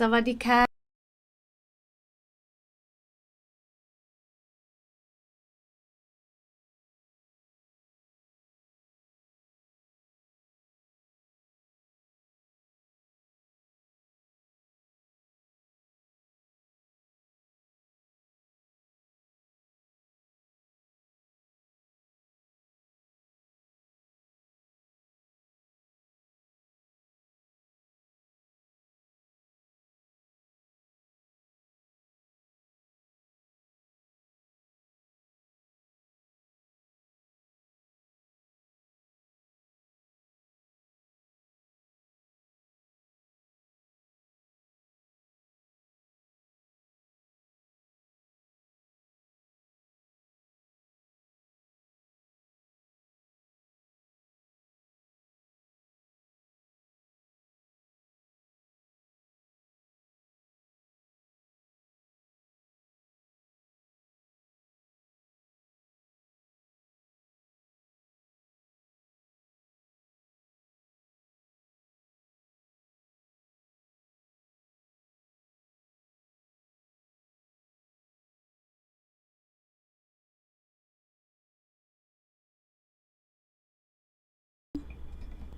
สวัสดีค่ะ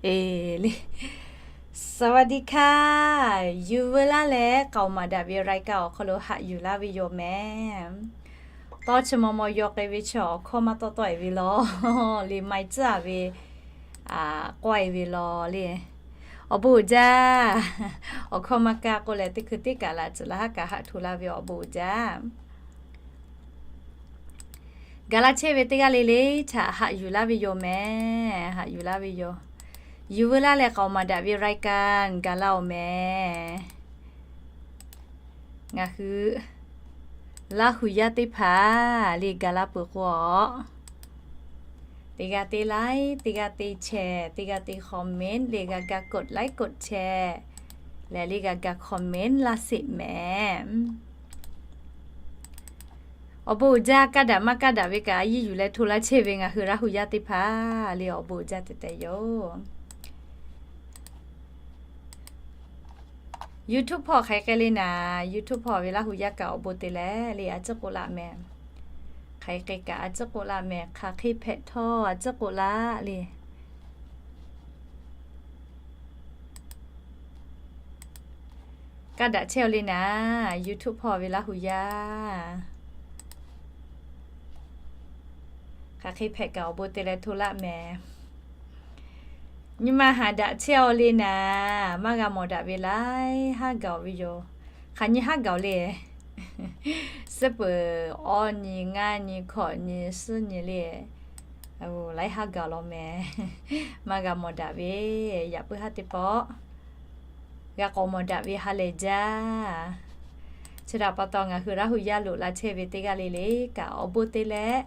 Eˬ le, สวัสดีค่ะ yuˬ veu laˇ leh k'aoˍ maˍ daꞈ ve รายการ awˬ hk'aw lo haꞈ yuˬ laˇ ve yoˬ mehˍ. Tawˇ chi maw maw yaw k'ai ve chi awˬ hkawˇ maˇ tawˆ tawˆ-e ve law le, maiˍ tcuhˉ-a ve k'awehˇ ve law le. Awˬ bon uiˍ jaˇ. Awˬ hkawˇ maˇ kaˇ k'oˆ leh teˇ hkui teˇ kaꞈ laꞈ tcuhˍ laꞈ haˉ kaꞈ haꞈ htoꞈ la ve awˬ bon uiˍ jaˇ. Gaˬ la chehˇ ve teˇ g'aˇ le le htaꞈ haꞈ yuˬ laˇ ve yoˬ mehˍ. Haꞈ yuˬ laˇ ve yoˬ. Yuˬ veu laˇ leh k'aoˍ maˍ daꞈ ve รายการ gaˬ la-oˬ mehˍ. Ngaˬ hui Laˇ hu yaˇ teˇ hpaˍ le gaˬ la peuˬ k'o, teˇ g'aˇ teˇ like, teˇ g'aˇ teˇ share, teˇ g'aˇ teˇ comment le g'a ga กด like กด share leh le g'a ga comment laˇ sheˍ mehˍ. Awˬ bon uiˍ jaˇ. Kaˇ daꞈ maˇ kaˇ daꞈ ve kaꞈ a yiˇ yuˬ leh hto laˇ chehˇ ve ngaˬ hui Laˇ hu yaˇ teˇ hpaˍ le awˬ bon uiˍ jaˇ tehꞈ tehꞈ yoˬ. YouTube hpawˇ hk'aˬ hk'e le naˍ, YouTube hpawˇ ve Laˇ hu yaˇ kaꞈ awˬ bon te leh le a ciˉ k'oˆ laˇ mehˍ. Hk'aˬ hk'e kaꞈ a ciˉ k'oˆ laˇ mehˍ. Hk'aˬ hk'e hpehꞈ htawˇ a ciˉ k'oˆ laˇ le. Kaˇ daꞈ chehˇ-aw le naˍ, YouTube hpawˇ ve Laˇ hu yaˇ. Hk'aˬ hk'e hpehꞈ kaꞈ awˬ bon te leh hto laˇ mehˍ. Nyi ma haˍ daꞈ chehˇ-aw le naˍ, maˇ g'a mawˬ daꞈ ve laiˉ haˉ gaˬ-oˬ ve yoˬ. Hk'aˬ nyi haˉ gaˬ-oˬ le. Suhˉ peuˬ awˇ nyi ngaˇ nyi hkawꞈ nyi suhˉ nyi le. Laiˉ haˉ gaˬ law mehˍ. Maˇ g'a mawˬ daꞈ ve yaꞈ puiˉ haˉ teˇ pawˆ g'a k'awꞈ mawˬ daꞈ ve ha lehˬ jaˇ. Chi htaꞈ pa taw ngaˬ hui Laˇ hu yaˇ loꞈ la chehˇ ve teˇ g'aˇ le le kaꞈ awˬ bon te leh,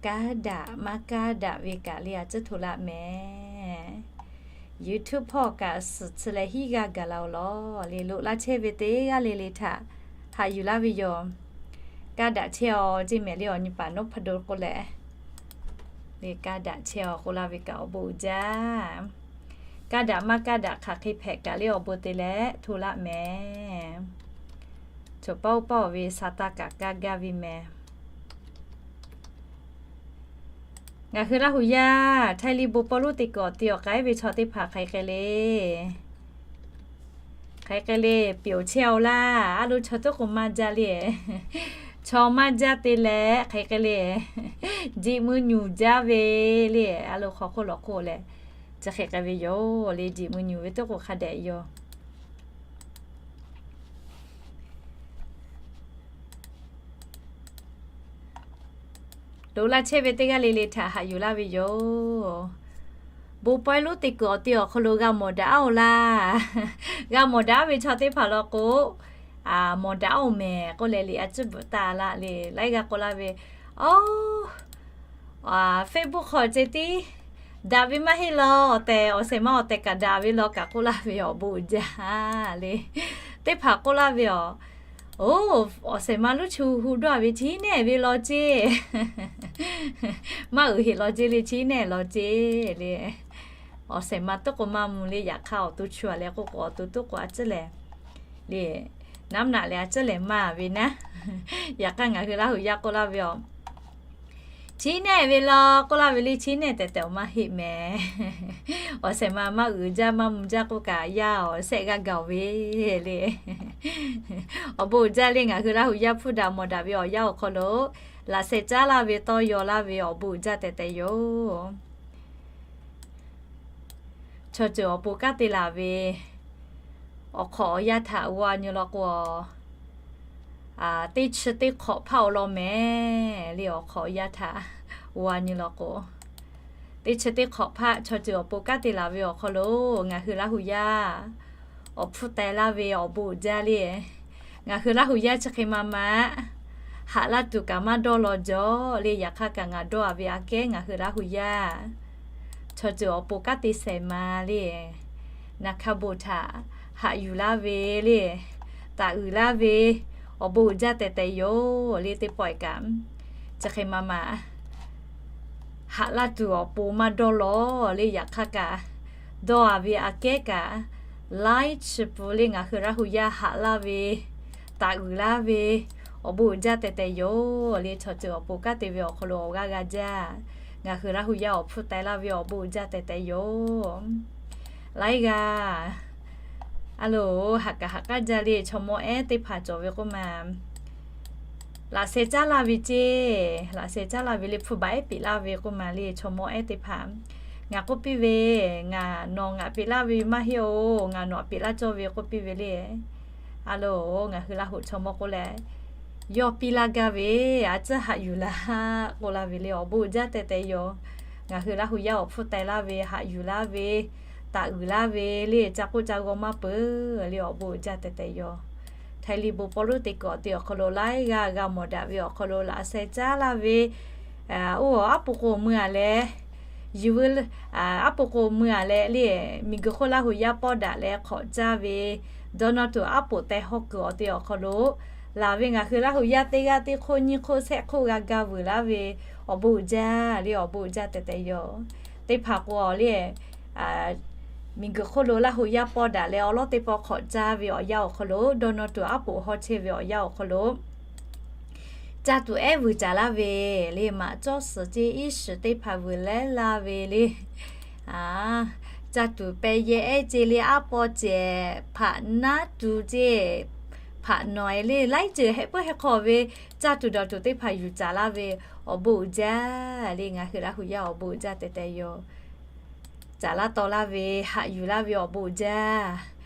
kaˇ daꞈ maˇ kaˇ daꞈ ve kaꞈ le a ciˉ hto laˇ mehˍ. YouTube hpawˇ kaꞈ suhˍ chi leh hiˉ g'aˇ gaˬ la-oˬ law le. Loꞈ la chehˇ ve teˇ g'aˇ le le htaꞈ haꞈ yuˬ laˇ ve yoˬ. Kaˇ daꞈ chehˇ-aw ceˇ mehˍ le awˬ nyi paˍ นพดล k'oˆ leh le kaˇ daꞈ chehˇ-aw k'oˆ laˇ ve kaꞈ awˬ bon uiˍ jaˇ. Kaˇ daꞈ maˇ kaˇ daꞈ hk'aˬ hk'e hpehꞈ kaꞈ le awˬ bon te leh hto laˇ mehˍ. Cawˬ paˇ oˇ paˇ-oˬ ve sa taˇ kaꞈ kaˇ gaˇ ve mehˍ. Ngaˬ hui Laˇ hu yaˇ Htaiˇ liˇ bon pawˇ lonˉ te kuiˬ awˬ te awˬ k'ai ve chaw teˇ hpaˍ hk'aˬ hk'e le, hk'aˬ hk'e le pyeˬ chehˇ-aw laˇ. A lo chaw teˇ k'o maˇ jaˇ le. Chaw maˇ jaˇ te leh hk'aˬ hk'e le jeꞈ mui nyuˬ jaˇ ve le. A lo hk'aw hk'oˆ lawˬ hk'oˆ leh chi hk'e k'ai ve yoˬ le. Jeꞈ mui nyuˬ ve teˇ k'o hk'a dehꞈ yoˬ. Loꞈ la chehˇ ve teˇ g'aˇ le le htaꞈ haꞈ yuˬ laˇ ve yoˬ. Bon pawehˇ lonˉ te kuiˬ awˬ te awˬ hk'aw lo g'a mawˬ daꞈ-aw laˇ. G'a mawˬ daꞈ ve chaw teˇ hpaˍ law k'o, mawˬ daꞈ-oˬ mehˍ k'oˆ leh liꞈ a ciˉ bvuhꞈ taˍ laˇ le. Laiˉ g'aˇ k'oˆ laˇ ve, Awˬ, Facebook hk'aw ceh tiˉ daꞈ ve maˇ heˆ law, awˬ tehˬ awˬ shehˍ ma awˬ tehˬ kaꞈ daꞈ ve law kaꞈ k'oˆ laˇ ve awˬ bon uiˍ jaˇ le. Teˇ hpaˍ k'oˆ laˇ ve, Awˬ, awˬ shehˍ ma lonˉ chu hu dawˇ ve htiˉ nehˬ ve law ceˇ. Maˇ uiˍ heˆ law ceˇ le, htiˉ nehˬ law ceˇ le. Awˬ shehˍ ma teˇ k'o maˇ mvuh le. Yaꞈ hk'aˇ awˬ to chu-a leh k'oˆ k'o awˬ to teˇ k'o a ciˉ lehˬ le, naˉ naꞈ leh a ciˉ lehˬ maˇ ve naˉ. Yaꞈ hk'aˇ ngaˬ hui Laˇ huˍ yaˇ k'oˆ laˇ ve aˬ, chiˉ nehˆ ve law k'oˆ laˇ ve le, chiˉ nehˆ tehꞈ tehꞈ awˬ maˇ heˆ mehˍ. Awˬ shehˍ ma maˇ uiˍ jaˇ maˇ mvuh jaˇ k'oˆ kaꞈ, yaˇ awˬ shehˆ g'aˇ gaˬ ve le. Awˬ bon uiˍ jaˇ le, ngaˬ hui Laˇ huˍ yaˇ hpfuhˇ daꞈ mawˬ daꞈ ve awˬ yanˇ awˬ hk'aw lo laꞈ sheh caˉ laˇ ve tawˇ yaw laˇ ve awˬ bon uiˍ jaˇ tehꞈ tehꞈ yoˬ. Chaw ceuˬ awˬ pon kanˉ te laˬ ve awˬ hk'awꞈ awˬ yanˇ htaꞈ g'a nyi law k'o, teˇ chi teˇ hk'awꞈ hpaˆ awˬ lawn mehˍ le. Awˬ hk'awꞈ awˬ yanˇ htaꞈ g'a nyi law k'o, teˇ chi teˇ hk'awꞈ hpaˆ chaw ceuˬ awˬ pon kanˉ te laˬ ve awˬ hk'aw lo ngaˬ hui Laˇ huˍ yaˇ awˬ hpfuhˇ teh laˇ ve awˬ bon uiˍ jaˇ le. Ngaˬ hui Laˇ huˍ yaˇ chi hk'e ma ma haꞈ laˇ tuˬ kaꞈ maˇ dawˇ law jaw le. Yaꞈ hk'aˇ kaꞈ ngaˬ dawˇ a ve aꞈ kehˉ ngaˬ hui Laˇ huˍ yaˇ chaw ceuˬ awˬ pon kanˉ te shehˍ ma le. Naˍ hkaˇ bon htaꞈ haꞈ yuˬ laˇ ve le, taˍ uiˍ laˇ ve awˬ bon uiˍ jaˇ tehꞈ tehꞈ yoˬ le. Teˇ pawˆ kaꞈ chi hk'e ma ma haꞈ laˇ tuˬ awˬ pon maˇ dawˇ law le. Yaꞈ hk'aˇ kaꞈ dawˇ a ve aꞈ kehˉ kaꞈ, laiˉ chi pun le ngaˬ hui Laˇ huˍ yaˇ haꞈ laˇ ve, taˍ uiˍ laˇ ve awˬ bon uiˍ jaˇ tehꞈ tehꞈ yoˬ le. Chaw ceuˬ awˬ pon kanˉ te ve awˬ hk'aw lo awˬ g'aˇ g'a jaˇ. Ngaˬ hui Laˇ huˍ yaˇ awˬ hpfuhˇ teh laˇ ve awˬ bon uiˍ jaˇ tehꞈ tehꞈ yoˬ. Laiˉ g'aˇ a loˬ, haꞈ kaꞈ haꞈ k'aˉ jaˇ le. Chaw mawˇ ehˉ teˇ hpaˍ cawˬ ve k'oˆ ma, laꞈ sheh caˉ laˇ ve ceˇ, laꞈ sheh caˉ laˇ ve le hpfuhˇ baˬ ehˉ peꞈ laˇ ve k'oˆ ma le. Chaw mawˇ ehˉ teˇ hpaˍ ngaˬ k'oˆ piˇ ve, ngaˬ nawˬ ngaˬ peꞈ laˇ ve maˇ heˆ oˬ, ngaˬ nawˬ peꞈ laˇ cawˇ ve k'oˆ piˇ ve le. A loˬ, ngaˬ hui Laˇ huˍ chaw mawˇ k'oˆ leh, yawˇ piˇ laˇ gaˇ ve, a ciˉ haꞈ yuˬ laˇ k'oˆ laˇ ve le. Awˬ bon uiˍ jaˇ tehꞈ tehꞈ yoˬ. Ngaˬ hui Laˇ huˍ yaˇ awˬ hpfuhˇ teh laˇ ve, haꞈ yuˬ laˇ ve, taˍ uiˍ laˇ ve le, ca k'oˆ ca g'aw maˇ peuˬ le. Awˬ bon uiˍ jaˇ tehꞈ tehꞈ yoˬ. Htaiˇ liˇ bon pawˇ lonˉ teˇ kuiˬ awˬ ti awˬ hk'aw lo laiˉ g'aˇ g'a mawˬ daꞈ ve awˬ hk'aw lo laꞈ sheh caˉ laˇ ve, oˇ aˉ po k'o mui a leh, yuˬ ve, aˉ po k'o mui a leh le, miˬguiˬ hk'oˆ Laˇ huˍ yaˇ pawˇ daꞈ leh hk'awꞈ caˇ ve Donald Trump aˉ poꞈ teh hawˇ kuiˬ awˬ ti awˬ hk'aw lo laˬ ve ngaˬ hui Laˇ huˍ yaˇ teˇ g'aˇ teˇ hk'oˆ nyiˇ hk'oˆ shehˆ hk'oˆ g'a ga vuiˬ laˇ ve awˬ bon uiˍ jaˇ le. Awˬ bon uiˍ jaˇ tehꞈ tehꞈ yoˬ. Teˇ hpaˍ k'o le, miˬguiˬ hk'oˆ lo Laˇ huˍ yaˇ pawˇ daꞈ leh awˬ lawˉ teˇ pawˆ hk'awꞈ caˇ ve awˬ yanˇ awˬ hk'aw lo, Donald Trump aˉ poꞈ hawˇ chehˇ ve awˬ yanˇ awˬ hk'aw lo, caˇ tuˬ ehˉ vuiˬ caˍ laˇ ve le, maꞈ cawˇ suhˍ ceˇ iˉ shiˍ teˇ hpaˍ vuiˬ leh laˇ ve le. Caˇ tuˬ peh yehˇ ehˉ ceˇ le, aˉ paw cehˬ hpaꞈ naˉ tuˬ ceˇ, hpaꞈ nawˬ e le, laiˉ ceuˬ heh puiˉ heh hk'aw ve caˇ tuˬ dawˬ tuˬ teˇ hpaˍ yuˬ caˍ laˇ ve awˬ bon uiˍ jaˇ le. Ngaˬ hui Laˇ huˍ yaˇ awˬ bon uiˍ jaˇ tehꞈ tehꞈ yoˬ. Caˍ laˇ taw laˇ ve, haꞈ yuˬ laˇ ve awˬ bon uiˍ jaˇ.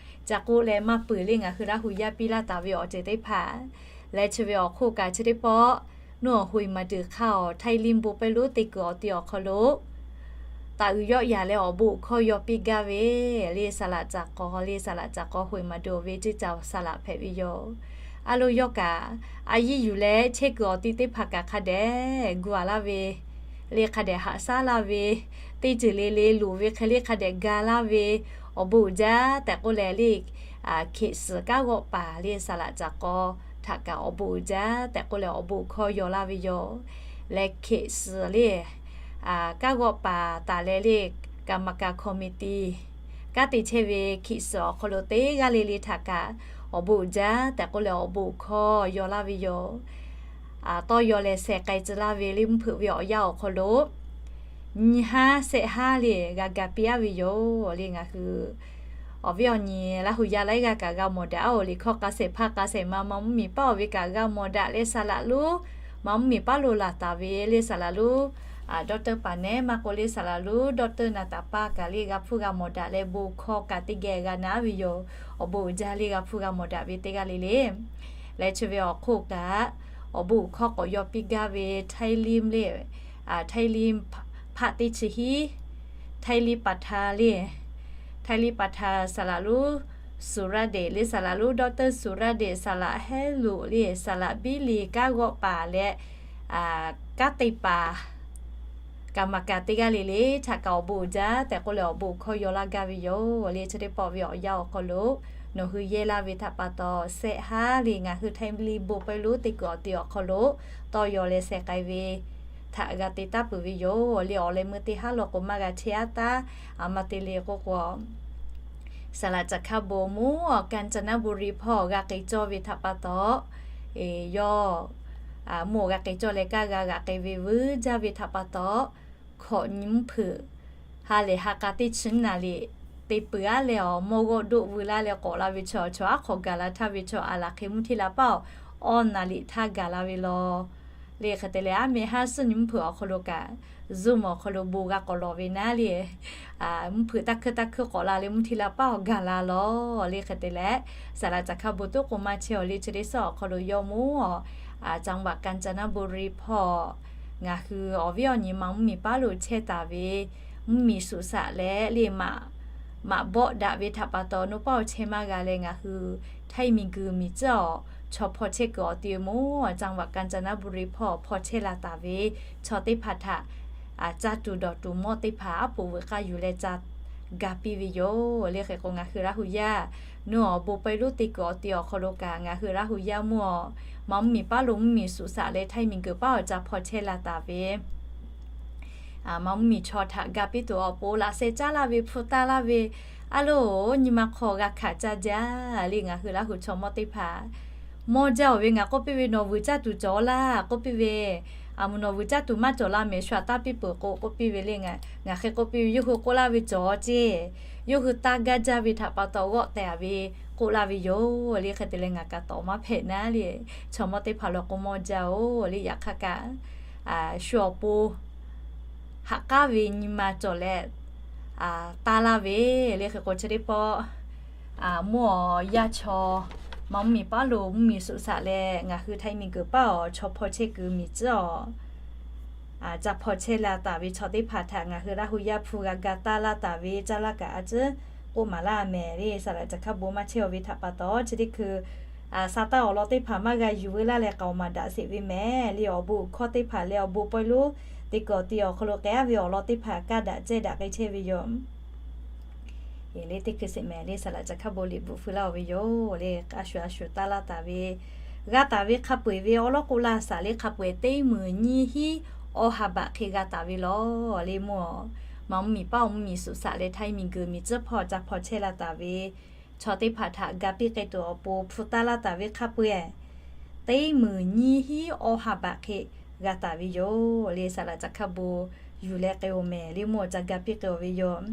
Ca k'oˆ leh maˇ peuˬ le, ngaˬ hui Laˇ huˍ yaˇ piˇ laˇ taˍ ve awˬ ceuˬ teˇ hpaˍ leh chi ve awˬ hk'oˆ kaꞈ chi teˇ pawˆ, nuˇ awˬ hoꞈ maˍ tuˬ hk'aˇ awˬ Htaiˇ liˇ bon pawˇ lonˉ teˇ kuiˬ awˬ ti awˬ hk'aw lo taˍ uiˍ yawˆ yaˍ leh awˬ bon hkawˇ yaw piˇ gaˇ ve le. Saˍ laꞈ caˍ k'aw le, saˍ laꞈ caˍ k'aw hoꞈ maˍ tuˬ ve ceˇ ca saˍ laꞈ hpehꞈ ve yoˬ. A lo yawˇ kaꞈ a yiˇ yuˬ leh chehˇ kuiˬ awˬ ti teˇ hpaˍ kaꞈ hk'a dehꞈ gu a laˇ ve le, hk'a dehꞈ haꞈ shaˉ laˇ ve, teˇ ceuˬ le le loˍ ve hk'e le hk'a dehꞈ ga laˇ ve awˬ bon uiˍ jaˇ tehꞈ k'oˆ leh le, Hkiꞈ suhˍ kanˉ g'awˆ paˍ le saˍ laꞈ caˍ k'aw htaꞈ kaꞈ awˬ bon uiˍ jaˇ tehꞈ k'oˆ leh awˬ bon hkawˇ yaw laˇ ve yoˬ. Leh Hkiꞈ suhˍ le kanˉ g'awˆ paˍ taˍ leh le, กรรมการ คอมมิตี้ kanˉ te chehˇ ve Hkiꞈ suhˍ awˬ hk'aw lo teˇ g'aˇ le le htaꞈ kaꞈ awˬ bon uiˍ jaˇ tehꞈ k'oˆ leh awˬ bon hkawˇ yaw laˇ ve yoˬ. Tawˇ yaw leh sheh k'ai tcuh laˇ ve le mvuhˇ hpeuꞈ ve awˬ yanˇ awˬ hk'aw lo nyi haˉ shehˆ haˉ le g'a ga piˇ aˉ ve yoˬ le. Ngaˬ hui awˬ viˉ awˬ nyi Laˇ huˍ yaˇ laiˉ g'aˇ kaꞈ g'a mawˬ daꞈ a oˬ. Liꞈ hkawˇ k'a shehˍ hpaˇ k'a shehˍ ma ma mvuhˇ miˬ paˉ oˬ ve kaꞈ g'a mawˬ daꞈ leh saˍ laꞈ lonˉ ma mvuhˇ miˬ paˉ lo laˬ taˍ ve le saˍ laꞈ lonˉ ดอกเตอร์ Paˍ nehˉ maˇ k'oˆ le saˍ laꞈ lonˉ ดอกเตอร์ นาตาป้า kaꞈ le g'a hpfuhˇ g'a mawˬ daꞈ leh bon hkawˇ kaꞈ teˇ geh g'a na ve yoˬ. Awˬ bon uiˍ jaˇ le g'a hpfuhˇ g'a mawˬ daꞈ ve teˇ g'aˇ le le. Leh chi ve awˬ hk'oˆ kaꞈ awˬ bon hkawˇ k'awꞈ yaw piˇ gaˇ ve ไทยริม le, ไทยริม hpaˆ teˇ chi hiˉ, ไทยริม ประธาน le, ไทยริม ประธาน saˍ laꞈ lonˉ สุรเดช le saˍ laꞈ lonˉ ดอกเตอร์ สุรเดช saˍ laꞈ hehˉ loꞈ le saˍ laꞈ biˇ le kanˉ g'awˆ paˍ leh kanˉ te paˍ กรรมการ teˇ g'aˇ le le htaꞈ kaꞈ awˬ bon uiˍ jaˇ tehꞈ k'oˆ leh awˬ bon hkawˇ yaw laˇ gaˇ ve yoˬ le. Chi teˇ pawˆ ve awˬ yanˇ awˬ hk'aw lo nawˬ hui yehˇ laˇ ve htaꞈ pa taw shehˆ haˉ le ngaˬ hui Htaiˇ liˇ bon pawˇ lonˉ teˇ kuiˬ awˬ ti awˬ hk'aw lo tawˇ yaw leh sheh k'ai ve htaꞈ g'a te taˉ peuˬ ve yoˬ le. Awˬ leh meuˇ teˇ haˉ law k'o maˇ g'a chehˇ aˉ taˉ, a ma te le k'oˆ k'o Saˍ laꞈ Caˍ hkaˇ bon mvuhˇ awˬ Kaˍ caˍ naˆ bon riˇ hpawˇ g'a k'ai cawˇ ve htaꞈ pa taw, yawˇ mvuhˇ awˬ g'a k'ai cawˇ leh kaˇ g'a g'aꞈ k'ai ve vuiˇ jaˇ ve htaꞈ pa taw, hkawꞈ nyi mvuhˇ hpeuꞈ ha lehˬ ha k'a teˇ chi naˍ riˍ te peuˬ aˉ leh awˬ mawˇ g'awˇ doˆ veu laˇ leh k'awꞈ la ve chaw, chaw aˉ hk'aw gaˬ la htaˇ ve chaw aˬ laˬ hk'e mvuhˇ hteˇ la paˉ awˬ awˇ naˍ riˍ htaˇ gaˬ la ve law. Le hk'e te leh, aˉ meh haˉ suhˉ nyi mvuhˇ hpeuꞈ awˬ hk'aw lo kaꞈ, Zoom awˬ hk'aw lo bon g'a k'awꞈ lawˬ ve naˉ le, mvuhˇ hpeuꞈ taˇ hkuiˇ taˇ hkuiˇ k'awꞈ la leh mvuhˇ hteˇ la paˉ awˬ gaˬ la law. Le hk'e te leh, Saˍ laꞈ Caˍ hkaˇ bon toˉ k'o maˇ chehˇ awˬ le, chi teˇ suhˉ awˬ hk'aw lo yawˇ mvuhˇ awˬ จังหวัดกาญจนบุรี hpawˇ ngaˬ hui awˬ viˉ awˬ nyi ma mvuhˇ miˬ paˉ lo chehˇ taˍ ve mvuhˇ miˬ suꞈ saꞈ leh le maꞈ bawˆ daꞈ ve htaꞈ pa taw, nawˬ paˉ awˬ chehˇ maˇ g'a leh ngaˬ hui htaiˇ miˬ guiˬ miˬ tcuhˉ awˬ chaw hpaw chehˇ kuiˬ awˬ ti mvuhˇ จังหวัดกาญจนบุรี hpawˇ hpaw chehˇ la taˍ ve chaw teˇ hpaˍ htaꞈ caˇ tuˬ dawˬ tuˬ mawˇ teˇ hpaˍ aˉ poꞈ veuꞈ k'aˇ yuˬ leh ca ga piˇ ve yoˬ. Le hk'e k'o, ngaˬ hui Laˇ hu yaˇ nawˬ awˬ bon pawehˇ lonˉ te kuiˬ awˬ ti awˬ hk'aw lo kaꞈ, ngaˬ hui Laˇ hu yaˇ mvuhˇ awˬ ma mvuhˇ miˬ paˉ lo mvuhˇ miˬ suꞈ saꞈ leh htaiˇ miˬ guiˬ paˉ awˬ ca hpaw chehˇ la taˍ ve ma mvuhˇ miˬ chaw htaꞈ ga piˇ tuˬ awˬ pon laꞈ sheh caˉ laˇ ve, hpu taˇ laˇ ve, aˉ loˬ, nyi ma hk'aw g'a hkanˍ caˇ jaˇ le. Ngaˬ hui Laˇ hu chaw mawˇ teˇ hpaˍ mawˇ jaˇ-oˬ ve, ngaˬ k'oˆ piˇ ve, nawˬ vuiˬ caˇ tuˬ cawˬ laˇ k'oˆ piˇ ve, aˬ mvuhˬ nawˬ vuiˬ caˇ tuˬ maˇ cawˬ laˇ mehˍ, shu aꞈ taˇ piˇ peuˬ k'o k'oˆ piˇ ve le. Ngaˬ hk'e k'oˆ piˇ ve, yawˇ hui k'oˆ laˇ ve cawˬ ceˇ, yawˇ hui taˇ gaˇ jaˇ ve htaꞈ pa taw g'awˆ tehˍ ve k'oˆ laˇ ve yoˬ. Le hk'e te leh ngaˬ kaꞈ tawˍ maˇ hpehꞈ naˉ le, chaw mawˇ teˇ hpaˍ lo k'o mawˇ jaˇ-oˬ le. Yaꞈ hk'aˇ kaꞈ shu awˬ pon ha k'aˉ ve nyi ma cawˬ leh taˇ laˇ ve le. Hk'e k'o, chi teˇ pawˆ mvuhˇ awˬ yaˇ chaw ma mvuhˇ miˬ paˉ lo mvuhˇ miˬ suꞈ saꞈ leh ngaˬ hui htaiˇ miˬ guiˬ paˉ awˬ chaw hpaw chehˇ kuiˬ miˬ tcuhˉ awˬ ca hpaw chehˇ la taˍ ve chaw teˇ hpaˍ htaꞈ ngaˬ hui Laˇ hu yaˇ hpu g'a ga taˇ laˇ taˍ ve caˇ laˇ kaꞈ a ciˉ k'oˆ maˍ laˇ mehˍ le. Saˍ laꞈ Caˍ hkaˇ bon maˇ chehˇ awˬ ve htaꞈ pa taw, chi teˇ hkui sa taˇ awˬ lawn teˇ hpaˍ maˇ g'a yuˬ veu laˇ leh k'aoˍ maˍ daꞈ sheˍ ve mehˍ le. Awˬ bon uiˍ hkawˇ teˇ hpaˍ leh awˬ bon pawehˇ lonˉ te kuiˬ awˬ ti awˬ hk'aw lo k'ai aˉ ve awˬ lawn teˇ hpaˍ kaˇ daꞈ cehˇ daꞈ k'ai chehˇ ve yoˬ. Le teˇ hkui sheˍ mehˍ le, Saˍ laꞈ Caˍ hkaˇ bon liꞈ bvuhꞈ feu laˇ-oˬ ve yoˬ le. A shuˍ a shuˍ taˇ laˇ taˍ ve, g'a taˍ ve hk'a peu-eˬ ve awˉ lawˉ k'oˆ laˇ, saˍ le hk'a peu-eˬ teˇ meunˍ nyiˇ hinˉ awˬ ha baꞈ hk'e g'a taˍ ve law. Le mvuhˇ awˬ ma mvuhˇ miˬ paˉ awˬ mvuhˇ miˬ suꞈ saꞈ leh htaiˇ miˬ guiˬ miˬ tcuhˉ hpawˇ ca hpaw chehˇ la taˍ ve chaw teˇ hpaˍ htaꞈ ga piˇ k'ai tuˬ awˬ pon hpu taˇ laˇ taˍ ve hk'a peu-eˬ teˇ meunˍ nyiˇ hinˉ awˬ ha baꞈ hk'e g'a taˍ ve yoˬ. Le Saˍ laꞈ Caˍ hkaˇ bon yuˬ leh k'ai-oˬ mehˍ le, mvuhˇ awˬ ca ga piˇ k'ai-oˬ ve yoˬ.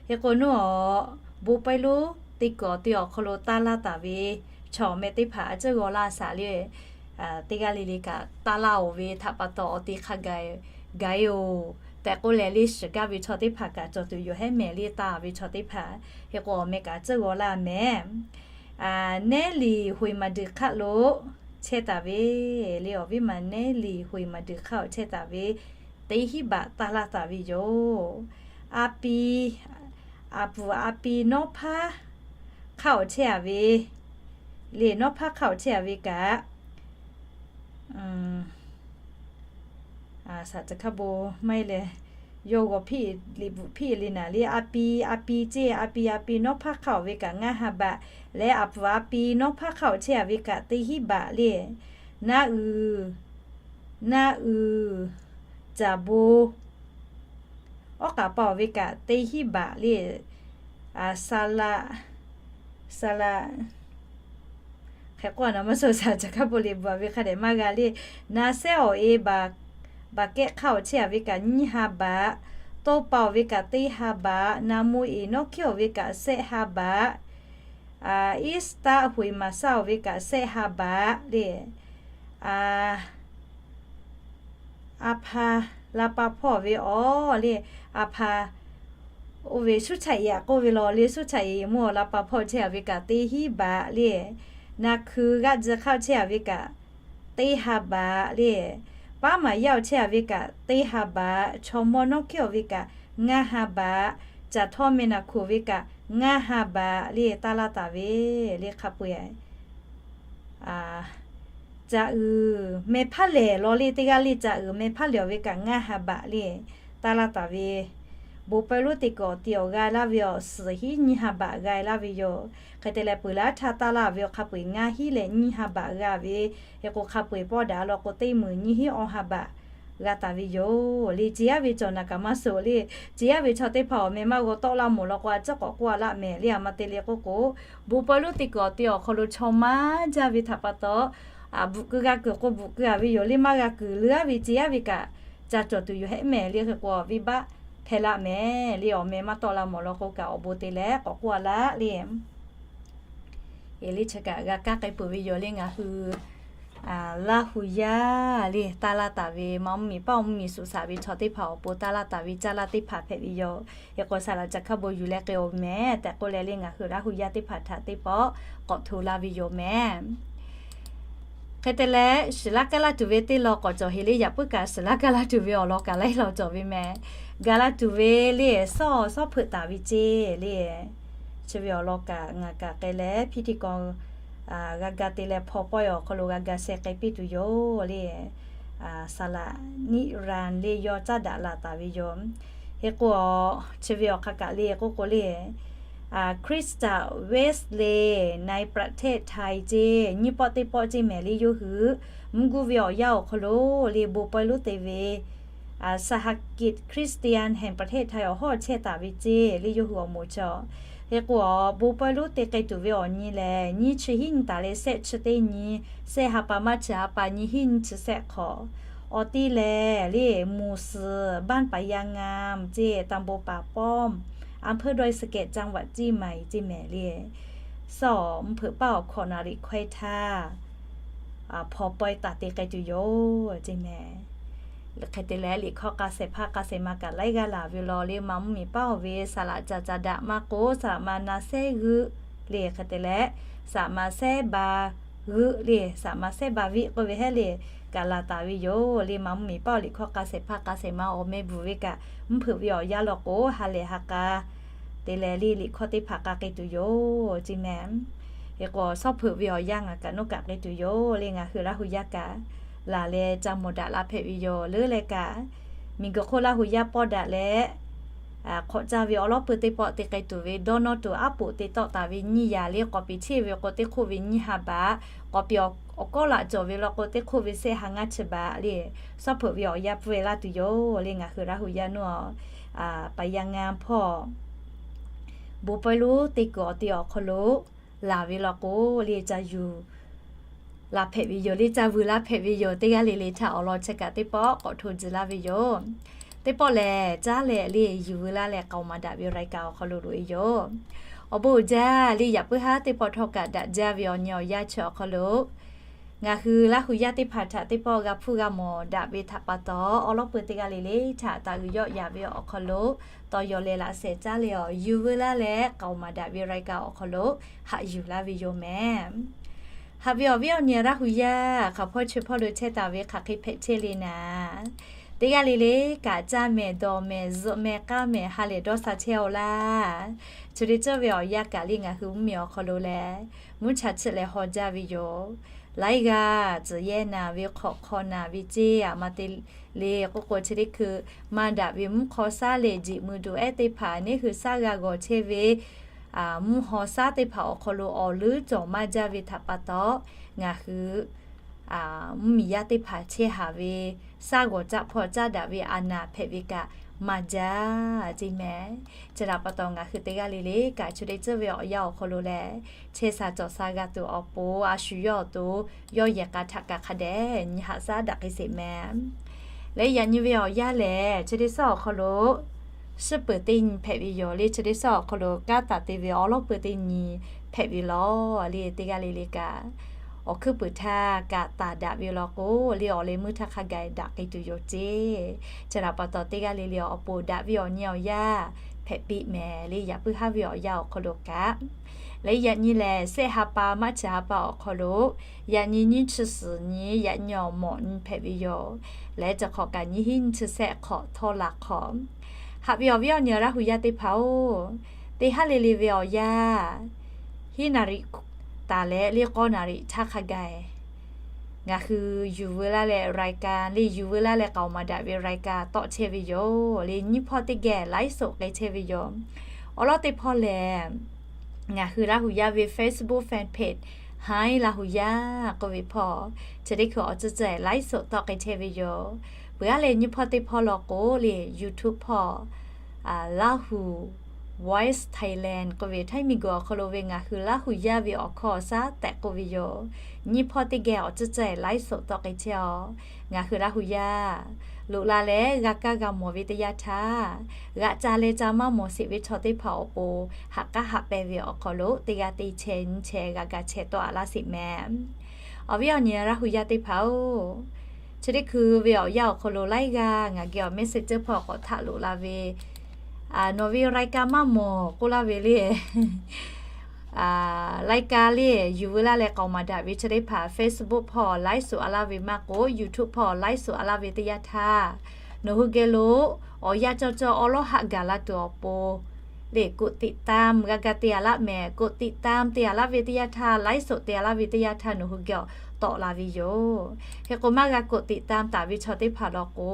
Hk'e k'o, nawˬ awˬ bon pawehˇ lonˉ te kuiˬ awˬ ti awˬ hk'aw lo taˇ laˇ taˍ ve chaw meh teˇ hpaˍ a ciˉ g'aw laˇ saˍ le. Teˇ g'aˇ le le kaꞈ taˇ laˇ-oˬ ve htaꞈ pa taw awˬ te hk'a gaˬ gaˬ-e-oˬ tehꞈ k'oˆ leh, le shiˍ gaˇ ve chaw teˇ hpaˍ kaꞈ cawˬ tuˬ yoˬ hehˉ mehˍ le. Taˇ ve chaw teˇ hpaˍ hk'e k'o, awˬ meh kaꞈ a ciˉ g'aw laˇ mehˍ. Nehˉ liˍ hoꞈ maˍ duiˬ hk'aˆ lo chehˇ taˍ ve le, awˬ viˉ maˬ nehˉ liˍ hoꞈ maˍ duiˬ hk'aˆ awˬ chehˇ taˍ ve teˇ hinˉ baꞈ taˇ laˇ taˍ ve yoˬ. A pi, aˬ puˍ a pi nawˉ hpaˇ hk'aˆ awˬ chehˇ a ve le, nawˉ hpaˇ hk'aˆ awˬ chehˇ a ve kaꞈ Saˍ laꞈ Caˍ hkaˇ bon maˇ heˆ leh, yawˇ g'aw hpiˆ liꞈ bvuhꞈ hpiˆ le naˍ le. A pi, a pi ceˇ, a pi a pi nawˉ hpaˇ hk'aˆ awˬ ve kaꞈ ngaˇ ha baꞈ leh, aˬ puˍ a pi nawˉ hpaˇ hk'aˆ awˬ chehˇ a ve kaꞈ teˇ hinˉ baꞈ le. Naˆ uiˍ, naˆ uiˍ, caˍ bon awˉ k'aˍ pa awˬ ve kaꞈ teˇ hinˉ baꞈ le. Saˍ laꞈ, saˍ laꞈ hk'e k'oˆ a na maˇ suh, Saˍ laꞈ Caˍ hkaˇ bon liꞈ bvuhꞈ a ve hk'a dehꞈ maˇ g'a le. Na sehˉ awˬ e baˬ kehˆ hk'aˆ awˬ chehˇ a ve kaꞈ nyiˇ ha baꞈ, toˇ pa awˬ ve kaꞈ teˇ ha baꞈ, na mo eˍ nawˉ hkiˉ awˬ ve kaꞈ sehˆ ha baꞈ, iˉ taˆ hoꞈ maˍ saˇ awˬ ve kaꞈ sehˆ ha baꞈ le. A hpa la pa hpawˇ awˬ ve awˬ le, a hpa oˇ ve suˉ chaꞈ eˍ aꞈ k'oˆ ve law le, suˉ chaꞈ eˍ mvuhˇ awˬ la pa hpawˇ chehˇ a ve kaꞈ teˇ hinˉ baꞈ le. Na hkui g'aˆ ji hk'aˆ chehˇ a ve kaꞈ teˇ ha baꞈ le. Paˉ maˍ yaˇ awˬ chehˇ a ve kaꞈ teˇ ha baꞈ, chaw mawˇ nawˉ hkiˉ awˬ ve kaꞈ ngaˇ ha baꞈ, caˬ htawˇ meh naˬ hkoˍ ve kaꞈ ngaˇ ha baꞈ le taˇ laˇ taˍ ve le hk'a peu-eˬ. Caꞈ uiˍ meh hpaˇ lehˬ law le, teˇ g'aˇ le caꞈ uiˍ meh hpaˇ lehˬ awˬ ve kaꞈ ngaˇ ha baꞈ le taˇ laˇ taˍ ve. Bon pawehˇ lonˉ te kuiˬ awˬ ti awˬ g'a laˇ ve awˬ suhˍ hinˉ nyiˇ ha baꞈ g'a laˇ ve yoˬ. Hk'e te leh peuˬ laˇ htaˇ taˇ laˇ ve awˬ hk'a peu-eˬ ngaˇ hinˉ leh nyiˇ ha baꞈ g'a ve. Hk'e k'o hk'a peu-eˬ pawˆ daꞈ law k'o teˇ meunˍ nyiˇ hinˉ awˬ ha baꞈ g'a taˍ ve yoˬ le. Tcuh yaˇ ve cawˬ naˬ kaꞈ maˇ suhˍ le. Tcuh yaˇ ve chaw teˇ hpaˍ awˬ meh maˇ g'aw tawˆ laˇ mawˬ law k'o, a ciˉ k'awꞈ k'oˆ a laˇ mehˍ le. A ma te le k'oˆ k'o, bon pawehˇ lonˉ teˇ kuiˬ awˬ te awˬ hk'aw lo chaw maˇ jaˇ ve htaꞈ pa taw, bvuhꞈ keu g'a kuiˬ k'o bvuhꞈ keu a ve yoˬ le. Maˇ g'a kuiˬ leuˉ a ve tcuh yaˇ ve kaꞈ ca cawˬ tuˬ yoˬ hehˆ mehˍ le. Hk'e k'o, venˇbaˆ hpehˇ laˇ mehˍ le. Awˬ meh maˇ tawˆ la mawˬ law k'o kaꞈ, awˬ bon te leh k'awꞈ k'oˆ a laˇ le. Eˬ le, chi kaꞈ g'a kaˇ k'ai peuˬ ve yoˬ le. Ngaˬ hui Laˇ hu yaˇ le taˇ laˇ taˍ ve, ma mvuhˇ miˬ paˇ awˬ mvuhˇ miˬ suꞈ shaˍ ve chaw teˇ hpaˍ awˬ pon taˇ laˇ taˍ ve caˇ laˇ teˇ hpaˍ hpehꞈ ve yoˬ. Hk'e k'o, saˍ laꞈ ca hkaˇ bon yuˬ leh k'ai-oˬ mehˍ tehꞈ k'oˆ leh le, ngaˬ hui Laˇ hu yaˇ teˇ hpaˍ htaꞈ teˇ pawˆ k'awꞈ hto laˇ ve yoˬ mehˍ. Hk'e te leh, shiˍ laˇ kaˇ laˇ tuˬ ve teˇ law k'awꞈ cawˬ heˍ le. Yaꞈ puiˉ kaꞈ shiˍ laˇ kaˇ laˇ tuˬ ve awˬ lawn kaꞈ laiˉ law cawˬ ve mehˍ. Ga laˇ tuˬ ve le, sawˉ sawˉ hpeuꞈ taˍ ve ceˇ le. Chi ve awˬ lawn kaꞈ ngaˬ kaꞈ k'ai leh hpiˇ htiˇ kaw g'a ga te leh hpaw pawehˇ awˬ hk'aw lo g'a ga sheh k'ai piˇ tuˬ yoˬ le. Saˍ laꞈ niˆ ranˍ le yawˇ caˉ daꞈ la taˍ ve yoˬ. Hk'e k'o, chi ve awˬ hk'aˇ kaꞈ le k'oˆ k'o le, Christian Wesley ในประเทศไทย ceˇ, nyiˇ pawˆ teˇ pawˆ ceˇ mehˍ le. Yawˇ hui mvuhˇ guˇ ve awˬ yanˇ awˬ hk'aw lo le bon pawehˇ lonˉ te ve สหกิจคริสเตียนแห่งประเทศไทย awˬ hawˉ chehˇ taˍ ve ceˇ le. Yawˇ hui awˬ moˍ chaw. Hk'e k'o, bon pawehˇ lonˉ te k'ai tuˬ ve awˬ nyi lehˬ, nyiˇ chi hiˉ nyi taˍ leh shehˆ chi teˇ nyi, shehˆ ha pa maˇ chi ha pa nyiˇ hiˉ nyi chi shehˆ hk'awꞈ, awˬ ti lehˬ le, หมู่สี่ บ้านป่ายางงาม ceˇ, ตำบลป่าป้อม อำเภอดอยสะเก็ด จังหวัดเชียงใหม่ ceˇ mehˍ le. Sawˉ mvuhˇ hpeuꞈ paˇ awˬ hkawꞈ นารีควายธาตุ hpaw pawehˇ taˍ te k'ai tuˬ yoˬ ceˇ mehˍ. Hk'e te leh, liꞈ hkawˇ k'a shehˍ hpaˇ k'a shehˍ ma kaꞈ laiˉ g'aˇ laˬ ve law le. Ma mvuhˇ miˬ paˇ awˬ ve saˍ laꞈ ca ca daꞈ maˇ k'o, saˍ laꞈ ma na shehˉ g'euˆ le. Hk'e te leh, saˍ laꞈ ma shehˉ ba g'euˆ le, saˍ laꞈ ma shehˉ ba viˆ k'oˆ ve hehˉ le, kaꞈ laˬ taˍ ve yoˬ le. Ma mvuhˇ miˬ paˇ awˬ liꞈ hkawˇ k'a shehˍ hpaˇ k'a shehˍ ma awˬ meh bvuhˬ ve kaꞈ, mvuhˇ hpeuꞈ ve awˬ yanˇ law k'o, ha lehˬ ha k'a te leh le, liꞈ hkawˇ teˇ hpaˍ k'a k'ai tuˬ yoˬ ceˇ mehˍ. Hk'e k'o, sawˉ hpeuꞈ ve awˬ yanˇ ngaˬ kaꞈ nawˉ kaꞈ k'ai tuˬ yoˬ le. Ngaˬ hui Laˇ hu yaˇ kaꞈ laˬ leh ca mawˬ daꞈ la hpehꞈ ve yoˬ. Leuˉ leh kaꞈ, miˬguiˬ hk'oˆ Laˇ hu yaˇ pawˆ daꞈ leh, hk'awꞈ caˇ ve awˉ lawˉ peuˇ teˇ pawˆ te k'ai tuˬ ve dawˇ nawˇ tuˬ aˉ poꞈ te tawˆ taˍ ve nyiˇ yaꞈ le. K'awꞈ piˍ cheˇ ve k'o, teˇ hk'oˆ ve nyiˇ ha baꞈ. K'awꞈ piˍ awˬ kawˉ laꞈ cawˬ ve law k'o, teˇ hk'oˆ ve shehˆ ha ngaˇ chi baꞈ le. Sawˉ hpeuꞈ ve awˬ yanˇ pfuhˇ ve laˇ tuˬ yoˬ le. Ngaˬ hui Laˇ hu yaˇ nawˉ ป่ายางงาม hpawˇ bon pawehˇ lonˉ teˇ kuiˬ awˬ te awˬ hk'aw lo laˬ ve law k'o le, ca yuˬ la hpehꞈ ve yoˬ le. Ca vuiˬ la hpehꞈ ve yoˬ. Teˇ g'aˇ le le htaꞈ awˬ lawn chi kaꞈ teˇ pawˆ k'awꞈ hto tcuh laˇ ve yoˬ. Teˇ pawˆ lehˬ, caˉ leh le yuˬ veu laˇ leh k'aoˍ maˍ daꞈ ve รายการ awˬ hk'aw lo loꞈ e yoˬ. Awˬ bon uiˍ jaˇ le. Yaꞈ puiˉ haˉ teˇ pawˆ htawˇ kaꞈ daꞈ jaˇ ve awˬ nyi awˬ yanˇ chi awˬ hk'aw lo ngaˬ hui Laˇ hu yaˇ teˇ hpaˍ htaꞈ teˇ pawˆ g'a hpuˇ g'a mawˬ daꞈ ve htaꞈ pa taw, awˉ lawˉ peuˇ teˇ g'aˇ le le htaꞈ taˍ uiˍ yawˆ yaꞈ ve awˬ hk'aw lo tawˇ yaw leh laꞈ shehˍ caˉ leh awˬ yuˬ veu laˇ leh k'aoˍ maˍ daꞈ ve รายการ awˬ hk'aw lo haꞈ yuˬ laˇ ve yoˬ mehˍ. Haꞈ ve awˬ viˉ awˬ nyi Laˇ hu yaˇ hk'aˬ hpawˇ chi hpawˇ lo chehˇ taˍ ve hk'aˬ hk'e hpehꞈ chehˇ le naˍ, teˇ g'aˇ le le kaꞈ caˇ mehˍ dawˬ mehˍ zuhꞈ mehˍ k'aˇ mehˍ ha lehˬ dawˇ sha chehˇ-oˬ laˇ. Chi te cawˇ ve awˬ yanˇ kaꞈ le ngaˬ hui mvuhˇ miˬ awˬ hk'aw lo lehˬ, mvuhˇ cha chiˆ leh haw jaˇ ve yoˬ. Laiˉ g'aˇ tcuhˍ yehˇ naˍ ve hk'awꞈ hk'aw naˍ ve ceˇ, a ma te le k'oˆ k'o, chi teˇ hkui maˇ daꞈ ve mvuhˇ hk'aw shaˉ leh jeꞈ mui duˬ ehˉ teˇ hpaˍ neˉ hui shaˉ g'a g'awˬ chehˇ ve mvuhˇ haw shaˉ teˇ hpaˍ awˬ hk'aw lo awˬ leuˉ cawˬ maˇ jaˇ ve htaꞈ pa taw, ngaˬ hui mvuhˇ miˬ yaˇ teˇ hpaˍ chehˇ haˍ ve shaˉ g'awˬ caˆ hpawˇ caˉ daꞈ ve a naˍ hpehꞈ ve kaꞈ maˇ jaˇ ceˇ mehˍ. Chi htaꞈ pa taw ngaˬ hui teˇ g'aˇ le le kaꞈ chi teˇ ceuˬ ve awˬ yanˇ awˬ hk'aw lo lehˬ, chehˇ sha cawˬ sha g'a tuˬ awˬ pon a shu yawˇ awˬ to yawˇ yehˬ k'a htaꞈ kaꞈ hk'a dehꞈ nyi haꞈ shaˉ daꞈ k'ai sheˍ mehˍ. Leh yaꞈ nyi ve awˬ yanˇ lehˬ, chi teˇ suhˉ awˬ hk'aw lo suhˉ peuˬ teˇ nyi hpehꞈ ve yoˬ le. Chi teˇ suhˉ awˬ hk'aw lo kanˉ taˍ te ve awˉ lawˉ peuˇ teˇ nyi hpehꞈ ve law le. Teˇ g'aˇ le le kaꞈ awˬ hkuiˉ puiˍ htaˇ kaꞈ taˍ daꞈ ve law k'o le, awˬ leh meuˇ htaˇ hk'a gaˬ daꞈ k'ai tuˬ yoˬ ceˇ. Chi htaꞈ pa taw teˇ g'aˇ le le awˬ pon daꞈ ve awˬ nyi awˬ yanˇ hpehꞈ piˇ mehˍ le. Yaꞈ puiˉ haˉ ve awˬ yanˇ awˬ hk'aw lo kaꞈ, leh yaꞈ nyi lehˬ shehˆ ha pa maˇ chi ha pa awˬ hk'aw lo, yaꞈ nyi nyiˇ chi suhˍ nyi, yaꞈ nyi awˬ mawꞈ nyi hpehꞈ ve yoˬ. Leh chi hk'awꞈ kaꞈ nyiˇ hiˉ nyiˇ chi shehˆ hk'awꞈ htawˇ la hk'awꞈ. Haꞈ ve awˬ viˉ awˬ nyi Laˇ hu yaˇ teˇ hpaˍ-oˬ, teˇ haˉ le le ve awˬ yanˇ hiˉ naˍ riꞈ taˍ leh le k'awˇ naˍ riꞈ htaˇ hk'a gaˬ ngaˬ hui yuˬ veu laˇ leh รายการ le, yuˬ veu laˇ leh k'aoˍ maˍ daꞈ ve รายการ tawˆ chehˇ ve yoˬ le. Nyiˇ hpawˇ teˇ geh ไลฟ์สด k'ai chehˇ ve yoˬ. Awˬ lawn teˇ hpawˇ lehˬ, ngaˬ hui Laˇ hu yaˇ ve Facebook fan page Hi Laˇ hu yaˇ k'oˆ ve hpawˇ, chi teˇ hkui awˬ ceuˬ ceuˬ ไลฟ์สด tawˆ k'ai chehˇ ve yoˬ. Peuˬ aˉ leh nyiˇ hpawˇ teˇ hpawˇ law k'o le, YouTube hpawˇ Lahu Voice Thailand k'oˆ ve Htaiˇ miˬguiˬ awˬ hk'aw lo ve ngaˬ hui Laˇ huˍ yaˇ ve awˬ hkawˇ awˬ shaˉ tehꞈ k'oˆ ve yoˬ. Nyiˇ hpawˇ teˇ geh awˬ tcuhˇ ceh laiˉ soꞈ tawˆ k'ai chehˇ-aw. Ngaˬ hui Laˇ huˍ yaˇ loꞈ la leh g'a kaˇ g'a mawˬ ve teˇ yanˇ htaˇ, g'aꞈ ca leh ca maˇ mawˬ sheˍ ve chaw teˇ hpaˍ awˬ pon haꞈ k'aˉ haꞈ pehˇ ve awˬ hk'aw lo teˇ g'aˇ teˇ chehˇ nyiˇ chehˇ g'a ga chehˇ tawˆ a laˇ sheˍ mehˍ. Awˬ viˉ awˬ nyi Laˇ huˍ yaˇ teˇ hpaˍ-oˬ, chi teˇ hkui ve awˬ yanˇ awˬ hk'aw lo laiˉ g'aˇ ngaˬ geh awˬ message hpawˇ k'awꞈ htaꞈ loꞈ la ve, nawˬ ve รายการ maˇ mawˬ k'oˆ laˇ ve le. รายการ le yuˬ veu laˇ leh k'aoˍ maˍ daꞈ ve chi teˇ hpaˍ Facebook hpawˇ laiˉ soꞈ a laˇ ve maˇ k'o, YouTube hpawˇ laiˉ soꞈ a laˇ ve teˇ yanˇ htaˇ, nawˬ hui geh lo awˬ yanˇ cawˇ cawˇ awˉ lawˉ haˆ gaˬ la tuˬ awˬ pon le กดติดตาม g'a ga te a laˇ mehˍ. กดติดตาม te a laˇ ve teˇ yanˇ htaˇ, laiˉ soꞈ te a laˇ ve teˇ yanˇ htaˇ nawˬ hui geh awˬ tawˆ la ve yoˬ. Hk'e k'o maˇ g'a กดติดตาม taˍ ve chaw teˇ hpaˍ law k'o,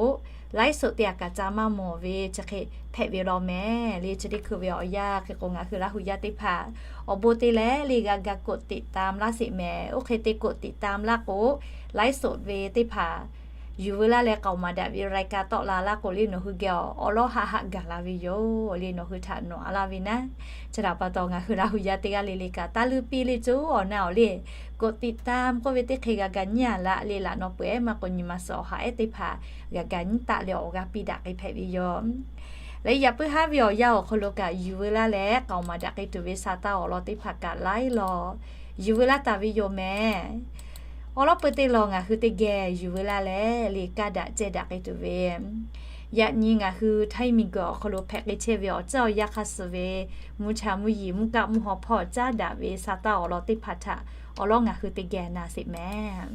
laiˉ soꞈ te a kaꞈ ca maˇ mawˬ ve chi hk'e hpehꞈ ve law mehˍ le. Chi teˇ hkui ve awˬ yanˇ hk'e k'o ngaˬ hui Laˇ huˍ yaˇ teˇ hpaˍ awˬ bon te leh le g'a ga กดติดตาม laˇ sheˍ mehˍ. Oˇ hk'e te กดติดตาม laˇ k'o, laiˉ soꞈ ve teˇ hpaˍ yuˬ veu laˇ leh k'aoˍ maˍ daꞈ ve รายการ tawˆ la laˇ k'o le nawˬ hui geh awˬ awˉ lawˉ haˆ haˆ gaˬ la ve yoˬ le. Nawˬ hui htaꞈ nawˬ a laˇ ve naˉ. Chi htaꞈ pa taw ngaˬ hui Laˇ huˍ yaˇ teˇ g'aˇ le le kaꞈ taˇ luˇ piˇ le coˬ awˬ na awˬ le กดติดตาม k'oˆ ve teˇ hk'e g'a ga nyi a laˇ le. Laꞈ naw peuˬ ehˉ maˇ k'o nyi ma suhˍ awˬ haꞈ ehˉ teˇ hpaˍ g'a ga nyi taˆ leh awˬ g'aˇ piˇ daꞈ k'ai hpehꞈ ve yoˬ. Leh yaꞈ puiˉ haˉ ve awˬ yanˇ awˬ hk'aw lo kaꞈ yuˬ veu laˇ leh k'aoˍ maˍ daꞈ k'ai tuˬ ve sa taˇ awˬ lawn teˇ hpaˍ kaꞈ laiˉ law yuˬ veu laˇ taˍ ve yoˬ mehˍ. Awˉ lawˉ peu teˇ law ngaˬ hui teˇ geh yuˬ veu laˇ leh le kaˇ daꞈ ceh daꞈ k'ai tuˬ ve, yaꞈ nyi ngaˬ hui Htaiˇ miˬguiˬ awˬ hk'aw lo hpehꞈ k'ai chehˇ ve awˬ ceuˬ awˬ yanˇ hk'aˇ suh ve mvuhˇ cha mvuhˇ yeˬ mvuhˇ kaˆ mvuhˇ haw hpawˇ caˉ daꞈ ve sa taˇ awˬ lawn teˇ hpaˍ htaꞈ awˬ lawˉ ngaˬ hui teˇ geh na sheˍ mehˍ.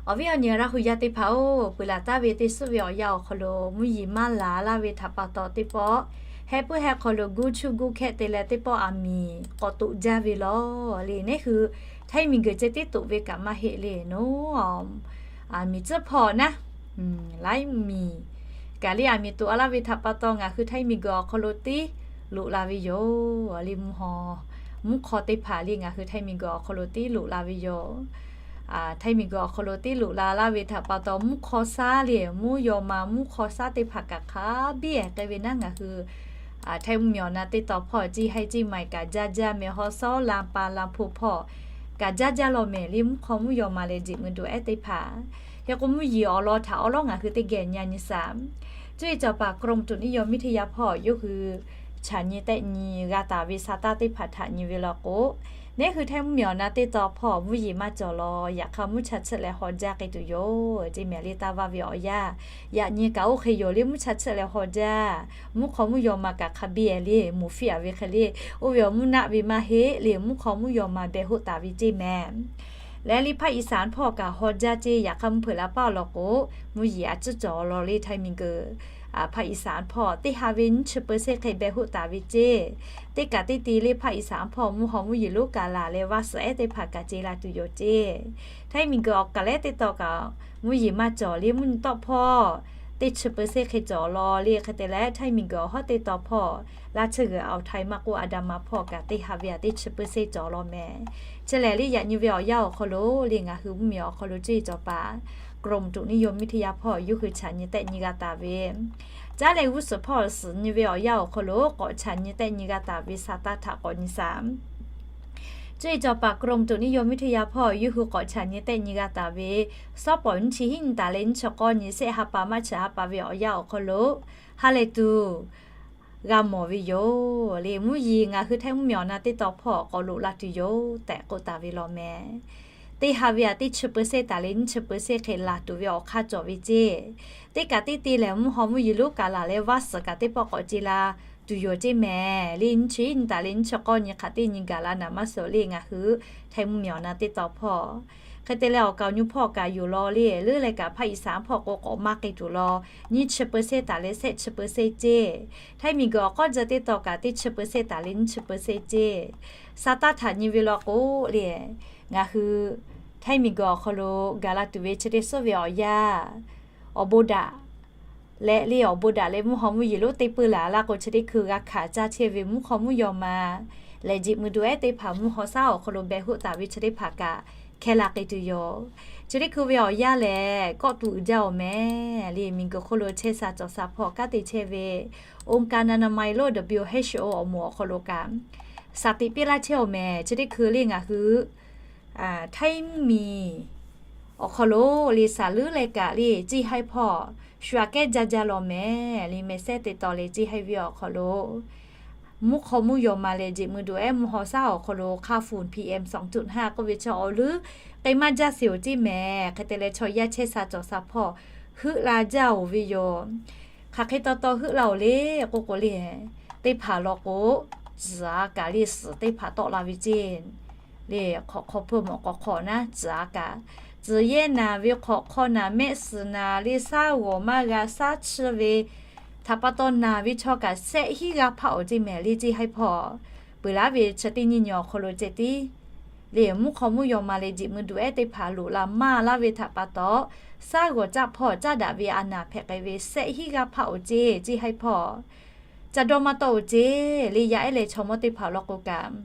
Awˬ viˉ awˬ nyi Laˇ huˍ yaˇ teˇ hpaˍ-oˬ, peuˬ laˬ taˍ ve teˇ suˉ ve awˬ yanˇ awˬ hk'aw lo mvuhˇ yeˬ maˇ laˬ laˇ ve htaꞈ pa taw teˇ pawˆ, heh puiˉ heh hk'aw lo guˇ chuˇ guˇ hkehˆ te leh teˇ pawˆ aˬ miˍ k'awꞈ toꞈ jaˇ ve law le. Neˉ hui Htaiˇ miˬguiˬ ceh tiˉ toꞈ ve kaꞈ maˇ heˆ le naˉ. Aˬ miˍ tcuhˉ hpawˇ naˉ, laiˉ miˍ kaꞈ le aˬ miˍ toꞈ a laˇ ve htaꞈ pa taw ngaˬ hui Htaiˇ miˬguiˬ awˬ hk'aw lo tiˉ loꞈ la ve yoˬ le. Mvuhˇ haw mvuhˇ hk'aw teˇ hpaˍ le ngaˬ hui Htaiˇ miˬguiˬ awˬ hk'aw lo tiˉ loꞈ la ve yoˬ. Htaiˇ miˬguiˬ awˬ hk'aw lo tiˉ loꞈ la laˇ ve htaꞈ pa taw mvuhˇ hk'aw shaˉ le mvuhˇ yaw ma mvuhˇ hk'aw shaˉ teˇ hpaˍ kaꞈ hk'a biˇ ehˍ k'ai ve naˉ. Ngaˬ hui Htaiˇ mvuhˇ miˬ awˬ na teˇ taw hpawˇ เชียงราย เชียงใหม่ kaꞈ jaˇ jaˇ, แม่ฮ่องสอน ลำปาง ลำพูน hpawˇ kaꞈ jaˇ jaˇ law mehˍ le. Mvuhˇ hk'aw mvuhˇ yaw ma leh jeꞈ mui duˬ ehˉ teˇ hpaˍ, hk'e k'o mvuhˇ yeˬ awˬ lawn htaꞈ awˉ lawˉ ngaˬ hui teˇ geh nyi a nyi shaˍ. Cuˇ yiˍ cawˬ paˍ กรมอุตุนิยมวิทยา hpawˇ yawˇ hui chaꞈ nyi tehˆ nyi g'a taˍ ve sa taˇ teˇ hpaˍ htaꞈ nyi ve law k'o, neˉ hui Htaiˇ mvuhˇ miˬ awˬ na teˇ taw hpawˇ mvuhˇ yeˬ maˇ cawˬ law yaꞈ hk'aˇ mvuhˇ cha chiˆ leh haw jaˇ k'ai tuˬ yoˬ ceˇ mehˍ le. Taˇ vaˇ ve awˬ yanˇ yaꞈ nyi kaꞈ oˇ hk'e yoˬ le. Mvuhˇ cha chiˆ leh haw jaˇ, mvuhˇ hk'aw mvuhˇ yaw ma kaꞈ hk'a biˇ ehˍ le, moˍ fiˇ a ve hk'e le, oˇ ve awˬ mvuhˇ naˆ ve maˇ heˆ le. Mvuhˇ hk'aw mvuhˇ yaw ma beh hoˆ taˍ ve ceˇ mehˍ. Leh le ภาคอีสาน hpawˇ kaꞈ haw jaˇ ceˇ. Yaꞈ hk'aˇ mvuhˇ hpeuꞈ la paˇ law k'o, mvuhˇ yeˬ a ciˉ cawˬ law le Htaiˇ miˬguiˬ ภาคอีสาน hpawˇ teˇ ha ve nyiˇ chi percent hk'e beh hoˆ taˍ ve ceˇ. Teˇ kaꞈ teˇ te le ภาคอีสาน hpawˇ mvuhˇ haw mvuhˇ yeˬ lonˉ kaꞈ laˬ leh vaˇ suhˍ ehˉ teˇ hpaˍ kaꞈ ce la tuˬ yoˬ ceˇ. Htaiˇ miˬguiˬ awˬ kaˍ lehˉ teˇ taw kaꞈ mvuhˇ yeˬ maˇ cawˬ le. Mvuhˇ nyi tawˆ hpawˇ teˇ chi percent hk'e cawˬ law le. Hk'e te leh Htaiˇ miˬguiˬ awˬ hawˉ teˇ taw hpawˇ Laˇ chi g'uiˬ awˬ Htaiˇ maˇ k'oˆ a da ma hpawˇ kaꞈ teˇ ha ve a teˇ chi percent cawˬ law mehˍ. Chi lehˬ le yaꞈ nyi ve awˬ yanˇ awˬ hk'aw lo le ngaˬ hui mvuhˇ miˬ awˬ hk'aw lo cuˇ yiˍ cawˬ paˍ กรมอุตุนิยมวิทยา hpawˇ yawˇ hui chaꞈ nyi tehˆ nyi g'a taˍ ve, caˉ leh g'uˇ suhˍ hpawˇ suhˍ nyi ve awˬ yanˇ awˬ hk'aw lo k'awꞈ chaꞈ nyi tehˆ nyi g'a taˍ ve sa taˇ htaꞈ k'awꞈ nyi shaˍ. Cuˇ yiˍ cawˬ paˍ กรมอุตุนิยมวิทยา hpawˇ yawˇ hui k'awꞈ chaꞈ nyi tehˆ nyi g'a taˍ ve, sawˉ pawˍ nyiˇ chi hiˉ nyi taˍ leh nyiˇ chi k'awˇ nyi shehˆ ha pa maˇ chi ha pa ve awˬ yanˇ awˬ hk'aw lo ha lehˬ tuˬ g'a mawˬ ve yoˬ le. Mvuhˇ yeˬ ngaˬ hui Htaiˇ mvuhˇ miˬ awˬ na teˇ taw hpawˇ k'awꞈ loꞈ la tuˬ yoˬ tehꞈ k'oˆ taˍ ve law mehˍ. Teˇ ha ve a teˇ chi percent taˍ leh nyiˇ chi percent hk'e laˬ tuˬ ve awˬ hk'aˇ cawˬ ve ceˇ. Teˇ kaꞈ teˇ te lehˬ mvuhˇ haw mvuhˇ yeˬ lonˉ kaꞈ laˬ leh vaˇ suhˍ kaꞈ teˇ pawˆ k'awꞈ ce la tuˬ yoˬ ceˇ mehˍ le. Nyiˇ chi nyi taˍ leh nyiˇ chi k'awˇ nyi hk'aˬ teˇ nyi gaˬ la naˍ maˇ suhˍ le ngaˬ hui Htaiˇ mvuhˇ miˬ awˬ na teˇ taw hpawˇ. Hk'e te leh awˬ kaˍ awˬ nyi hpawˇ kaꞈ yoˬ law le. Leuˉ leh kaꞈ ภาคอีสาน hpawˇ k'o k'awꞈ maˇ k'ai tuˬ law, nyiˇ chi percent taˍ leh shehˆ chi percent ceˇ. Htaiˇ miˬguiˬ awˬ k'awˇ jaˇ teˇ taw kaꞈ teˇ chi percent taˍ leh nyiˇ chi percent ceˇ. Sa taˇ htaꞈ nyi ve law k'o le, ngaˬ hui Htaiˇ miˬguiˬ awˬ hk'aw lo gaˬ la tuˬ ve chi teˇ suhˉ ve awˬ yanˇ, awˬ bon daꞈ leh le awˬ bon daꞈ leh mvuhˇ haw mvuhˇ yeˬ lonˉ teˇ peuˬ laˬ laˇ k'o chi teˇ hkui g'a hkanˍ caˇ chehˇ ve mvuhˇ hk'aw mvuhˇ yaw ma lehˬ jeꞈ mui duˬ ehˉ teˇ hpaˍ mvuhˇ haw shaˉ awˬ hk'aw lo beh hoˆ taˍ ve chi teˇ hpaˍ kaꞈ hkeh la k'ai tuˬ yoˬ. Chi teˇ hkui ve awˬ yanˇ lehˬ, kawˆ tuˬ uiˍ jaˇ-oˬ mehˍ le. Miˬguiˬ hk'oˆ lo chehˇ sha cawˬ sha hpawˇ kanˉ te chehˇ ve องค์การอนามัยโลก WHO awˬ moˍ awˬ hk'aw lo kaꞈ, shaˍ tiꞈ piˇ laˇ chehˇ-oˬ mehˍ. Chi teˇ hkui le ngaˬ hui Htaiˇ mvuhˇmiˬ awˬ hk'aw lo le shaˍ leuˉ leh kaꞈ le ceˇ haiˉ hpawˇ shu aꞈ kehˉ jaˇ jaˇ law mehˍ le. Mehˍ sehˉ te taw le ceˇ haiˉ ve awˬ hk'aw lo mvuhˇ hk'aw mvuhˇ yaw ma leh jeꞈ mui duˬ ehˉ mvuhˇ haw shaˉ awˬ hk'aw lo hk'a fuˍ PM sawˍ tuꞈ ha k'oˆ ve chaw awˬ leuˉ k'ai maˇ jaˇ sheˍ-oˬ ceˇ mehˍ. Hk'e te leh chaw yaˇ chehˇ sha cawˬ sha hpawˇ heuˆ la jaˇ-oˬ ve yoˬ. Hk'aˬ hk'e taw taw heuˆ la-oˬ le k'oˆ k'o le, teˇ hpaˍ law k'o, tcuhˍ a kaꞈ le suhˍ teˇ hpaˍ tawˆ la ve ceˇ le. Hk'awꞈ hk'aw hpeuˇ mawꞈ k'aw hk'awꞈ naˉ tcuhˍ a kaꞈ, tcuhˍ yehˇ naˍ ve hk'awꞈ hk'aw naˍ mehˆ suhˍ naˍ le shaˉ g'awˬ maˇ g'a shaˉ chiˇ ve htaꞈ pa taw naˍ ve chaw kaꞈ shehˆ hinˉ g'aˇ hpaˆ-oˬ ceˇ mehˍ le ceˇ haiˉ hpawˇ. Peuˬ laˉ ve chi teˇ nyi nyi awˬ hk'aw lo ceh tiˉ le mvuhˇ hk'aw mvuhˇ yaw ma leh jeꞈ mui duˬ ehˉ teˇ hpaˍ loꞈ la maˇ laˇ ve htaꞈ pa taw, shaˉ g'awˬ caˆ hpawˇ caˇ daꞈ ve a naˍ hpehꞈ k'ai ve shehˆ hinˉ g'aˇ hpaˆ-oˬ ceˇ ceˇ haiˉ hpawˇ. Ca dawˇ maˇ tawˆ-oˬ ceˇ le. Yaˇ ehˉ leh chaw mawˇ teˇ hpaˍ law k'o kaꞈ,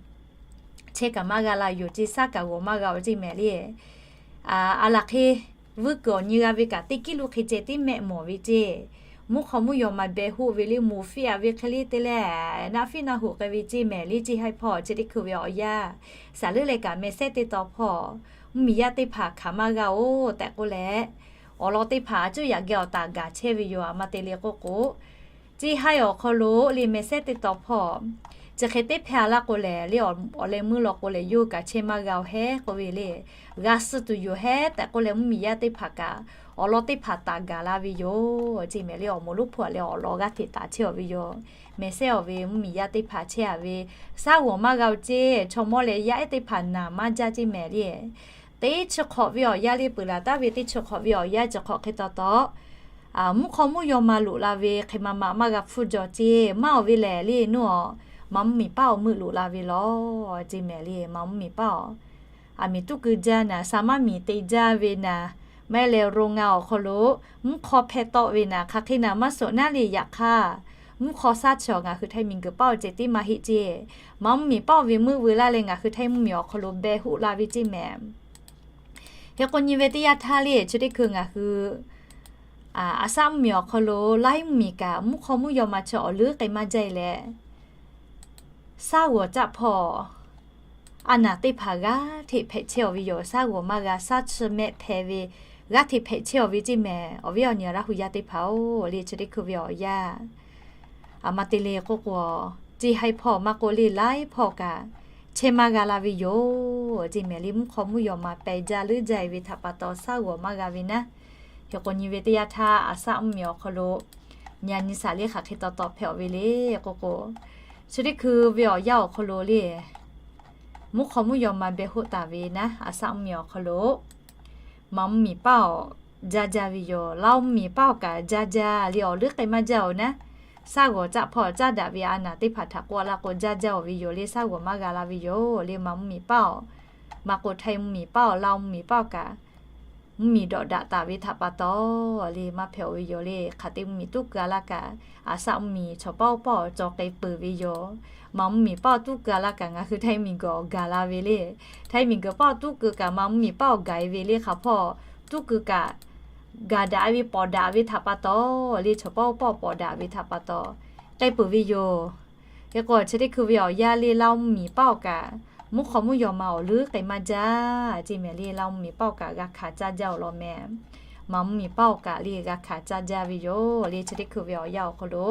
chehˇ kaꞈ maˇ g'a la yoˬ ceˇ, shaˉ kaꞈ g'awˬ maˇ g'a-oˬ ceˇ mehˍ le. A laˬ hk'e vuiˇ kuiˬ awˬ nyi g'a ve kaꞈ teˇ kiˉ lo hk'e ceh tiˉ mehˆ mawˬ ve ceˇ. Mvuhˇ hk'aw mvuhˇ yaw ma beh hoˆ ve le moˍ fiˇ a ve hk'e le te leh, naˆ fiˉ naˆ hoꞈ k'ai ve ceˇ mehˍ le ceˇ haiˉ hpawˇ. Chi teˇ hkui ve awˬ yanˇ, shaˍ leuˉ leh kaꞈ mehˍ sehˉ te taw hpawˇ mvuhˇmiˬ yaˇ teˇ hpaˍ hkanˍ maˇ g'a-oˬ tehꞈ k'oˆ leh, awˬ lawn teˇ hpaˍ a cuˉ yaꞈ geh awˬ taˍ gaˬ chehˇ ve yoˬ. A ma te le k'oˆ k'o, ceˇ haiˉ awˬ hk'aw lo le mehˍ sehˉ te taw hpawˇ chi hk'e teˇ hpehˇ a laˇ k'o lehˬ le, awˬ leh meuˇ law k'o lehˬ yawˇ hui kaꞈ chehˇ maˇ g'a-oˬ hehˉ k'oˆ ve le. G'a suh tuˬ yoˬ hehˉ tehꞈ k'oˆ leh mvuhˇmiˬ yaˇ teˇ hpaˍ kaꞈ awˬ lawn teˇ hpaˍ taˍ gaˬ la ve yoˬ ceˇ mehˍ le. Awˬ moˍ lonˉ hpu a leh awˬ lawn g'aˇ hteꞈ taˍ chehˇ-oˬ ve yoˬ. Mehˍ sehˉ-oˬ ve mvuhˇmiˬ yaˇ teˇ hpaˍ chehˇ a ve shaˉ g'awˬ maˇ g'a-oˬ ceˇ. Chaw mawˇ leh yaˇ ehˉ teˇ hpaˍ naˍ maˇ jaˇ ceˇ mehˍ le. Teˇ chi hk'awꞈ ve awˬ yanˇ le peuˬ laˬ taˉ ve teˇ chi hk'awꞈ ve awˬ yanˇ chi hk'awꞈ hk'e taw taw, mvuhˇ hk'aw mvuhˇ yaw ma loꞈ la ve hk'e ma ma maˇ g'a hpfuhˇ jaw ceˇ. Maˇ-oˬ ve lehˬ le nuˇ awˬ, ma mvuhˇmiˬ paˉ awˬ meuˆ loꞈ la ve law ceˇ mehˍ le. Ma mvuhˇmiˬ paˉ awˬ, aˬ miˍ tuˉ keu jaˇ naˍ, sa maˇ miˬ te jaˇ ve naˍ, maˇ heˆ leh ro nga awˬ hk'aw lo mvuhˇ hk'aw hpeh tawˆ ve naˍ, hk'aˬ hk'e naˍ maˇ suhˍ naˉ le. Yaꞈ hk'aˇ, mvuhˇ hk'aw shaˉ chi awˬ ngaˬ hui Htaiˇ miˬguiˬ paˉ awˬ ceh tiˉ maˇ heˆ ceˇ. Ma mvuhˇmiˬ paˉ awˬ ve meuˆ veu laˇ leh ngaˬ hui Htaiˇ mvuhˇmiˬ awˬ hk'aw lo beh hoˆ la ve ceˇ mehˍ. Hk'e k'o nyi ve teˇ yanˇ htaˇ le chi teˇ hkui ngaˬ hui a shaˉ mvuhˇmiˬ awˬ hk'aw lo laiˉ mvuhˇmiˬ kaꞈ mvuhˇ hk'aw mvuhˇ yaw ma chi awˬ leuˉ k'ai maˇ jaˇ e leh, shaˉ g'awˬ caˆ hpawˇ a naˍ teˇ hpaˍ g'aˇ hteꞈ hpehꞈ chehˇ-oˬ ve yoˬ. Shaˉ g'awˬ maˇ g'a shaˉ chiˇ mehˆ hpehꞈ ve g'aˇ hteꞈ hpehꞈ chehˇ-oˬ ve ceˇ mehˍ. Awˬ viˉ awˬ nyi Laˇ hu yaˇ teˇ hpaˍ-oˬ le, chi teˇ hkui ve awˬ yanˇ, a ma te le k'oˆ k'o, ceˇ haiˉ hpawˇ maˇ k'oˆ le laiˉ hpawˇ kaꞈ chehˇ maˇ g'a la ve yoˬ ceˇ mehˍ le. Mvuhˇ hk'aw mvuhˇ yaw ma peh jaˇ leuˉ jaˇ e ve htaꞈ pa taw shaˉ g'awˬ maˇ g'a ve naˉ. Hk'e k'o nyi ve teˇ yanˇ htaˇ a shaˉ mvuhˇmiˬ awˬ hk'aw lo nyi a nyi shaˍ le hk'aˬ hk'e taw taw hpehꞈ-oˬ ve le k'oˆ k'o, chi teˇ hkui ve awˬ yanˇ awˬ hk'aw lo le mvuhˇ hk'aw mvuhˇ yaw ma beh hoˆ taˍ ve naˉ, a shaˉ mvuhˇmiˬ awˬ hk'aw lo ma mvuhˇmiˬ paˉ awˬ jaˇ jaˇ ve yoˬ. Laˇ mvuhˇmiˬ paˉ awˬ kaꞈ jaˇ jaˇ le, awˬ leuˉ k'ai maˇ jaˇ-oˬ naˉ. Shaˉ g'awˬ caˆ hpawˇ caˇ daꞈ ve a naˍ teˇ hpaˍ htaꞈ k'oˆ laˇ k'o jaˇ jaˇ-oˬ ve yoˬ le. Shaˉ g'awˬ maˇ g'a la ve yoˬ le. Ma mvuhˇmiˬ paˉ awˬ, maˇ k'oˆ Htaiˇ mvuhˇmiˬ paˉ awˬ, Laˇ mvuhˇmiˬ paˉ awˬ kaꞈ mvuhˇmiˬ dawꞈ daꞈ taˍ ve htaꞈ pa taw le maˇ hpehꞈ-oˬ ve yoˬ le. Hk'aˬ te mvuhˇmiˬ tuˉ keu a laˇ kaꞈ, a shaˉ mvuhˇmiˬ chaw pawˆ pawˆ cawˬ k'ai peuˬ ve yoˬ. Ma mvuhˇmiˬ paˉ awˬ tuˉ keu a laˇ kaꞈ ngaˬ hui Htaiˇ miˬguiˬ awˬ gaˬ la ve le. Htaiˇ miˬguiˬ paˉ awˬ tuˉ keu kaꞈ ma mvuhˇmiˬ paˉ awˬ gaˬ e ve le. Hk'aˬ hpawˇ tuˉ keu kaꞈ gaˬ daꞈ ve pawˍ daꞈ ve htaꞈ pa taw le, chaw pawˆ pawˆ pawˍ daꞈ ve htaꞈ pa taw k'ai peuˬ ve yoˬ. Hk'e k'o chi teˇ hkui ve awˬ yanˇ le Laˇ mvuhˇmiˬ paˉ awˬ kaꞈ mvuhˇ hk'aw mvuhˇ yaw ma awˬ leuˉ k'ai maˇ jaˇ ceˇ mehˍ le. Laˇ mvuhˇmiˬ paˉ awˬ kaꞈ g'a hkanˍ caˇ jaˇ-oˬ law mehˍ. Ma mvuhˇmiˬ paˉ awˬ kaꞈ le g'a hkanˍ caˇ jaˇ ve yoˬ le. Chi teˇ hkui ve awˬ yanˇ awˬ hk'aw lo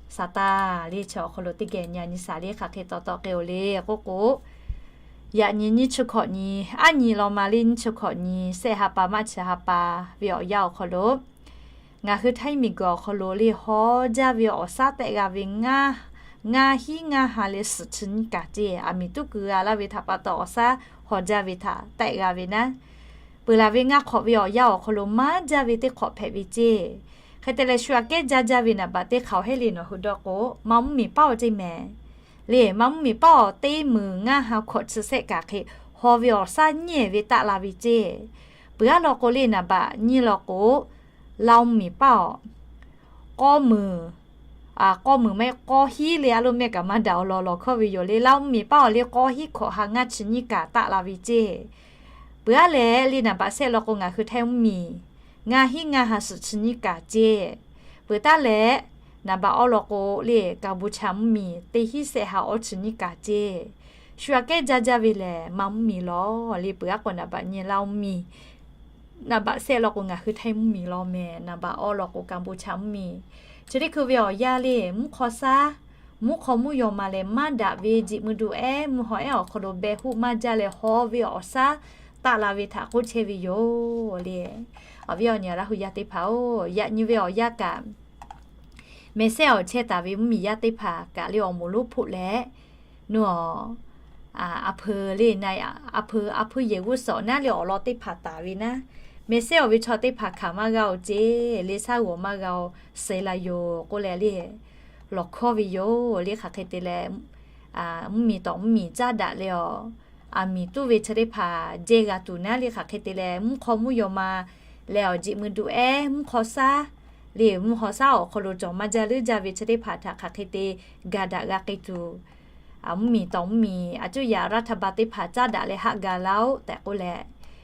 Saˍtanˍ le chi awˬ hk'aw lo teˇ geh nyi a nyi shaˍ le hk'aˬ hk'e taw taw k'ai-oˬ le k'oˆ k'o, yaꞈ nyi nyiˇ chi hkawꞈ nyi, aˉ nyi law ma le nyiˇ chi hkawꞈ nyi, sehˆ ha pa maˇ chi ha pa ve awˬ yanˇ awˬ hk'aw lo ngaˬ hui Htaiˇ miˬguiˬ awˬ hk'aw lo le haw jaˇ ve awˬ shaˉ tehˆ g'a ve ngaˇ, ngaˇ hinˉ ngaˇ ha leh suhˍ chi nyiˇ kaˬ ceˇ. Aˬ miˍ tuˉ keu g'a laˇ ve htaꞈ pa taw awˬ shaˉ haw jaˇ ve htaꞈ tehˆ g'a ve naˉ. Peuˬ laˬ ve ngaˇ hk'awꞈ ve awˬ yanˇ awˬ hk'aw lo maˇ jaˇ ve teˇ hk'awꞈ hpehꞈ ve ceˇ. Hk'e te leh shu aꞈ kehˉ jaˇ jaˇ ve naˍ baꞈ teˇ hk'aˬ hehˉ le nawˬ hui dawˇ k'o, ma mvuhˇmiˬ paˉ awˬ ceˇ mehˍ. Le ma mvuhˇmiˬ paˉ awˬ teˇ meunˍ ngaˇ ha hkawꞈ chi sehˆ kaꞈ hk'e haw ve awˬ shaˉ nyiˇ ehˍ ve taˆ la ve ceˇ. Peuˬ aˉ law k'o le naˍ baꞈ nyiˇ law k'o, Laˇ mvuhˇmiˬ paˉ awˬ k'awˇ meunˍ k'awˇ muiˬ maˇ heˆ k'awˇ hiˉ le a lo mehˆ kaꞈ maˇ daꞈ awˬ lawn lawˬ hkawˇ ve yoˬ le. Laˇ mvuhˇmiˬ paˉ awˬ le k'awˇ hiˉ hkawꞈ ha ngaˇ chi nyiˇ kaꞈ taˆ la ve ceˇ. Peuˬ aˉ leh le naˍ baꞈ shehˆ law k'o ngaˬ hui Htaiˇ mvuhˇmiˬ ngaˇ hiˉ ngaˇ ha suhˍ chi nyiˇ kaꞈ ceˇ. Peuˬ taˉ leh naˍ baꞈ awˇ law k'o le Kaˍbuˍchaˍ mvuhˇmiˬ teˇ hiˉ shehˆ ha awˇ chi nyiˇ kaꞈ ceˇ. Shu aꞈ kehˉ jaˇ jaˇ ve lehˬ maˇ mvuhˇmiˬ law le. Peuˬ aˉ k'o naˍ baꞈ nyi Laˇ mvuhˇmiˬ, naˍ baꞈ shehˆ law k'o ngaˬ hui Htaiˇ mvuhˇmiˬ law mehˍ, naˍ baꞈ awˇ law k'o Kaˍbuˍchaˍ mvuhˇmiˬ. Chi teˇ hkui ve awˬ yanˇ le mvuhˇ hk'aw shaˉ, mvuhˇ hk'aw mvuhˇ yaw ma leh maˇ daꞈ ve jiꞈ mui du ehˉ mvuhˇ haw ehˉ awˬ hk'aw lo beh hoˆ maˇ jaˇ leh haw ve awˬ shaˉ taˆ la ve htaꞈ k'oˆ chehˇ ve yoˬ le. Awˬ viˉ awˬ nyi Laˇ hu yaˇ teˇ hpaˍ-oˬ, yaꞈ nyi ve awˬ yanˇ kaꞈ mehˍ sehˉ awˬ chehˇ taˍ ve mvuhˇmiˬ yaˇ teˇ hpaˍ kaꞈ le awˬ moˍ lonˉ hpoˆ leh, nu a a pui le na, a pui a pui yehˬ g'uˇ suhˍ naˉ le awˬ lawn teˇ hpaˍ taˍ ve naˉ, mehˍ sehˉ awˬ ve chaw teˇ hpaˍ hkanˍ maˇ g'a-oˬ ceˇ le, shaˉ g'awˬ maˇ g'a-oˬ suh la yoˬ k'oˆ leh le lawˬ hkawˇ ve yoˬ le. Hk'aˬ hk'e te leh mvuhˇmiˬ tawˍ mvuhˇmiˬ caˉ daꞈ leh awˬ, aˬ miˍ tuˉ ve chi teˇ hpaˍ jehˇ g'a tuˬ naˉ le. Hk'aˬ hk'e te leh mvuhˇ hk'aw mvuhˇ yaw ma leh awˬ jiꞈ mui du ehˉ mvuhˇ hk'aw shaˉ le mvuhˇ haw shaˉ awˬ hk'aw lo cawˬ maˇ jaˇ leuˉ jaˇ ve chi teˇ hpaˍ htaꞈ hk'aˬ hk'e te ga daꞈ g'a k'ai tuˬ, mvuhˇmiˬ tawˍ mvuhˇmiˬ a cuˇ yaꞈ รัฐบาล teˇ hpaˍ caˉ daꞈ leh haˆ ga laˇ-oˆ tehꞈ k'oˆ leh,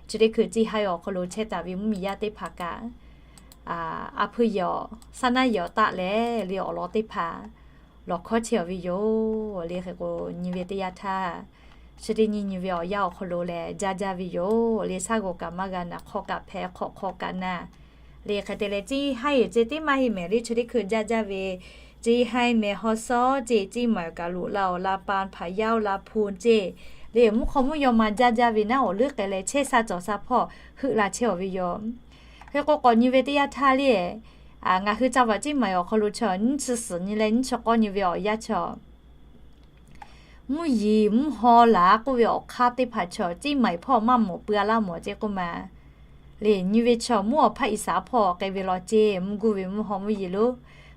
chi teˇ hkui Ceˇ Haiˇ awˬ hk'aw lo chehˇ taˍ ve mvuhˇmiˬ yaˇ teˇ hpaˍ kaꞈ a pui yehˬ awˬ shaˉ naˉ yehˬ awˬ taˆ leh le awˬ lawn teˇ hpaˍ lawˬ hkawˇ chehˇ-aˬ ve yoˬ le. Hk'e k'o nyi ve teˇ yanˇ htaˇ, chi teˇ nyi nyi ve awˬ yanˇ awˬ hk'aw lo lehˬ jaˇ jaˇ ve yoˬ le. Shaˉ g'awˬ kaꞈ maˇ g'a, naˍ hk'aw kaꞈ hpehꞈ, hk'awꞈ hk'aw kaꞈ naˍ le. Hk'e te leh Ceˇ Haiˇ ceˇ teˇ maˇ heˆ mehˍ le. Chi teˇ hkui jaˇ jaˇ ve Ceˇ Haiˇ mehˍ haw shaw ceˇ, Ceˇ Maiˍ kaꞈ loꞈ la awˬ la pan hpaˍ yaˇ-oˬ la hpu ceˇ le mvuhˇ hk'aw mvuhˇ yaw ma jaˇ jaˇ ve naˉ awˬ leuˉ k'ai leh chehˇ sha cawˬ sha hpawˇ heuˆ la chehˇ-aˬ ve yoˬ. Hk'e k'o k'awꞈ nyi ve teˇ yanˇ htaˇ le, ngaˬ hui ca vaꞈ Ceˇ Maiˍ awˬ hk'aw lo chaw nyiˇ chi suhˍ nyi leh nyiˇ chi k'awˇ nyi ve awˬ yanˇ chaw mvuhˇ yiˍ mvuhˇ haw laˬ k'oˆ ve awˬ hk'aˇ teˇ hpaˍ chaw Ceˇ Maiˍ hpawˇ maˇ mawˬ pui a laˇ mawˬ ceˇ k'oˆ ma le. Nyi ve chaw mvuhˇ awˬ hpaˇ Iˉsaˍ hpawˇ k'ai ve law ceˇ, mvuhˇ guˇ ve mvuhˇ haw mvuhˇ yiˍ lo.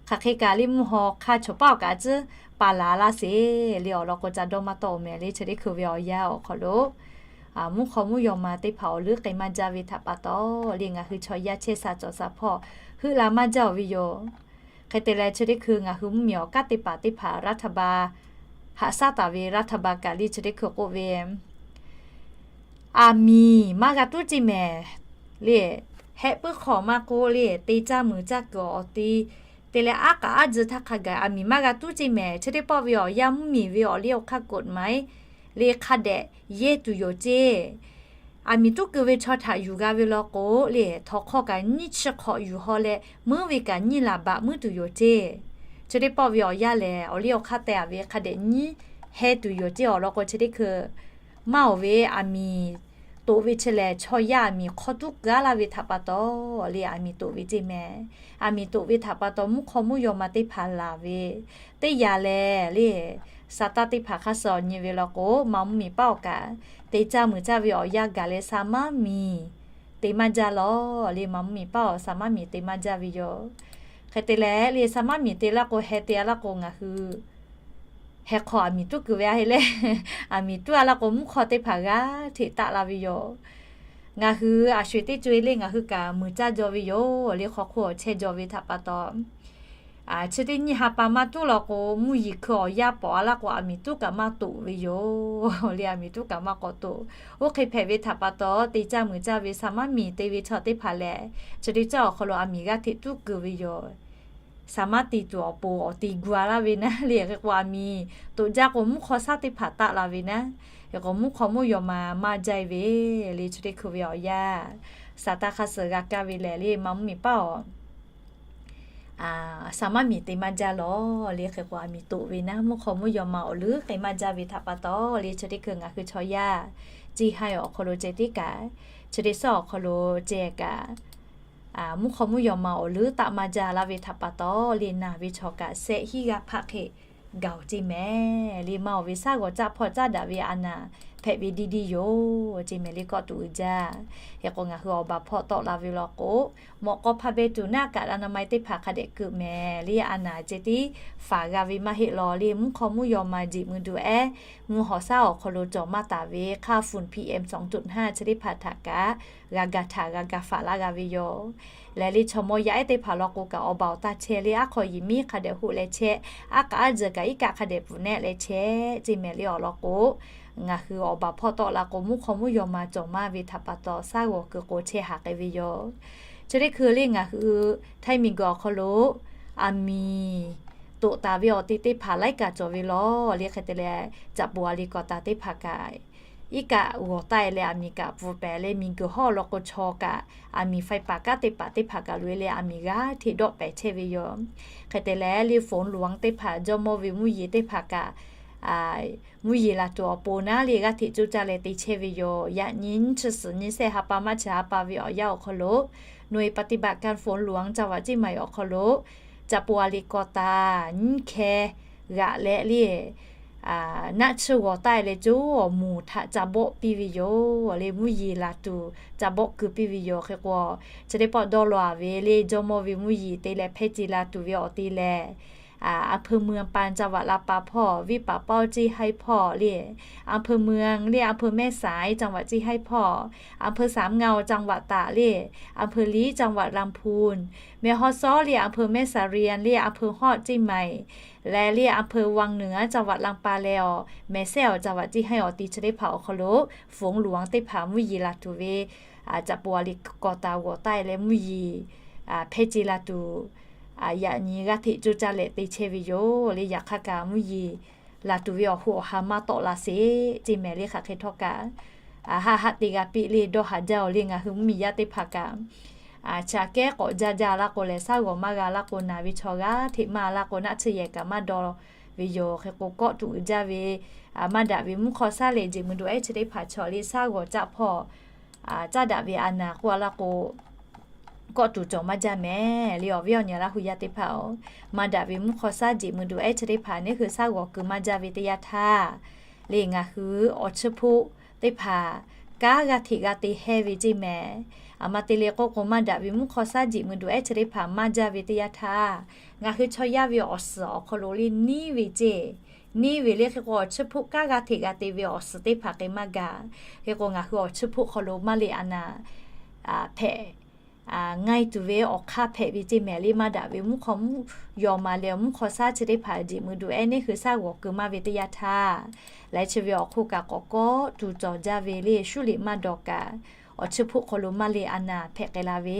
Hk'aˬ hk'e kaꞈ le mvuhˇ haw hk'aˇ chaw paˉ awˬ kaꞈ tcuhˉ pa laˬ laˇ sheˍ le. Awˬ lawn k'o ca dawˇ maˇ tawˆ-oˬ mehˍ le. Chi teˇ hkui ve awˬ yanˇ awˬ hk'aw lo mvuhˇ hk'aw mvuhˇ yaw ma teˇ hpaˍ awˬ leuˉ k'ai maˇ jaˇ ve htaꞈ pa taw le ngaˬ hui chaw yaˇ chehˇ sha cawˬ sha hpawˇ heuˆ la maˇ jaˇ-oˬ ve yoˬ. Hk'e te leh chi teˇ hkui ngaˬ hui mvuhˇmiˬ awˬ kaˉ teˇ hpaˍ teˇ hpaˍ รัฐบาล haꞈ shaˉ taˍ ve รัฐบาล kaꞈ le chi teˇ hkui k'oˆ ve, aˬ miˍ maˇ g'a tuˉ ceˇ mehˍ le. Heh puiˉ hk'awꞈ maˇ k'oˆ le te caˇ muiˬ caˇ kuiˬ awˬ ti te leh aˉ k'aꞈ aˉ tzuh htaˇ hk'a gaˬ aˬ miˍ maˇ g'a tuˉ ceˇ mehˍ. Chi teˇ pawˆ ve awˬ yanˇ mvuhˇmiˬ ve awˬ liˇ awˬ hk'aˇ กฎหมาย le hk'a dehꞈ yehˇ tuˬ yoˬ ceˇ. Aˬ miˍ tuˉ keu ve chaw htaꞈ yuˬ g'a ve law k'o le htawnˍ hk'aw kaꞈ nyiˇ chi hk'awꞈ yuˬ haw leh meuˉ ve kaꞈ nyiˇ laˬ baꞈ meuˉ tuˬ yoˬ ceˇ. Chi teˇ pawˆ ve awˬ yanˇ lehˬ awˬ liˇ awˬ hk'aˇ teh a ve hk'a dehꞈ nyiˇ heh tuˬ yoˬ ceˇ. Awˬ lawn k'o chi teˇ hkui maˇ oˬ ve aˬ miˍ toꞈ ve chi lehˬ chaw yaˇ aˬ miˍ hk'aw tuˉ keu a laˇ ve htaꞈ pa taw le aˬ miˍ toꞈ ve ceˇ mehˍ. Aˬ miˍ toꞈ ve htaꞈ pa taw mvuhˇ hk'aw mvuhˇ yaw ma teˇ hpaˍ laˬ ve teˇ yanˇ lehˬ le Saˍtanˍ teˇ hpaˍ hk'aˇ suh nyi ve law k'o, maˇ mvuhˇmiˬ paˉ awˬ kaꞈ te caˇ muiˬ caˇ ve awˬ yanˇ gaˬ leh sa maˇ miˬ te maˇ jaˇ law le. Maˇ mvuhˇmiˬ paˉ awˬ sa maˇ miˬ te maˇ jaˇ ve yoˬ. Hk'e te leh le sa maˇ miˬ te laˇ k'o heh te a laˇ k'o ngaˬ hui heh hk'aw aˬ miˍ tuˉ keu ve a heh leh, aˬ miˍ tuˉ a laˇ k'o mvuhˇ hk'aw teˇ hpaˍ g'aˇ hteꞈ taˆ la ve yoˬ. Ngaˬ hui a sho-eˬ teˇ co-e le ngaˬ hui kaꞈ muiˬ caˇ jaw ve yoˬ le. Hk'aw hk'oˆ awˬ chehˇ jaw ve htaꞈ pa taw chi teˇ nyiˇ ha pa maˇ tuˉ law k'o mvuhˇ yiˍ hkui awˬ yanˇ pawꞈ a laˇ k'o aˬ miˍ tuˉ kaꞈ maˇ toꞈ ve yoˬ le. Aˬ miˍ tuˉ kaꞈ maˇ k'awꞈ toꞈ. Oˇ hk'e hpehꞈ ve htaꞈ pa taw te caˇ muiˬ caˇ ve sa maˇ miˬ te ve chaw teˇ hpaˍ lehˬ chi teˇ caˇ awˬ hk'aw lo aˬ miˍ g'aˇ hteꞈ tuˉ keu ve yoˬ. Saˍ maˇ tiˍ tuˬ awˬ pon awˬ te gu a laˇ ve naˉ le. Hk'e k'o aˬ miˍ toꞈ jaˇ k'o mvuhˇ hk'aw shaˉ teˇ hpaˍ taˆ la ve naˉ. Hk'e k'o mvuhˇ hk'aw mvuhˇ yaw ma maˇ jaˇ ve le. Chi teˇ hkui ve awˬ yanˇ Saˍtanˍ hk'aˇ suh g'a kaˇ ve lehˬ le maˇ mvuhˇmiˬ paˉ awˬ sa maˇ miˬ te maˇ jaˇ law le. Hk'e k'o aˬ miˍ toꞈ ve naˉ mvuhˇ hk'aw mvuhˇ yaw ma awˬ leuˉ k'ai maˇ jaˇ ve htaꞈ pa taw le chi teˇ hkui ngaˬ hui chaw yaˇ ceˇ haiˇ awˬ hk'aw lo ceh tiˉ kaꞈ, chi teˇ suhˉ awˬ hk'aw lo ceh kaꞈ mvuhˇ hk'aw mvuhˇ yaw ma awˬ leuˉ taˆ maˇ jaˇ laˇ ve htaꞈ pa taw le naˬ ve chaw kaꞈ shehˆ hiˉ g'aˇ hpaˆ hk'e gaˬ-oˬ ceˇ mehˍ le. Maˇ oˬ ve shaˉ g'awˬ caˇ hpawˇ caˇ daꞈ ve a naˍ hpehꞈ ve diˇ diˇ yoˬ ce mehˍ le kawˆ tuꞈ uiˍ jaˇ. Hk'e k'o ngaˬ hui awˬ baˬ hpawˇ tawˆ la ve law k'o, mawꞈ k'aw hpaˇ beh tuˬ naˆ kaꞈ อนามัย teˇ hpaˍ hk'a dehꞈ keu mehˍ le, a naˍ ceh tiˉ faˍ g'a ve maˇ heˆ law le, mvuhˇ hk'aw mvuhˇ yaw ma jeꞈ mui duˬ ehˉ mvuhˇ hawˍ shaˉ awˬ hk'aw lo cawˬ maˇ taˍ ve hk'a funˍ PM sawˍ tuꞈ hnaˇ chi teˇ hpaˍ htaꞈ kaꞈ g'a ga htaꞈ g'a ga faˍ laˇ g'a ve yoˬ. Lehˬ le chaw mawˇ yaˇ ehˉ teˇ hpaˍ law k'o kaꞈ awˬ baˬ awˬ taˇ chehˇ le, aˉ hk'aw yiˍ miˉ hk'a dehꞈ hoˆ leh chehˇ, aˉ k'aˉ aˉ jeuˬ kaꞈ iˉ kaˆ hk'a dehꞈ pfuhˍ nehˆ leh chehˇ ce mehˍ le awˬ lawn k'o, ngaˬ hui awˬ baˬ hpawˇ tawˆ la k'o mvuhˇ hk'aw mvuhˇ yaw ma cawˬ maˇ ve htaꞈ pa taw shaˉ g'awˬ keu k'o chehˇ haˍ k'ai ve yoˬ. Chi teˇ hkui le ngaˬ hui Htaiˇ miˬguiˬ awˬ hk'aw lo aˬ miˍ toꞈ taˍ ve awˬ te teˇ hpaˍ laiˉ kaꞈ cawˬ ve law le. Hk'e te leh, caꞈ poˍ a liꞈ kawꞈ taˍ teˇ hpaˍ kaꞈ iˉ kaˆ g'awˬ taˆ e leh aˬ miˍ kaꞈ pfuhˍ pehˍ leh, miˬguiˬ hawˉ law k'o chaw kaꞈ aˬ miˍ ไฟป่า kanˉ te paˍ teˇ hpaˍ kaꞈ loꞈ e leh aˬ miˍ g'aˇ hteꞈ dawˆ pehˍ chehˇ ve yoˬ. Hk'e te leh le ฝนหลวง teˇ hpaˍ jawˇ mawˇ ve mvuhˇ yeˬ teˇ hpaˍ kaꞈ mvuhˇ yeˬ laˬ tuˬ awˬ pon naˉ le g'aˇ hteꞈ coˇ caˇ leh te chehˇ ve yoˬ. Yaꞈ nyi nyiˇ chi suhˍ nyiˇ sehˆ ha pa maˇ chi ha pa ve awˬ yanˇ awˬ hk'aw lo, หน่วยปฏิบัติการฝนหลวง จังหวัดเชียงใหม่ awˬ hk'aw lo caꞈ poˍ a liꞈ kawꞈ taˍ nyiˇ hkeh g'aꞈ leh le naˆ tsuhˇ g'awˬ taˆ e leh coˇ awˬ moˍ htaꞈ ca bawˆ piˇ ve yoˬ le. Mvuhˇ yeˬ laˬ tuˬ ca bawˆ keu piˇ ve yoˬ. Hk'e k'o, chi teˇ pawˆ dawˇ law a ve le jawˇ mawˇ ve mvuhˇ yeˬ te leh hpehˇ ce la tuˬ ve awˬ te lehˬ, อำเภอเมืองปาน จังหวัดลำปาง hpawˇ, วิภาเป้า เซี่ยงไฮ้ hpawˇ le, อำเภอเมือง le อำเภอแม่สาย จังหวัดเซี่ยงไฮ้ hpawˇ, อำเภอสามเงา จังหวัดตาก le, อำเภอลี จังหวัดลำพูน, แม่ฮ่องสอน le อำเภอแม่เสรียง le อำเภอฮอด เชียงใหม่ leh le อำเภอวังเหนือ จังหวัดลำปาง leh awˬ แม่สาย awˬ จังหวัดเซี่ยงไฮ้ awˬ ti chi teˇ hpaˍ awˬ hk'aw lo ฝนหลวง teˇ hpaˍ mvuhˇ yeˬ laˬ tuˬ ve caꞈ poˍ a liꞈ kawꞈ taˍ g'awˬ taˆ e leh mvuhˇ yeˬ hpehˇ ce la tuˬ, yaꞈ nyi g'aˇ hteꞈ coˇ caˇ leh te chehˇ ve yoˬ le. Yaꞈ hk'aˇ kaꞈ mvuhˇ yeˬ laˬ tuˬ ve awˬ ho awˬ ha maˇ tawˆ la sheˍ ce mehˍ le. Hk'aˬ hk'e htawˇ kaꞈ haˆ haˆ te g'a piˇ le dawˇ haˍ jaˇ oˬ le. Ngaˬ hui mvuhˇmiˬ yaˇ teˇ hpaˍ kaꞈ chi aꞈ kehˉ k'awꞈ jaˇ jaˇ laˇ k'o lehˬ, shaˉ g'awˬ maˇ g'a laˇ k'o, naˬ ve chaw g'aˇ hteꞈ maˇ laˇ k'o, naˆ tsuhˇ yehˬ kaꞈ maˇ daw ve yoˬ. Hk'e k'o, kawˆ tuꞈ uiˍ jaˇ ve maˇ daꞈ ve mvuhˇ hk'aw shaˉ leh jeꞈ mui duˬ ehˉ chi teˇ hpaˍ chaw le shaˉ g'awˬ caˆ hpawˇ caˉ daꞈ ve a naˍ k'oˆ a laˇ k'o, kawˆ tuˬ cawˬ maˇ jaˇ mehˍ le. Awˬ viˉ awˬ nyi Laˇ hu yaˇ teˇ hpaˍ-oˬ, maˇ daꞈ ve mvuhˇ hk'aw shaˉ jeꞈ mui duˬ ehˉ chi teˇ hpaˍ neˇ hui shaˉ g'awˬ keu maˇ jaˇ ve teˇ yanˇ htaˇ le, ngaˬ hui awˬ chiˇ hpoˆ teˇ hpaˍ kanˉ g'aˇ hteꞈ g'a te hehˇ ve ce mehˍ. Aˬ ma te le k'oˆ k'o, maˇ daꞈ ve mvuhˇ hk'aw shaˉ jeꞈ mui duˬ ehˉ chi teˇ hpaˍ maˇ jaˇ ve teˇ yanˇ htaˇ, ngaˬ hui chaw yaˇ ve awˬ suhˍ awˬ hk'aw lo le neˇ ve ce, neˇ ve le. Hk'e k'o, awˬ chiˇ hpoˆ kanˉ g'aˇ hteꞈ g'a te ve awˬ suhˍ teˇ hpaˍ k'ai maˇ gaˬ. Hk'e k'o, ngaˬ hui awˬ chiˇ hpoˆ hk'aw lo maˇ le a naˍ hpehꞈ ngaˬ tuˬ ve awˬ hk'aˇ hpehꞈ ve ce mehˍ le. Maˇ daꞈ ve mvuhˇ hk'aw mvuhˇ yaw ma leh mvuhˇ hk'aw shaˉ chi teˇ hpaˍ jeꞈ mui duˬ ehˉ neˇ hui shaˉ g'awˬ keu maˇ ve teˇ yanˇ htaˇ, laiˉ chi ve awˬ hk'oˆ kaꞈ k'awꞈ kawˆ tuˬ cawˬ jaˇ ve le. Shuˉ liꞈ maˇ dawˬ kaꞈ, awˬ chiˇ hpoˆ hk'aw lo maˇ le a naˍ hpehꞈ k'ai la ve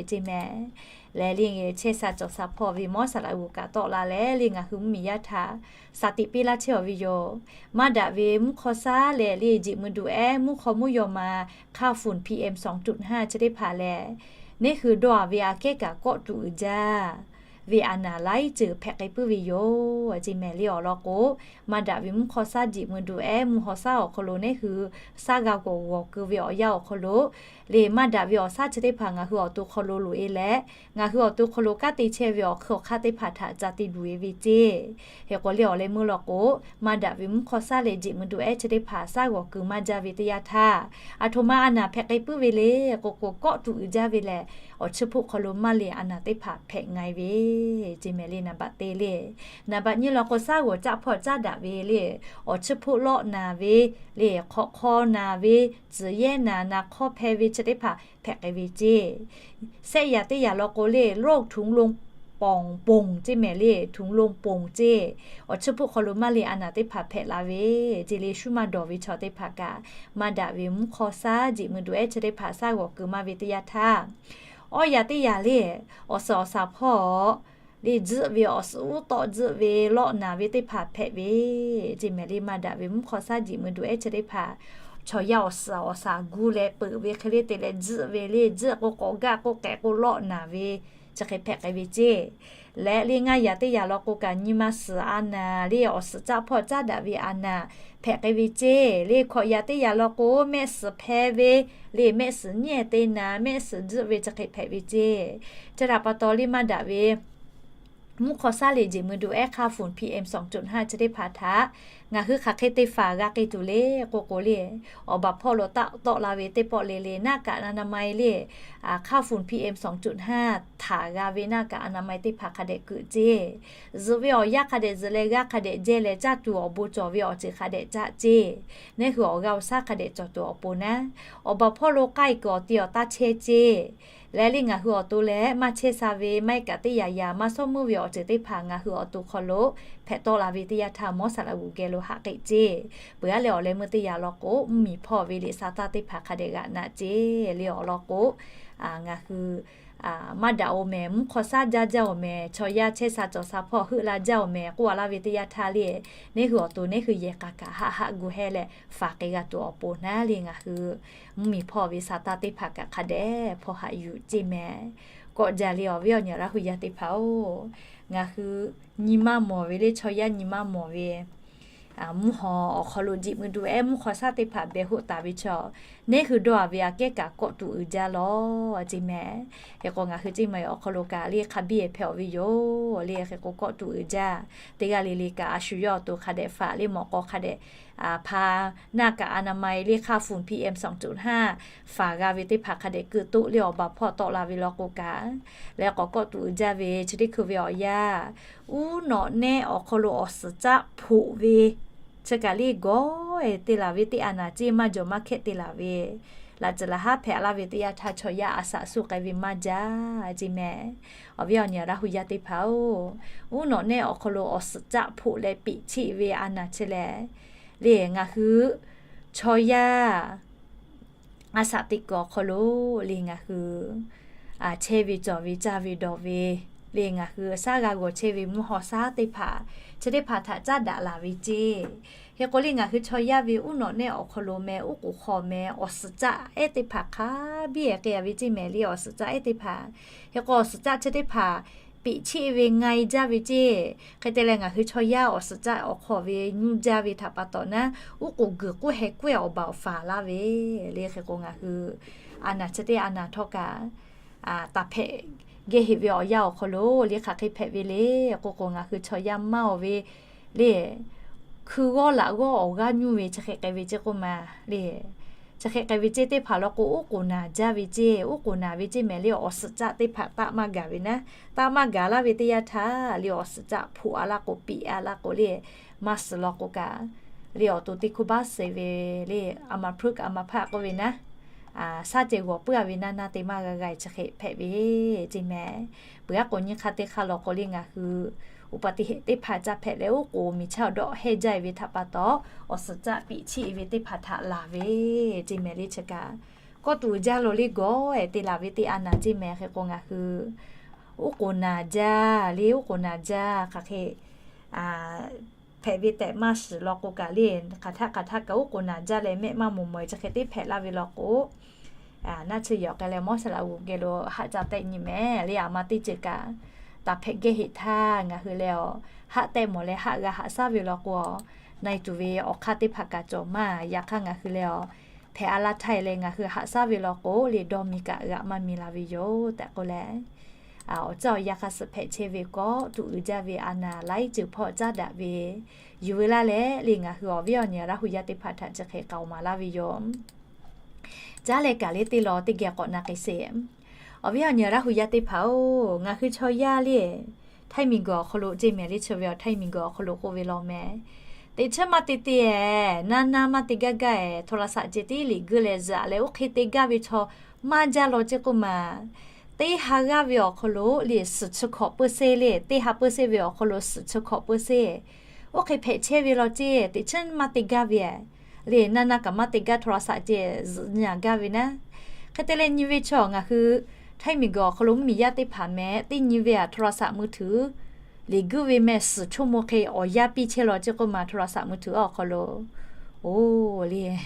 ce mehˍ. Leh le chehˇ sha cawˬ sha hpawˇ ve mawˇ saˍ laꞈ g'oˍ kaꞈ tawˆ la leh le, ngaˬ hui mvuhˇmiˬ yaˇ htaꞈ shaˍ tiꞈ piˇ laˇ chehˇ awˬ ve yoˬ. Maˇ daꞈ ve mvuhˇ hk'aw shaˉ leh le jeꞈ mui duˬ ehˉ mvuhˇ hk'aw mvuhˇ yaw ma hk'a funˍ PM sawˍ tuꞈ hnaˇ chi teˇ hpaˍ lehˬ, neˇ hui dawˇ a ve aꞈ kehˉ kaꞈ kawˆ tuˬ uiˍ jaˇ ve a naˍ laiˉ ceuˬ hpehꞈ k'ai puiˉ ve yoˬ ce mehˍ le. Awˬ lawn k'o, maˇ daꞈ ve mvuhˇ hk'aw shaˉ jeꞈ mui duˬ ehˉ mvuhˇ hawˍ shaˉ awˬ hk'aw lo neˇ hui shaˉ g'a g'awˬ g'awˬ keu ve awˬ yanˇ awˬ hk'aw lo le, maˇ daꞈ ve awˬ shaˉ chi teˇ hpaˍ ngaˬ hui awˬ to hk'aw lo loꞈ e leh, ngaˬ hui awˬ to hk'aw lo kanˉ te chehˇ ve awˬ hk'ui awˬ hk'aˇ teˇ hpaˍ htaꞈ ca te luˬ e ve ce. Hk'e k'o le awˬ leh meuˇ law k'o, maˇ daꞈ ve mvuhˇ hk'aw shaˉ leh jeꞈ mui duˬ ehˉ chi teˇ hpaˍ shaˉ g'awˬ keu maˇ jaˇ ve teˇ yanˇ htaˇ, aˬ htoꞈ ma a naˍ hpehꞈ k'ai puiˉ ve le k'o k'o, kawˆ tuˬ uiˍ jaˇ ve lehˬ, awˬ chiˇ hpoˆ hk'aw lo maˇ le a naˍ teˇ hpaˍ hpehꞈ ngaiˬ ve ce mehˍ le. Naˍ baꞈ te le, naˍ baꞈ nyi law k'o, shaˉ g'awˬ caˆ hpawˇ caˉ daꞈ ve le, awˬ chiˇ hpoˆ lawˆ naˍ ve le, hk'awꞈ hk'aw naˍ ve, tcuhˍ yehˇ naˍ, naˍ hk'awˇ hpeh ve chi teˇ hpaˍ hpehꞈ k'ai ve ce. Sehˆ yaꞈ teˇ yaꞈ law k'o le, โรคถุงลมโป่ง ponˬ ce mehˍ le, ถุงลมโป่ง ce. Awˬ chiˇ hpoˆ hk'aw lo maˇ le a naˍ teˇ hpaˍ hpehꞈ la ve ce le. Shu maˇ dawˬ ve chaw teˇ hpaˍ kaꞈ, maˇ daꞈ ve mvuhˇ hk'aw shaˉ jeꞈ mui duˬ ehˉ chi teˇ hpaˍ shaˉ g'awˬ keu maˇ ve teˇ yanˇ htaˇ, awˇ yaꞈ teˇ yaꞈ le, awˬ suhˍ awˬ shaˍ hpawˇ le, tzuhˆ ve awˬ suhˍ uˉ tawˆ tzuhˆ ve lawˆ naˍ ve teˇ hpaˍ hpehꞈ ve ce mehˍ le. Maˇ daꞈ ve mvuhˇ hk'aw shaˉ jeꞈ mui duˬ ehˉ chi teˇ hpaˍ, chaw yaˇ awˬ suhˍ awˬ shaˍ gu leh peuˬ ve hk'e le te leh tzuhˆ ve le, tzuhˆ k'o k'awꞈ gaˆ k'o k'ehꞈ k'o lawˆ naˍ ve chi hk'e hpehꞈ k'ai ve ce. Leh le ngaˇ yaꞈ teˇ yaꞈ law k'o kaꞈ, nyi ma suhˍ a naˍ le, awˬ suhˍ caˆ hpawˇ caˉ daꞈ ve a naˍ hpehꞈ k'ai ve ce. Le hkawꞈ yaꞈ teˇ yaꞈ law k'o, mehˆ suhˍ hpeh ve le, mehˆ suhˍ nyi e te naˍ, mehˆ suhˍ tzuhˆ ve chi hk'e hpehꞈ ve ce. Chi htaꞈ pa taw le maˇ daꞈ ve mvuhˇ hk'aw shaˉ liꞈ jeˬ mui du ehˉ hk'aˇ funˍ P M sawˬ cuꞈ haˇ chi teˇ hpaˍ htaꞈ ngaˬ hui hk'aˬ hk'e te faˍ g'a k'ai tuˬ le k'oˆ k'o le, awˬ baˬ hpawˇ lo taˆ tawˆ la ve teˇ pawˆ le le หน้ากากอนามัย le, hk'aˇ funˍ P M sawˬ cuꞈ haˇ htaꞈ g'a ve หน้ากากอนามัย teˇ hpaˍ hk'a dehꞈ keuꞈ ceˇ. Zuhꞈ ve awˬ yanˇ hk'a dehꞈ zuhꞈ leh g'aˇ hk'a dehꞈ jehˇ leh caˇ tuˬ awˬ bon cawˬ ve awˬ ceuˬ hk'a dehꞈ caˆ ceˇ. Neˇ hui awˬ g'aˇ awˬ shaˉ hk'a dehꞈ cawˬ tuˬ awˬ pon naˉ, awˬ baˬ hpawˇ lo k'ai kuiˬ awˬ te awˬ taˇ chehˇ ceˇ. Leh le ngaˬ hui awˬ to leh maˇ chehˇ sha ve maˇ heˆ kaꞈ teˇ yaꞈ yaꞈ maˇ shawˉ meuˇ ve awˬ ceuˬ teˇ hpaˍ ngaˬ hui awˬ to hk'aw lo hpehꞈ tawˆ la ve teˇ yanˇ htaˇ mawˇ saˍ laꞈ g'uˬ geh lo haꞈ k'eˆ ceˇ. Peuˬ aˉ leh awˬ leh meuˇ teˇ yaꞈ law k'o, mvuhˇmiˬ hpawˇ ve liꞈ sa taˇ teˇ hpaˍ hk'a dehꞈ g'aꞈ naꞈ ceˇ. Le awˬ lawn k'o, ngaˬ hui maˇ daꞈ-oˬ mehˍ, mvuhˇ hk'aw shaˉ jaˇ jaˇ-oˬ mehˍ, chaw yaˇ chehˇ sha cawˬ sha hpawˇ heuˆ la jaˇ-oˬ mehˍ k'oˆ a laˇ ve teˇ yanˇ htaˇ le, neˇ hui awˬ to neˇ hui yehˬ k'a kaꞈ haˆ haˆ gu hehˇ leh faˍ k'ai g'a tuˬ awˬ pon naˉ le ngaˬ hui mvuhˇmiˬ hpawˇ ve sa taˇ teˇ hpaˍ kaꞈ hk'a dehꞈ hpawˇ haꞈ yuˬ ceˇ mehˍ. Kawˆ jaˇ le awˬ viˉ awˬ nyi Laˇ hu yaˇ teˇ hpaˍ-oˬ, ngaˬ hui nyi maˇ mawˬ ve le chaw yaˇ nyi maˇ mawˬ ve mvuhˇ haw awˬ hk'aw lo jeˬ mui du ehˉ mvuhˇ hk'aw shaˉ teˇ hpaˍ beh hoˆ taˍ ve chaw, neˇ hui dawˇ a ve aꞈ kehˉ kaꞈ kawˆ tuˬ uiˍ jaˇ lawˬ ceˇ mehˍ. Hk'e k'o ngaˬ hui ceˇ ma awˬ hk'aw lo kaꞈ le hk'a biˇ hpehꞈ-oˬ ve yoˬ le. Hk'e k'o kawˆ tuˬ uiˍ jaˇ, teˇ g'aˇ le le kaꞈ a shu yawˇ awˬ to hk'a dehꞈ faˍ le mawꞈ k'aw hk'a dehꞈ hpa หน้ากากอนามัย le hk'aˇ funˍ P M sawˬ cuꞈ haˇ faˍ g'a ve teˇ hpaˍ hk'a dehꞈ keu toˆ le awˬ baˬ hpawˇ tawˆ la ve law k'o kaꞈ, leh k'awꞈ kawˆ tuˬ uiˍ jaˇ ve chi teˇ hkui ve awˬ yanˇ, uˉ nawꞈ nehˆ awˬ hk'aw lo awˬ suhˍ caˆ hpoꞈ ve chi kaꞈ le gawˬ-e te laˬ ve teˇ a naˍ ceˇ maˇ jawˬ maˇ hkehˆ te laˬ ve, laꞈ ceuˬ laˬ haˉ hpehꞈ laˇ ve teˇ yanˇ htaˇ chaw yaˇ a shaꞈ suˇ k'ai ve maˇ jaˇ ceˇ mehˍ. Awˬ viˉ awˬ nyi Laˇ hu yaˇ teˇ hpaˍ-oˬ, uˉ nawꞈ nehˆ awˬ hk'aw lo awˬ suhˍ caˆ hpoꞈ leh peꞈ cheˆ ve a naˍ chi lehˬ, le ngaˬ hui chaw yaˇ a shaꞈ teꞈ kuiˬ awˬ hk'aw lo le ngaˬ hui chehˇ ve cawˬ ve caˇ ve dawˬ ve, le ngaˬ hui shaˉ g'a g'awˬ chehˇ ve mvuhˇ haw shaˉ teˇ hpaˍ, chi teˇ hpaˍ htaꞈ caˉ daꞈ laˬ ve ceˇ. Hk'e k'o le ngaˬ hui chaw yaˇ ve uˉ nawꞈ nehˆ awˬ hk'aw lo meh uˉ k'oˍ hk'aw meh awˬ suhˍ caˆ ehˉ teˇ hpaˍ hk'a biˇ k'ai a ve ceˇ mehˍ le awˬ suhˍ caˆ ehˉ teˇ hpaˍ. Hk'e k'o awˬ suhˍ caˆ chi teˇ hpaˍ peꞈ cheˆ ve nga-e jaˇ ve ceˇ. Hk'e te leh ngaˬ hui chaw yaˇ awˬ suhˍ caˆ awˬ hk'aw ve nyu jaˇ ve htaꞈ pa taw naˉ, uˉ k'oˍ guiˬ k'oˆ heh k'oˆ-e awˬ baˬ awˬ faˍ laˇ ve le. Hk'e k'o ngaˬ hui a naˍ chi teˇ a naˍ htawˇ kaꞈ taˍ hpehꞈ geh heꞈ ve awˬ yanˇ awˬ hk'aw lo le hk'aˬ hk'e hpehꞈ ve le k'oˆ k'o ngaˬ hui chaw yaˇ maˇ-oˬ ve le hkui g'awˇ laꞈ g'awˇ awˬ g'aˇ nyuˇ ve chi hk'e k'ai ve ceˇ k'oˆ ma le. Chi hk'e k'ai ve ceˇ teˇ hpaˍ law k'o uˉ k'oˍ naˍ jaˇ ve ceˇ, uˉ k'oˍ naˍ ve ceˇ mehˍ le awˬ suhˍ caˆ teˇ hpaˍ taˆ maˇ gaˬ ve naˉ, taˆ maˇ gaˬ laˇ ve teˇ yanˇ htaˇ le awˬ suhˍ caˆ hpoꞈ a laˇ k'o peꞈ a laˇ k'o le maˇ suhˍ law k'o kaꞈ, le awˬ to teˇ hkuˇ baˆ suh ve le a ma hpruˆ a ma hpaˆ k'oˆ ve naˉ, shaˉ ceh g'awˬ puiˉ a ve naˉ naˉ te maˇ g'a g'a chi hk'e hpehꞈ ve ceˇ mehˍ. Peuˬ aˉ k'o nyi hk'aˇ teˇ hk'aˇ law k'o le ngaˬ hui อุบัติเหตุ teˇ hpaˍ caˇ hpehꞈ leh uˉ k'oˍ miˬ chaˇ awˬ dawˆ hehˇ jaˇ ve htaꞈ pa taw awˬ suhˍ caˆ peꞈ cheˆ ve teˇ hpaˍ htaꞈ laˬ ve ceˇ mehˍ le chi kaꞈ kawˆ tuˬ uiˍ jaˇ lo le gawˬ-e te laˬ ve teˇ a naˍ ceˇ mehˍ. Hk'e k'o ngaˬ hui uˉ k'oˍ naˍ jaˇ le uˉ k'oˍ naˍ jaˇ hk'aˬ hk'e hpehꞈ ve tehꞈ maˇ shiˍ law k'o kaꞈ le hk'aˬ htaˆ hk'aˬ htaˆ kaꞈ uˉ k'oˍ naˍ jaˇ leh mehˆ maˇ moˍ mawˬ-e chi hk'e teˇ hpehꞈ laˇ ve law k'o, naˆ chi yawˬ k'ai leh mawˇ shaˍ laꞈ g'uˬ geh lo haˆ ca tehˆ nyi mehˍ le a ma teˇ ceuˬ kaꞈ taˍ hpehꞈ geh heꞈ htaˇ ngaˬ hui leh awˬ haˆ tehˆ mawˬ leh haˆ g'a haꞈ shaˉ ve law k'o, na-e tuˬ ve awˬ hk'aˇ teˇ hpaˍ kaꞈ cawˬ maˇ. Yaꞈ hk'aˇ ngaˬ hui leh awˬ hpehꞈ a laˇ htaˇ leh ngaˬ hui haꞈ shaˉ ve law k'o le dawˇ mi kaꞈ g'aꞈ maˇ mi la ve yoˬ tehꞈ k'oˆ leh, awˬ caˇ awˬ yanˇ hk'a suh hpehꞈ chehˇ ve kawˆ tuˬ uiˍ jaˇ ve a naˍ laiˉ ceuˬ hpawˇ caˉ daꞈ ve yuˬ ve laˇ leh le ngaˬ hui awˬ viˉ awˬ nyi Laˇ hu yaˇ teˇ hpaˍ htaꞈ chi hk'e k'aoˍ maˍ laˇ ve yoˬ. Caˉ leh kaꞈ le teˇ law teˇ geh k'awꞈ na k'ai sheˍ. Awˬ viˉ awˬ nyi Laˇ hu yaˇ teˇ hpaˍ-oˬ, ngaˬ hui chaw yaˇ le htaiˇ miˬ guiˬ awˬ hk'aw lo ceˇ mehˍ le chi ve awˬ htaiˇ miˬ guiˬ awˬ hk'aw lo k'oˆ ve law meh, teꞈ chiˉ maˇ te te-e, naˇ naˇ maˇ te gaˇ gaˇ-e, โทรศัพท์ ceh tiˉ liꞈ guiˇ leh zuhꞈ leh oˇ hk'e te gaˇ ve chaw maˇ jaˇ law ceˇ k'oˆ ma. Teˇ ha g'aˇ ve awˬ hk'aw lo le suhˍ chi hkawꞈ peuˇ seˇ le, teˇ ha peuˇ seˇ ve awˬ hk'aw lo suhˍ chi hkawꞈ peuˇ seˇ oˇ hk'e hpehꞈ chehˇ ve law ceˇ, teꞈ chiˉ maˇ te gaˇ ve le. Naˇ naˇ kaꞈ maˇ te gaˇ โทรศัพท์ ceh zuhꞈ nyi-a gaˇ ve naˉ. Hk'e te leh nyi ve chaw ngaˬ hui htaiˇ miˬ guiˬ awˬ hk'aw lo mvuhˇmiˬ yaˇ teˇ hpaˍ meh teˇ nyi ve a โทรศัพท์ มือถือ liꞈ guiˇ ve meh suhˍ ชั่วโมง hk'e awˬ yanˇ piˇ chehˇ law ceˇ k'oˆ ma โทรศัพท์ มือถือ awˬ hk'aw lo. Oˬ le,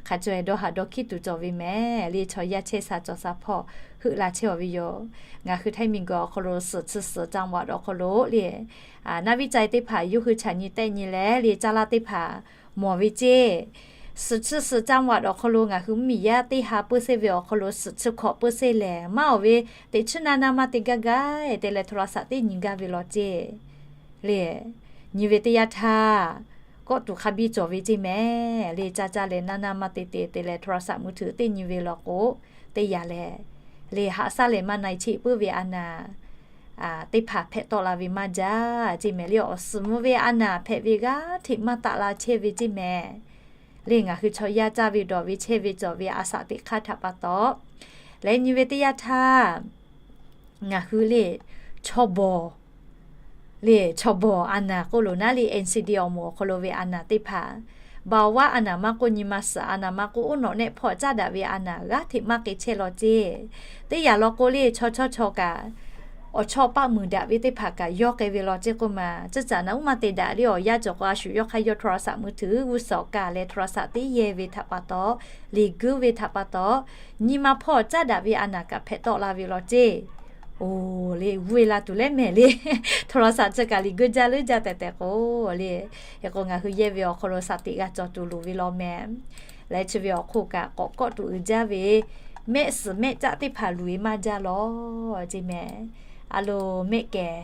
hk'a caweh dawˇ haꞈ dawˇ hkiˉ tuˬ cawˬ ve meh le chaw yaˇ chehˇ sha cawˬ sha hpawˇ heuˆ la chehˇ-aw ve yoˬ. Ngaˬ hui htaiˇ miˬ guiˬ awˬ hk'aw lo suhˍ chi suhˍ จังหวัด awˬ hk'aw lo le naˇ viˉ ca-e teˇ hpaˍ yawˇ hui chaꞈ nyi tehˆ nyi leh le caˇ laˇ teˇ hpaˍ mawˬ ve ceˇ. suhˍ chi suhˍ จังหวัด awˬ hk'aw lo ngaˬ hui mvuhˇmiˬ yaˇ teˇ ha peuˇ seˇ ve awˬ hk'aw lo suhˍ chi hkawꞈ peuˇ seˇ lehˬ, maˇ awˬ ve teꞈ chiˉ naˇ naˇ maˇ te gaˇ gaˇ te leh โทรศัพท์ teˇ nyi gaˇ ve law ceˇ le. Nyi ve teˇ yanˇ htaˇ, kawˆ tuˬ hk'a biˇ cawˬ ve ceˇ mehˍ le. Caˇ caˇ leh naˇ naˇ maˇ te te te leh โทรศัพท์ มือถือ teˇ nyi ve law k'o, teˇ yanˇ lehˬ le haꞈ shaˉ lehˬ maˇ na e cheˆ puiˉ ve a naˍ teˇ hpaˍ hpehꞈ tawˆ la ve maˇ jaˇ ceˇ mehˍ le. Awˬ suhˍ mvuh ve a naˍ hpehꞈ ve g'aˇ hteꞈ maˇ taˆ la chehˇ ve ceˇ mehˍ le. Ngaˬ hui chaw yaˇ caˇ ve dawˬ ve chehˇ ve cawˬ ve a shaꞈ teꞈ hk'aˇ htaꞈ pa taw, leh nyi ve teˇ yanˇ htaˇ, ngaˬ hui le chaw bawˬ le chaw bawˬ a naˍ k'oˆ lo naˉ le, NCD awˬ moˍ awˬ hk'aw lo ve a naˍ teˇ hpaˍ, เบาหวาน a naˍ maˇ k'oˆ, นมสาร a naˍ maˇ k'oˆ, อ้วกนอกแน่น hpawˇ caˉ daꞈ ve a naˍ g'aˇ hteꞈ maˇ k'e chehˇ law ceˇ. Teˇ yanˇ law k'o le chaw chawˇ chaw kaꞈ, awˬ chawˇ paˆ muiˬ daꞈ ve teˇ hpaˍ kaꞈ yawˇ k'ai ve law ceˇ k'oˆ ma, tcuhˉ caꞈ naꞈ uˉ maˇ te daꞈ le. Awˬ yanˇ cawˬ k'o a shu yawˇ hk'aˇ yawˇ โทรศัพท์ มือถือ g'uˇ suhˍ awˬ kaˬ leh โทรศัพท์ teˇ yehˇ ve htaꞈ pa taw, liꞈ guiˇ ve htaꞈ pa taw, nyi ma hpawˇ caˉ daꞈ ve a naˍ kaꞈ hpehꞈ tawˆ la ve law ceˇ. Oˬ le, g'uˇ e la tuˬ leh mehˍ le, โทรศัพท์ chi kaꞈ liꞈ guiˇ jaˇ leuˉ jaˇ tehꞈ tehꞈ k'o le. Hk'e k'o ngaˬ hui yehˇ ve awˬ hk'aw lo shaˍ tiꞈ g'a cawˬ tuˬ loˍ ve law mehˍ. Leh chi ve awˬ hk'oˆ kaꞈ k'awꞈ kawˆ tuˬ uiˍ jaˇ ve mehˆ suhˍ mehˆ caˆ teˇ hpaˍ luˬ e maˇ jaˇ law ceˇ mehˍ. A lo mehˆ kehˬ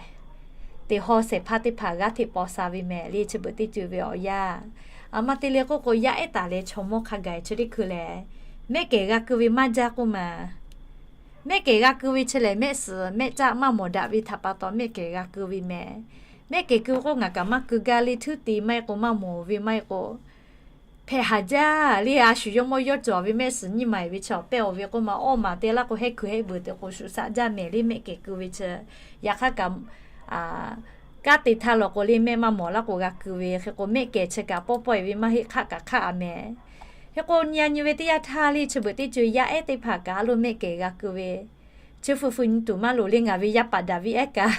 teˇ hawˇ shehˍ hpaˇ teˇ hpaˍ g'aˇ hteꞈ paw sha ve mehˍ le. Chi beuꞈ teˇ ceuˬ ve awˬ yanˇ, a ma te le k'oˆ k'o, yaˇ ehˉ taˍ leh chaw mawˇ hk'a gaˬ chi teˇ hkui lehˬ, mehˆ kehˬ g'a keu ve maˇ jaˇ k'oˆ ma. Mehˆ kehˬ g'a keu ve chi lehˬ, mehˆ suhˍ mehˆ caˆ maˇ mawˬ daꞈ ve htaꞈ pa taw mehˆ kehˬ g'a keu ve mehˍ. Mehˆ kehˬ keu k'o ngaˬ kaꞈ maˇ keu gaˇ le, htuˉ te maˇ heˆ k'o maˇ mawˬ ve maˇ heˆ k'o, hpehꞈ haˍ jaˇ le. A shu yawˇ mawˇ yawˇ cawˬ ve mehˆ suhˍ nyiˇ ma e ve chi awˬ pehˇ awˬ ve k'oˆ ma, awˇ maˬ te laˇ k'o hehˉ hkui hehˉ beuˬ tehꞈ k'o shuˍ shaˆ jaˇ mehˍ le. Mehˆ kehˬ keu ve chi yaꞈ hk'aˇ kaꞈ kanˉ te htaˇ law k'o le mehˆ maˇ mawˬ laˇ k'o g'a keu ve. Hk'e k'o mehˆ kehˬ chi kaꞈ pawˆ pawˆ e ve maˇ heˆ, hk'aˆ kaꞈ hk'aˆ a mehˍ. Hk'e k'o nyi a nyi ve teˇ yanˇ htaˇ le chi beuꞈ teˇ ceuˬ yaˇ ehˉ teˇ hpaˍ kaꞈ a lo mehˆ kehˬ g'a keu ve chi fuiˍ fuiˍ nyi tuˬ maˇ loˍ le. Ngaˬ ve yaˇ paˍ daꞈ ve ehˉ kaꞈ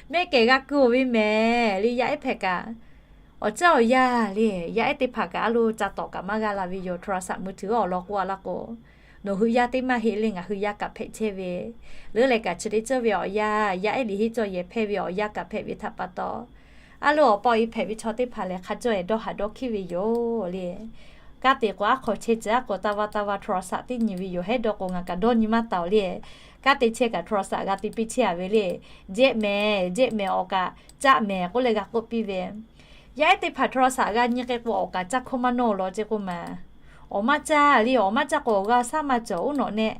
mehˆ kehˬ g'a keu oˬ ve mehˍ le. Yaˇ ehˉ hpehꞈ kaꞈ awˬ caˇ awˬ yanˇ le, yaˇ ehˉ teˇ hpaˍ kaꞈ a lo ca tawˍ kaꞈ maˇ g'a la ve yoˬ. โทรศัพท์ มือถือ awˬ lawn k'oˆ a laˇ k'o, nawˬ hui yaˇ teˇ maˇ heˆ le, ngaˬ hui yaˇ kaꞈ hpehꞈ chehˇ ve, leuˉ leh kaꞈ chi teˇ ceuˬ ve awˬ yanˇ, yaˇ ehˉ liꞈ henˇ cawˇ yehˬ hpehˇ ve awˬ yanˇ kaꞈ hpehꞈ ve htaꞈ pa taw, a lo awˬ pa awˬ e hpehꞈ ve chaw teˇ hpaˍ lehˬ hk'a cawˇ e dawˇ haˍ dawˇ hkiˉ ve yoˬ le. Kanˉ te k'o aˉ hk'aw chehˇ ceuˬ aˉ k'o taˇ vaˇ taˇ vaˇ โทรศัพท์ teˇ nyi ve yoˬ. Hehˉ dawˇ k'o ngaˬ kaꞈ dawˇ nyi maˇ taˍ oˬ le. Kanˉ te chehˇ kaꞈ โทรศัพท์ g'a te piˇ chehˇ a ve le. Jehˆ mehˍ jehˆ mehˍ awˬ kaꞈ caˆ mehˍ k'oˆ leh g'a k'oˆ piˇ ve. Yaˇ ehˉ teˇ hpaˍ โทรศัพท์ g'a nyi k'ai k'o awˬ kaꞈ caˇ hkawˇ maˇ nawˇ law ceˇ k'oˆ ma. Awˬ maˇ caˇ le, awˬ maˇ caˇ k'o awˬ g'aˇ shaˉ maˇ cawˬ. Oˉ nawꞈ neh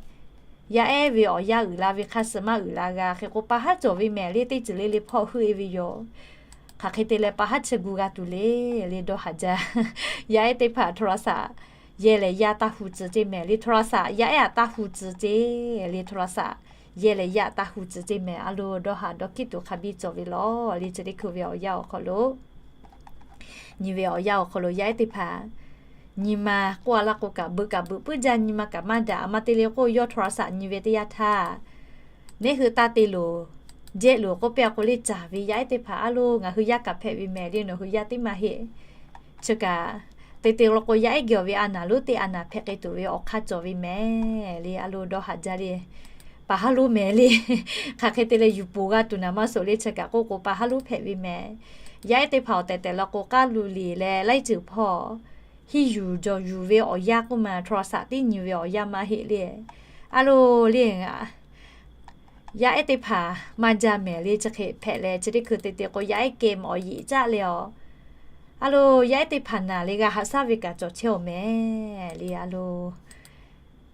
yaˇ ehˉ ve awˬ yanˇ uiˍ la ve hk'a suh maˇ uiˍ la g'a. Hk'e k'o pa haˉ cawˬ ve mehˍ le, teˇ ceuˬ le le hpawˇ heuˆ e ve yoˬ. Hk'aˬ hk'e te leh pa haˉ chi gu g'a tuˬ le le dawˇ haˍ jaˇ. Yaˇ ehˉ teˇ hpaˍ โทรศัพท์ yehˬ lehˬ yaˇ taˇ hu tcuh ceˇ mehˍ le. โทรศัพท์ yaˇ ehˉ aꞈ taˇ hu tcuh ceˇ le. โทรศัพท์ yehˬ lehˬ yaˇ taˇ hu tcuh ceˇ mehˍ. A lo dawˇ haˍ dawˇ hkiˉ tuˬ hk'a biˇ cawˬ ve law le. Chi teˇ hkui ve awˬ yanˇ awˬ hk'aw lo, nyi ve awˬ yanˇ awˬ hk'aw lo yaˇ ehˉ teˇ hpaˍ nyi ma k'oˆ a laˇ k'o kaꞈ beuꞈ kaꞈ beuꞈ puiˉ jaˇ, nyi ma kaꞈ maˇ daꞈ. A ma te le k'o yawˇ โทรศัพท์ nyi ve teˇ yanˇ htaˇ, neˉ hui taˇ te loˬ, jehˆ loˬ k'oˆ piˇ a k'o le caˍ ve yaˇ ehˉ teˇ hpaˍ a lo ngaˬ hui yaˇ kaꞈ hpehꞈ ve mehˍ le, nawˬ hui yaˇ teˇ maˇ heˆ. Chi kaꞈ te te law k'o yaˇ ehˉ geh awˬ ve a naˍ lonˉ teˇ a naˍ hpehꞈ k'ai tuˬ ve awˬ hk'aˇ cawˬ ve mehˍ le. A lo dawˇ haˍ jaˇ le. Pa haˉ lonˉ mehˍ le. Hk'aˬ hk'e te leh yuˬ poˬ g'a tuˬ naˍ maˇ suhˍ le. Chi kaꞈ k'oˆ k'o pa haˉ lonˉ hpehꞈ ve mehˍ. Yaˇ ehˉ teˇ hpaˍ awˬ tehˬ tehˬ law k'o k'aˉ lu liˬ leh laiˉ ceuˬ hpawˇ hiˇ yuˬ jawˬ yuˬ ve awˬ yanˇ k'oˆ ma, โทรศัพท์ tiˉ nyi ve awˬ yanˇ maˇ heˆ le. A lo le, yaˇ ehˉ teˇ hpaˍ maˇ jaˇ mehˍ le. Chi hk'e hpehꞈ leh chi teˇ hkui te te k'o yaˇ ehˉ เกม awˬ yeꞈ caˆ le awˬ. A lo yaˇ ehˉ teˇ hpaˍ naˍ le g'a haꞈ shaˉ ve kaꞈ cawˬ chehˇ awˬ mehˍ le. A lo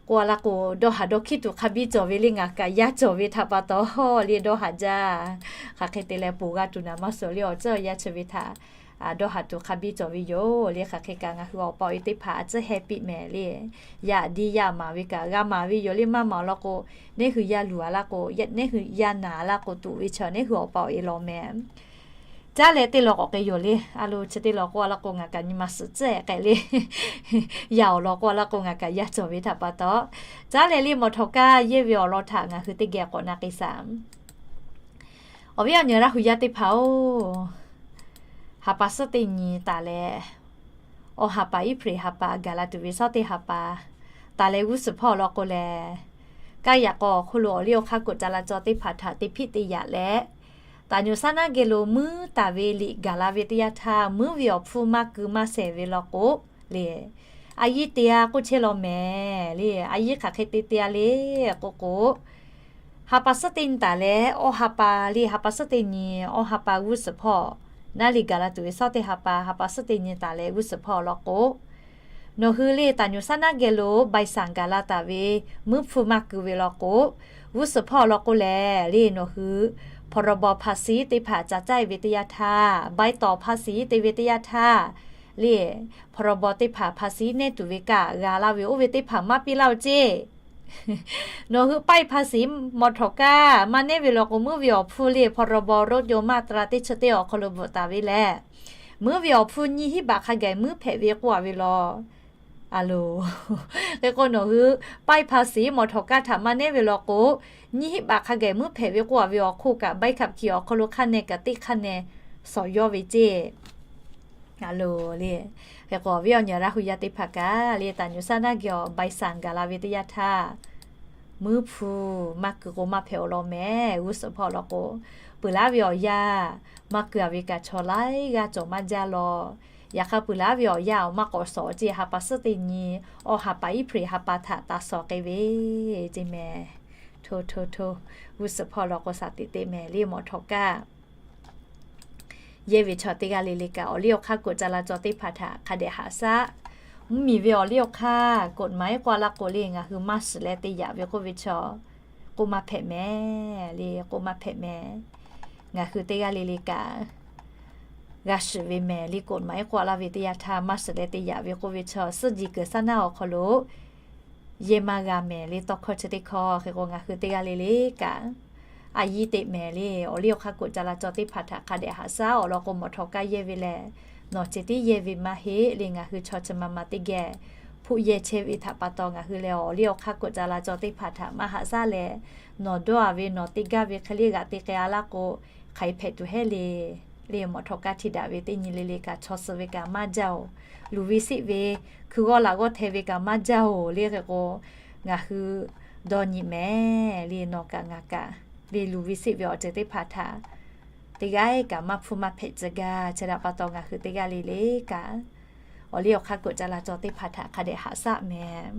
k'oˆ a laˇ k'o dawˇ haˍ dawˇ hkiˉ tuˬ hk'a biˇ cawˬ ve le. Ngaˬ kaꞈ yaˇ cawˬ ve htaꞈ pa taw le dawˇ haˍ jaˇ. Hk'aˬ hk'e te leh poˬ g'a tuˬ naˍ maˇ suhˍ le. Awˬ ceuˬ awˬ yanˇ chi ve htaꞈ dawˇ haˍ tuˬ hk'a biˇ cawˬ ve yoˬ le. Hk'aˬ hk'e kaꞈ ngaˬ hui awˬ pa awˬ e teˇ hpaˍ a tcuhˉ heh piˇ mehˍ le. Yaˇ diˇ yaˇ maˍ ve kaꞈ g'a maˍ ve yoˬ le. Maˇ maˍ law k'o neˉ hui yaˇ luˬ a laˇ k'o, neˉ hui yaˇ naˍ a laˇ k'o tuꞈ ve chaw neˉ hui awˬ pa awˬ e law mehˍ. Caˉ leh teˇ law k'awꞈ k'ai yoˬ le. A lo chi teˇ law k'oˆ a laˇ k'o ngaˬ kaꞈ nyi ma suhˍ tcuhˉ k'ai le. Yaˇ awˬ lawn k'oˆ a laˇ k'o ngaˬ kaꞈ yaˇ cawˬ ve htaꞈ pa taw, caˉ leh le mawˬ htawꞈ kaˇ yehˇ ve awˬ lawn htaꞈ ngaˬ hui teˇ geh k'awꞈ na k'ai shaˍ. Awˬ viˉ awˬ nyi Laˇ hu yaˇ teˇ hpaˍ-oˬ, ha pa suhˉ teˇ nyi taˍ leh, awˬ ha pa Eˇhpriˍ ha pa gaˬ la tuˬ ve suhˉ teˇ ha pa taˍ leh g'uˇ suhˍ hpawˇ awˬ lawn k'o lehˬ, kaˇ yaꞈ k'aw awˬ hk'oˆ lo awˬ liˇ awˬ hk'aˇ k'oꞈ ca la caw teˇ hpaˍ htaꞈ te hpiˆ te yaꞈ leh, taˍ nyuˬ saˉ naˉ geh lo muiˉ taˍ ve liꞈ gaˬ la ve teˇ yanˇ htaˇ, muiˉ ve awˬ hpfuhˇ maˇ keu maˇ shehˍ ve law k'o le, A yiˇ te-a k'oˆ chehˇ law mehˍ le. A yiˇ hk'aˬ hk'e te te-a le k'oˆ k'o, ha pa suhˉ teˇ nyi taˍ leh awˇ ha pa le, ha pa suhˉ teˇ nyi awˇ ha pa g'uˇ suhˍ hpawˇ, naˉ li gaˬ la tuˬ ve suhˉ teˇ ha pa, ha pa suhˉ teˇ nyi taˍ leh g'uˇ suhˍ hpawˇ law k'o, nawˬ hui le taˍ nyuˬ saˉ naˉ geh lo ใบสั่ง gaˬ la taˍ ve, muiˉ hpu maˇ keu ve law k'o, g'uˇ suhˍ hpawˇ law k'o lehˬ le, nawˬ hui พรบ ภาษี teˇ hpaˍ ca caˇ-e ve teˇ yanˇ htaˇ, ใบต่อภาษี te ve teˇ yanˇ htaˇ le, พรบ teˇ hpaˍ ภาษี nehˇ tuˬ ve kaꞈ g'a laˇ ve oˇ ve teˇ hpaˍ maˇ piˇ laˇ-oˬ ceˇ. Nawˬ hui ป้ายภาษี mawˬ htawꞈ kaˇ maˇ nehˉ ve law k'o, muiˉ ve awˬ hpuˇ le พรบ รถยนต์ มาตรา teˇ chi teˇ awˬ hk'aw lo bvuhꞈ taˍ ve lehˬ, muiˉ ve awˬ hpuˇ nyiˇ hinˉ baꞈ hk'a gaˬ muiˉ hpehꞈ ve k'oˆ-a ve law. A loˬ, hk'e k'o nawˬ hui ป้ายภาษี mawˬ htawꞈ kaˇ htaꞈ maˇ nehˉ ve law k'o, nyiˇ hinˉ baꞈ hk'a gaˬ muiˉ hpehꞈ ve k'oˆ-a ve awˬ hk'oˆ kaꞈ ใบขับขี่ awˬ hk'aw lo hk'aˇ neh kaꞈ teˇ hk'aˇ neh sawˍ yawˇ ve ceˇ. A loˬ le, hk'e k'o awˬ viˉ awˬ nyi Laˇ hu yaˇ teˇ hpaˍ kaꞈ le, taˍ nyuˬ saˉ naˉ geh awˬ ใบสั่ง gaˬ la ve teˇ yanˇ htaˇ, muiˉ hpu maˇ keu k'o maˇ hpehꞈ-oˬ law mehˍ. G'uˇ suhˍ hpawˇ law k'o, peuˬ laˇ ve awˬ yanˇ maˇ keu-a ve kaꞈ chaw laiˉ g'aˇ cawˬ maˇ jaˇ law. Yaꞈ hk'aˇ peuˬ laˇ ve awˬ yanˇ awˬ maˇ k'awꞈ shawˍ ceˇ, ha pa suhˉ teˇ nyi awˇ ha pa iˉ hpreꞈ ha pa htaꞈ taˍ shawˍ k'ai ve ceˇ mehˍ. Hto hto hto, g'uˇ suhˍ hpawˇ law k'o shaˍ teꞈ teꞈ mehˍ le, mawˬ htawꞈ kaˇ yehˇ ve chaw teˇ g'aˇ le le kaꞈ awˬ liˇ awˬ hk'aˇ กฎจราจร teˇ hpaˍ htaꞈ hk'a dehꞈ haꞈ shaˉ. Mvuhˇmiˬ ve awˬ liˇ awˬ hk'aˇ กฎหมาย k'oˆ-a laˇ k'o le, ngaˬ hui maˇ shiˍ leh te yaꞈ ve k'oˆ ve chaw k'oˆ maˇ hpehꞈ mehˍ le, k'oˆ maˇ hpehꞈ mehˍ. Ngaˬ hui teˇ g'aˇ le le kaꞈ g'a shiˍ ve mehˍ le, กฎหมาย k'oˆ-a laˇ ve teˇ yanˇ htaˇ maˇ shiˍ leh te yaꞈ ve k'oˆ ve chaw, suhˆ jiˬ kuiˬ saˉ naˉ awˬ hk'aw lo yehˇ maˇ g'a mehˍ le, tawˇ hkawˇ chi teˇ hkawˇ. Hk'e k'o ngaˬ hui teˇ g'aˇ le le kaꞈ a yiˇ teꞈ mehˍ le, awˬ liˇ awˬ hk'aˇ กฎจราจร teˇ hpaˍ htaꞈ hk'a dehꞈ haꞈ shaˉ. Awˬ lawn k'o mawˬ htawꞈ kaˇ yehˇ ve lehˬ, nawˬ ceh tiˉ yehˇ ve maˇ heˆ le, ngaˬ hui chaw chi ma ma teˇ geh hpuˆ yehˇ chehˇ ve htaꞈ pa taw, ngaˬ hui lehˬ awˬ liˇ awˬ hk'aˇ กฎจราจร teˇ hpaˍ htaꞈ maˇ haꞈ shaˉ leh, nawˬ dawˇ-a ve nawˬ te gaˇ ve hk'e le g'aꞈ te k'ai-a laˇ k'o, hk'aˬ hk'e hpehꞈ tuˬ heˆ le. Le mawˬ htawꞈ kaˇ hti daꞈ ve teˇ nyi le le kaꞈ chaw suh ve kaꞈ maˇ jaˇ-oˬ. Luˬ ve siˆ ve hkui g'awˇ laꞈ g'awˇ hteh ve kaꞈ maˇ jaˇ-oˬ le. Hk'e k'o ngaˬ hui dawˇ nyi mehˍ le, nawˬ kaꞈ ngaˬ kaꞈ le luˬ ve siˆ ve awˬ ceuˬ teˇ hpaˍ htaꞈ teˇ g'aˇ kaꞈ maˇ hpuˇ maˇ hpehꞈ tcuh gaˇ. Chi htaꞈ pa taw ngaˬ hui teˇ g'aˇ le le kaꞈ awˬ liˇ awˬ hk'aˇ กฎจราจร teˇ hpaˍ htaꞈ hk'a dehꞈ haꞈ shaˉ mehˍ.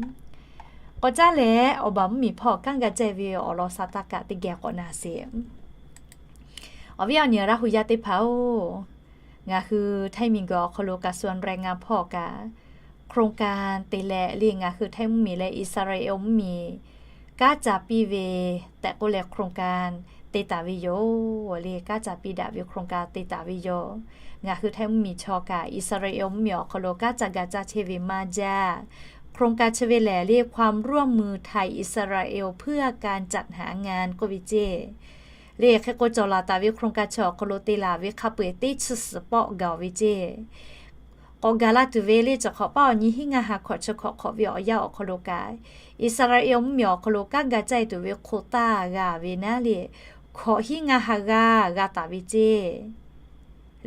K'awꞈ caˉ leh awˬ baˬ mvuhˇmiˬ hpawˇ kanˉ ga caˇ ve awˬ lawn sa taˇ kaꞈ teˇ geh k'awꞈ na sheˍ. Awˬ viˉ awˬ nyi Laˇ hu yaˇ teˇ hpaˍ-oˬ, ngaˬ hui Htaiˇ miˬguiˬ awˬ hk'aw lo กระทรวงแรงงาน hpawˇ kaꞈ โครงการ te leh le ngaˬ hui Htaiˇ mvuhˇmiˬ leh Iˉsaˍreˍlaˆ mvuhˇmiˬ kanˉ ca piˇ ve tehꞈ k'oˆ leh โครงการ te taˍ ve yoˬ le. Kanˉ ca piˇ daꞈ ve โครงการ te taˍ ve yoˬ. Ngaˬ hui Htaiˇ mvuhˇmiˬ chaw kaꞈ Iˉsaˍreˍlaˆ mvuhˇmiˬ awˬ hk'aw lo kanˉ ca ga caˇ chehˇ ve maˇ jaˇ. โครงการ chi ve lehˬ le ความร่วมมือไทยอิสราเอลเพื่อการจัดหางาน k'oˆ ve ceˇ. Le hk'e k'o cawˬ laˬ taˍ ve โครงการ chi awˬ hk'aw lo te laˬ ve hk'a peu-eˬ teˇ chi suhˍ pawˆ gaˬ-oˬ ve ceˇ. K'awꞈ gaˬ la tuˬ ve le, chi hk'awꞈ paˆ awˬ nyi hiˉ ngaˇ ha hkawꞈ chi hkawꞈ hk'awꞈ ve awˬ yanˇ awˬ hk'aw lo kaꞈ, Iˉsaˍreˍlaˆ mvuhˇmiˬ awˬ hk'aw lo kanˉ ga caˇ tuˬ ve โควต้า g'a ve naˉ le, hkawꞈ hiˉ ngaˇ ha g'aˇ g'a taˍ ve ceˇ.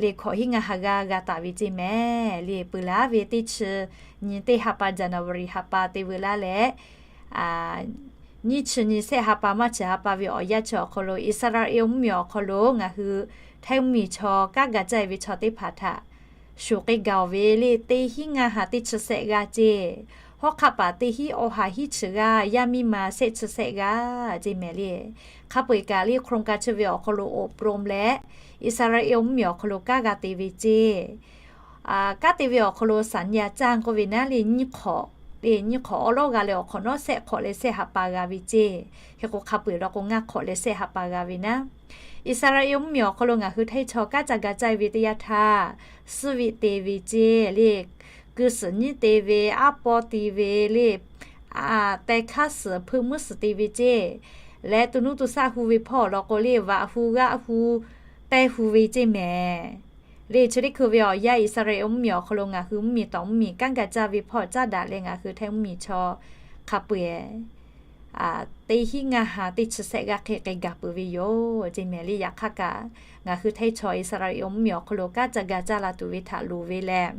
Le hkawꞈ hiˉ ngaˇ ha g'aˇ g'a taˍ ve ceˇ mehˍ. Le peuˬ laˇ ve teˇ chi nyi teˇ ha pa January ha pa te veu laˇ leh, nyiˇ chi nyi shehˆ ha pa maˇ chi ha pa ve awˬ yanˇ chi awˬ hk'aw lo Iˉsaˍreˍlaˆ mvuhˇmiˬ awˬ hk'aw lo ngaˬ hui Htaiˇ mvuhˇmiˬ chaw kanˉ ga caˇ ve chaw teˇ hpaˍ htaꞈ shuˍ k'ai gaˬ-oˬ ve le teˇ hiˉ ngaˇ ha teˇ chi shehˆ g'aˇ ceˇ. Hawˉ hk'aˆ paˍ teˇ hiˉ awˬ ha hiˉ chi g'aˇ, yaˇ miˇ ma shehˆ chi shehˆ g'aˇ ceˇ mehˍ le. Hk'a peu-eˬ kaꞈ le โครงการ chi ve awˬ hk'aw lo อบรม leh Iˉsaˍreˍlaˆ mvuhˇmiˬ awˬ hk'aw lo kanˉ g'a te ve ceˇ. Kanˉ te ve awˬ hk'aw lo สัญญาจ้าง k'oˆ ve naˉ le nyiˇ hk'awꞈ, le nyiˇ hk'awꞈ awˉ lawˉ g'a leh awˬ hk'awꞈ nawˉ shehˆ hk'awꞈ leh shehˆ ha pa g'a ve ceˇ. Hk'e k'o hk'a peu-eˬ law k'o ngaˇ hk'awꞈ leh shehˆ ha pa g'a ve naˉ. Iˉsaˍreˍlaˆ mvuhˇmiˬ awˬ hk'aw lo ngaˬ hui Htaiˇ chaw kanˉ ca ga caˇ ve teˇ yanˇ htaˇ, suhˉ viˆ te ve ceˇ le, keu suhˍ nyiˉ te ve, aˉ pawˇ te ve le, teh hkaˇ suhˍ hpeuˇ muiˉ suhˍ te ve ceˇ. Leh to nuˇ to shaˆ hu ve hpawˇ awˬ lawn k'o le vaꞈ hu g'aˆ hu teh hu ve ceˇ mehˍ. Le chi teˇ hkui ve awˬ yanˇ Iˉsaˍreˍlaˆ mvuhˇmiˬ awˬ hk'aw lo ngaˬ hui mvuhˇmiˬ tawˍ mvuhˇmiˬ kanˉ ga caˇ ve hpawˇ caˉ daꞈ leh ngaˬ hui Htaiˇ mvuhˇmiˬ chaw hk'a peu-eˬ teˇ hiˉ ngaˇ ha teˇ chi shehˆ g'aˇ hk'e k'ai gaˬ peuˬ ve yoˬ ceˇ mehˍ le. Yaꞈ hk'aˇ kaꞈ ngaˬ hui Htaiˇ chaw Iˉsaˍreˍlaˆ mvuhˇmiˬ awˬ hk'aw lo kanˉ ca ga caˇ la tuˬ ve htaꞈ loˍ ve lehˬ,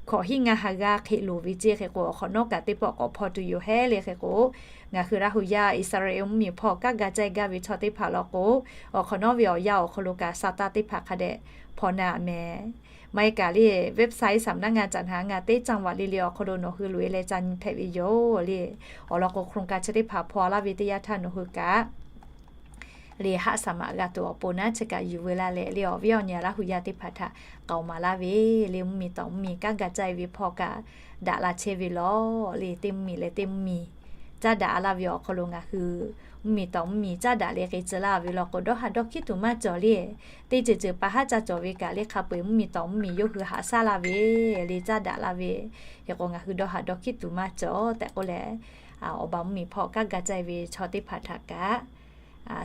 hkawꞈ hiˉ ngaˇ ha g'aˇ hk'e loˍ ve ceˇ. Hk'e k'o, awˬ hk'awꞈ nawˉ kaꞈ teˇ pawˆ k'awꞈ hpaw tuˬ yoˬ hehˉ le. Hk'e k'o, ngaˬ hui Laˇ hu yaˇ Iˉsaˍreˍlaˆ mvuhˇmiˬ hpawˇ kanˉ ga caˇ gaˇ ve chaw teˇ hpaˍ law k'o, awˬ hk'awꞈ nawˉ ve awˬ yanˇ awˬ hk'aw lo kaꞈ sa taˇ teˇ hpaˍ hk'a dehꞈ hpaw naˍ mehˍ. Maˇ heˆ kaꞈ le, website saˍ naˉ ngaˇ caꞈ naˍ ngaˬ teˇ caˇ vaꞈ le le awˬ hk'aw lo nawˬ hui loꞈ e leh ca nyi hpehꞈ ve yoˬ le. Awˬ lawn k'o, โครงการ chi teˇ hpaˍ hpaw laˇ ve teˇ yanˇ htaˇ nawˬ hui kaꞈ le haˆ saˍ maꞈ g'a tuˬ awˬ pon naˉ chi kaꞈ yuˬ veu laˇ leh le, awˬ viˉ awˬ nyi Laˇ hu yaˇ teˇ hpaˍ htaꞈ k'aoˍ maˍ laˇ ve le, mvuhˇmiˬ tawˍ mvuhˇmiˬ kanˉ ga caˇ e ve hpawˇ kaꞈ daꞈ la chehˇ ve lawˬ le. Teˇ mvuhˇmiˬ leh teˇ mvuhˇmiˬ caˉ daꞈ laˇ ve awˬ hk'aw lo ngaˬ hui mvuhˇmiˬ tawˍ mvuhˇmiˬ caˉ daꞈ le k'e tcuh laˇ ve law k'o, dawˇ haꞈ dawˇ hkiˉ tuˬ maˇ cawˬ le. Teˇ ceuˬ ceuˬ pa haˉ ca cawˬ ve kaꞈ le, hk'a peu-eˬ mvuhˇmiˬ tawˍ mvuhˇmiˬ yawˇ hui haꞈ shaˉ laˇ ve le, caˉ daꞈ laˇ ve. Hk'e k'o, ngaˬ hui dawˇ haꞈ dawˇ hkiˉ tuˬ maˇ cawˬ tehꞈ k'oˆ leh, awˬ ba mvuhˇmiˬ hpawˇ kanˉ ga caˇ e ve chaw teˇ hpaˍ htaꞈ kaꞈ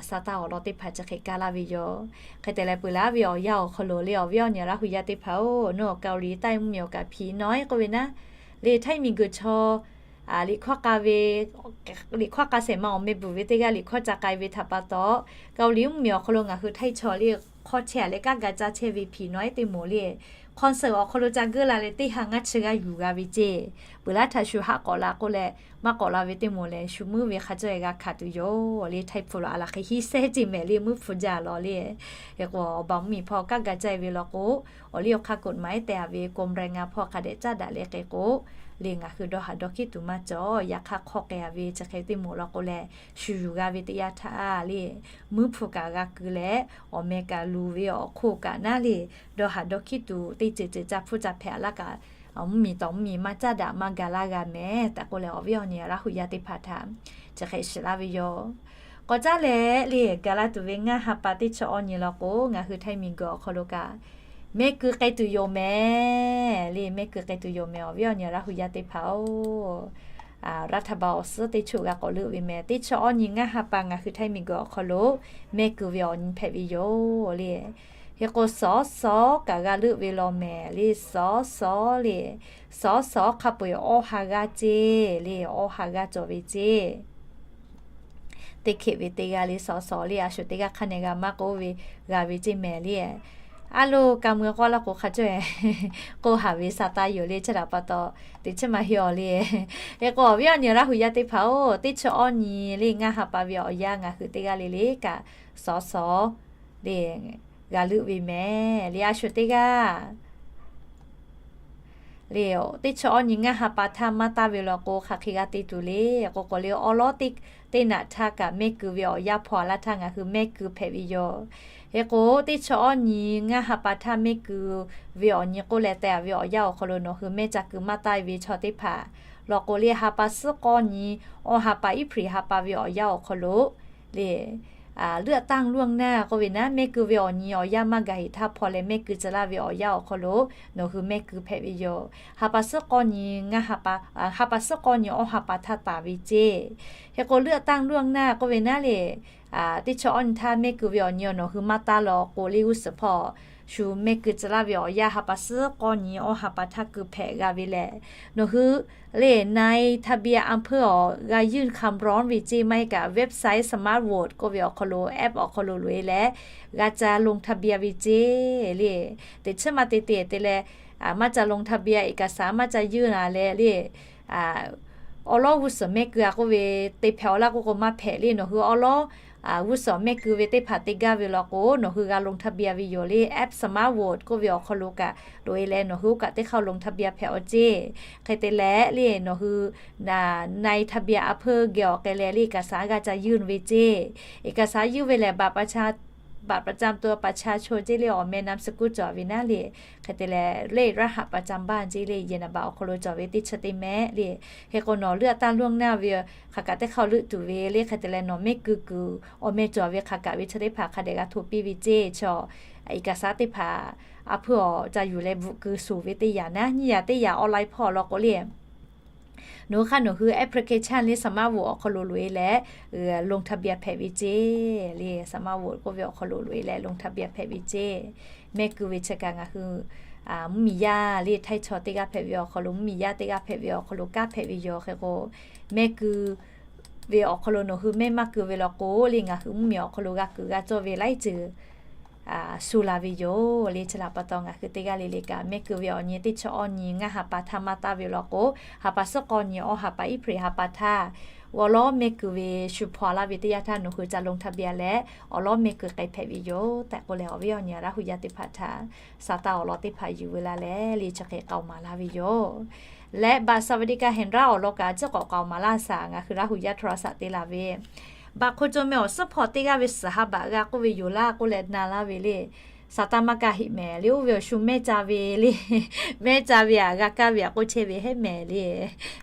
sa taˇ awˬ lawn teˇ hpaˍ chi hk'e kaˇ laˇ ve yoˬ. Hk'e te leh peuˬ laˇ ve awˬ yanˇ awˬ hk'aw lo le, awˬ viˉ awˬ nyi Laˇ hu yaˇ teˇ hpaˍ-oˬ, nawˬ Kaoˍliˍtaˆ mvuhˇmiˬ awˬ kaꞈ hpiˍ nawˉ-e k'oˆ ve naˉ le, Htaiˇ miˬguiˬ chaw liꞈ hkawˇ k'a ve, liꞈ hkawˇ k'a shehˍ ma awˬ meh bvuhˬ ve teˇ g'aˇ liꞈ hkawˇ ca k'ai ve htaꞈ pa taw, Kaoˍliˍ mvuhˇmiˬ awˬ hk'aw lo ngaˬ hui Htaiˇ chaw le hk'awˇ chehˇ-a leh kanˉ ga caˇ chehˇ ve hpiˍ nawˉ-e teˇ moˍ le, concert awˬ hk'aw lo ca geuˆ la leh teˇ ha ngaˇ chi g'aˇ yuˬ g'a ve ceˇ. Peuˬ laˇ htaꞈ shu haˆ k'awꞈ la k'oˆ leh, maˇ k'awꞈ la ve teˇ moˍ lehˬ, shu muiˉ ve hk'a cawˇ-e g'a hkanˍ tuˬ yoˬ le. Htaiˇ hpu lo a laˬ hk'e hiˉ sehˉ ceˇ mehˍ le, muiˉ hpu jaˇ lawˬ le. Hk'e k'o, awˬ ba mvuhˇmiˬ hpawˇ kanˉ ga caˇ e ve law k'o, awˬ liˇ awˬ hk'aˇ กฎหมาย tehꞈ-a ve กรมแรงงาน hpawˇ hk'a dehꞈ caˉ daꞈ le k'e k'o, le ngaˬ hui dawˇ haꞈ dawˇ hkiˉ tuˬ maˇ cawˬ. Yaꞈ hk'aˇ hk'awˇ k'ai-a ve chi hk'e teˇ moˍ law k'o leh, shu yuˬ g'a ve teˇ yanˇ htaˇ le, muiˉ hpu kaꞈ g'a keu leh, awˬ meh kaꞈ luˬ ve awˬ hk'oˆ kaꞈ naˉ le, dawˇ haꞈ dawˇ hkiˉ tuˬ teˇ ceuˬ ceuˬ ca hpfuhˇ ca hpehꞈ laˇ kaꞈ, mvuhˇmiˬ tawˍ mvuhˇmiˬ maˇ caˉ daꞈ maˇ ga laˇ g'a mehˍ tehꞈ k'oˆ leh, awˬ viˉ awˬ nyi Laˇ hu yaˇ teˇ hpaˍ htaꞈ chi hk'e shiˍ laˇ ve yoˬ. K'awꞈ caˉ leh le, gaˬ la tuˬ ve ngaˇ ha pa teˇ chi awˇ nyi law k'o, ngaˬ hui Htaiˇ miˬguiˬ awˬ hk'aw lo kaꞈ mehˆ keu k'ai tuˬ yoˬ mehˍ le. Mehˆ keu k'ai tuˬ yoˬ mehˍ, awˬ viˉ awˬ nyi Laˇ hu yaˇ teˇ hpaˍ-oˬ, รัฐบาล awˬ suhˉ teˇ choˆ g'a k'awꞈ leuˆ ve mehˍ. Teˇ chi awˇ nyi ngaˇ ha pa ngaˬ hui Htaiˇ miˬguiˬ awˬ hk'aw lo mehˆ keu ve awˬ nyi hpehꞈ ve yoˬ le. Hk'e k'o, สส kaꞈ g'a leuˆ ve law mehˍ le. สส le, สส hk'a peu-eˬ awˇ ha g'aˇ ceˇ le, awˇ ha g'aˇ cawˬ ve ceˇ. Teˇ hkeꞈ ve teˇ g'aˇ le สส le, a shu teˇ g'aˇ hk'a nehˬ g'a maˇ k'oˆ ve, g'a ve ceˇ mehˍ le. A lo, ka mui k'awˇ laˇ k'o hk'a cawˇ-e k'oˆ haˍ ve sa taˇ yoˬ le. Chi htaꞈ pa taw, teꞈ chiˉ maˇ heˆ-aw le. Hk'e k'o, awˬ viˉ awˬ nyi Laˇ hu yaˇ teˇ hpaˍ-oˬ, teˇ chi awˇ nyi le ngaˇ ha pa ve awˬ yanˇ ngaˬ hui teˇ g'aˇ le le kaꞈ สส le g'a leuˆ ve mehˍ le. A shu teˇ g'aˇ le, teˇ chi awˇ nyi ngaˇ ha pa htaˇ maˇ taˇ ve law k'o, hk'aˬ hk'e g'a te tuˬ le k'o k'o le, awˉ lawˉ teˇ naꞈ htaˇ kaꞈ mehˆ keu ve awˬ yanˇ hpaw-a laˇ htaˇ ngaˬ hui mehˆ keu hpehꞈ ve yoˬ. Hk'e k'o, teˇ chi awˇ nyi ngaˇ ha pa htaˇ mehˆ keu ve awˬ nyi k'oˆ leh teh-a ve awˬ yanˇ awˬ hk'aw lo nawˬ hui mehˆ ca keu maˇ taˇ ve chaw teˇ hpaˍ law k'o le, ha pa suhˉ k'awˇ nyi awˇ ha pa iˉ hpriˍ ha pa ve awˬ yanˇ awˬ hk'aw lo le, เลือกตั้งล่วงหน้า k'oˆ ve naˉ, mehˆ keu ve awˬ nyi awˬ yanˇ maˇ gaˬ heˍ htaˇ hpaw leh mehˆ keu tcuh laˇ ve awˬ yanˇ awˬ hk'aw lo nawˬ hui mehˆ keu hpehꞈ ve yoˬ. Ha pa suhˉ k'awˇ nyi ngaˇ ha pa, ha pa suhˉ k'awˇ nyi awˇ ha pa htaˇ taˍ ve ceˇ. Hk'e k'o, เลือกตั้งล่วงหน้า k'oˆ ve naˉ le, teˇ chi awˇ nyi htaˇ mehˆ keu ve awˬ nyi nawˬ hui maˇ taˇ law k'o le, g'uˇ suhˍ hpawˇ shu mehˆ keu tcuh laˇ ve awˬ yanˇ ha pa suhˉ k'awˇ nyi awˇ ha pa htaˇ keu hpehꞈ g'a ve lehˬ, nawˬ hui le นายทะเบียนอำเภอ awˬ g'a ยื่นคำร้อง ve ceˇ, maˇ heˆ kaꞈ website Smart Vote k'oˆ ve awˬ hk'aw lo, app awˬ hk'aw lo loꞈ-e leh g'a ca ลงทะเบียน ve ceˇ le. Teꞈ chiˉ maˇ te te te leh, maˇ ca ลงทะเบียน เอกสาร maˇ ca ยื่น a leh le, awˉ lawˉ g'uˇ suhˍ mehˆ keu-a k'oˆ ve te hpehꞈ-aw laˇ k'oˆ k'o maˇ hpehꞈ le. Nawˬ hui awˉ lawˉ g'uˇ suhˍ mehˆ keu ve teˇ hpaˍ te gaˇ ve law k'o, nawˬ hui g'a ลงทะเบียน ve yoˬ le. App Smart Vote k'oˆ ve awˬ hk'aw lo kaꞈ loꞈ-e leh nawˬ hui oˇ kaꞈ teˇ hk'aˇ ลงทะเบียน hpehꞈ-aw ceˇ. Hk'e te leh le, nawˬ hui นายทะเบียนอำเภอ geh awˬ k'ai leh le เอกสาร g'a ca ยื่น ve ceˇ. เอกสาร ยื่น ve lehˬ บัตรประจำ บัตรประจำตัวประชาชน ceˇ le, awˬ meh นามสกุล cawˬ ve naˉ le. Hk'e te leh le รหัสประจำบ้าน ceˇ le, เอกสาร awˬ hk'aw lo cawˬ ve teˇ chi teˇ mehˆ le. Hk'e k'o, nawˬ เลือกตั้งล่วงหน้า ve hk'aˬ kaꞈ teˇ hk'aˇ leuˆ tuˬ ve le. Hk'e te leh nawˬ mehˆ keu kuiˬ awˬ meh cawˬ ve hk'aˬ kaꞈ ve chi teˇ hpaˍ hk'a dehꞈ g'a hto piˇ ve ceˇ. Chaw เอกสาร teˇ hpaˍ a hpeuˇ awˬ ca yuˬ leh bvuhꞈ keu suˍ ve teˇ yanˇ naˉ, nyiˇ yanˇ teˇ yanˇ online hpawˇ law k'o le, nawˬ hui hk'aˇ nawˬ hui แอปพลิเคชัน le Smart Vote awˬ hk'aw lo loꞈ-e leh ลงทะเบียน hpehꞈ ve ceˇ le. Smart Vote k'oˆ ve awˬ hk'aw lo loꞈ-e leh ลงทะเบียน hpehꞈ ve ceˇ. Mehˆ keu ve chi kaꞈ ngaˬ hui mvuhˇmiˬ yaˇ le, Htaiˇ chaw teˇ g'aˇ hpehꞈ ve awˬ hk'aw lo, mvuhˇmiˬ yaˇ teˇ g'aˇ hpehꞈ ve awˬ hk'aw lo kanˉ hpehꞈ ve yoˬ. Hk'e k'o, mehˆ keu ve awˬ hk'aw lo nawˬ hui mehˆ maˇ keu ve law k'o le, ngaˬ hui mvuhˇmiˬ awˬ hk'aw lo g'a kuiˬ g'a cawˇ ve laiˉ ceuˬ shu la ve yoˬ le. Chi htaꞈ pa taw ngaˬ hui teˇ g'aˇ le le kaꞈ mehˆ kuiˬ ve awˬ nyi teˇ chi awˇ nyi ngaˇ ha pa htaˇ maˇ taˇ ve law k'o, ha pa suhˉ k'awˇ nyi awˇ ha pa iˉ hpeꞈ ha pa htaˇ, awˬ lawˉ mehˆ kuiˬ ve shu hpaw laˇ ve teˇ yanˇ htaˇ nawˬ hui ca ลงทะเบียน leh awˬ lawˉ mehˆ kuiˬ k'ai hpehꞈ ve yoˬ tehꞈ k'oˆ leh, awˬ viˉ awˬ nyi Laˇ hu yaˇ teˇ hpaˍ htaꞈ sa taˇ awˬ lawn teˇ hpaˍ yuˬ ve laˇ leh le, chi hk'e k'aoˍ maˍ laˇ ve yoˬ. Leh บัตรสวัสดิการแห่งรัฐ awˬ lawn kaꞈ chi k'awꞈ k'aoˍ maˍ laˇ shaˍ, ngaˬ hui Laˇ hu yaˇ โทรศัพท์ te laˬ ve บัตรคนจน meh awˬ suhˉ hpaw teˇ g'aˇ ve suhˍ ha baꞈ g'a k'oˆ ve yoˬ laˇ k'oˆ leh na laˇ ve le. Sa taˇ maˇ kaˇ heˆ mehˍ le. Oˇ ve awˬ shu mehˇ ca ve le. Mehˇ ca ve aꞈ g'a kaˇ ve aꞈ k'oˆ chehˇ ve heˆ mehˍ le.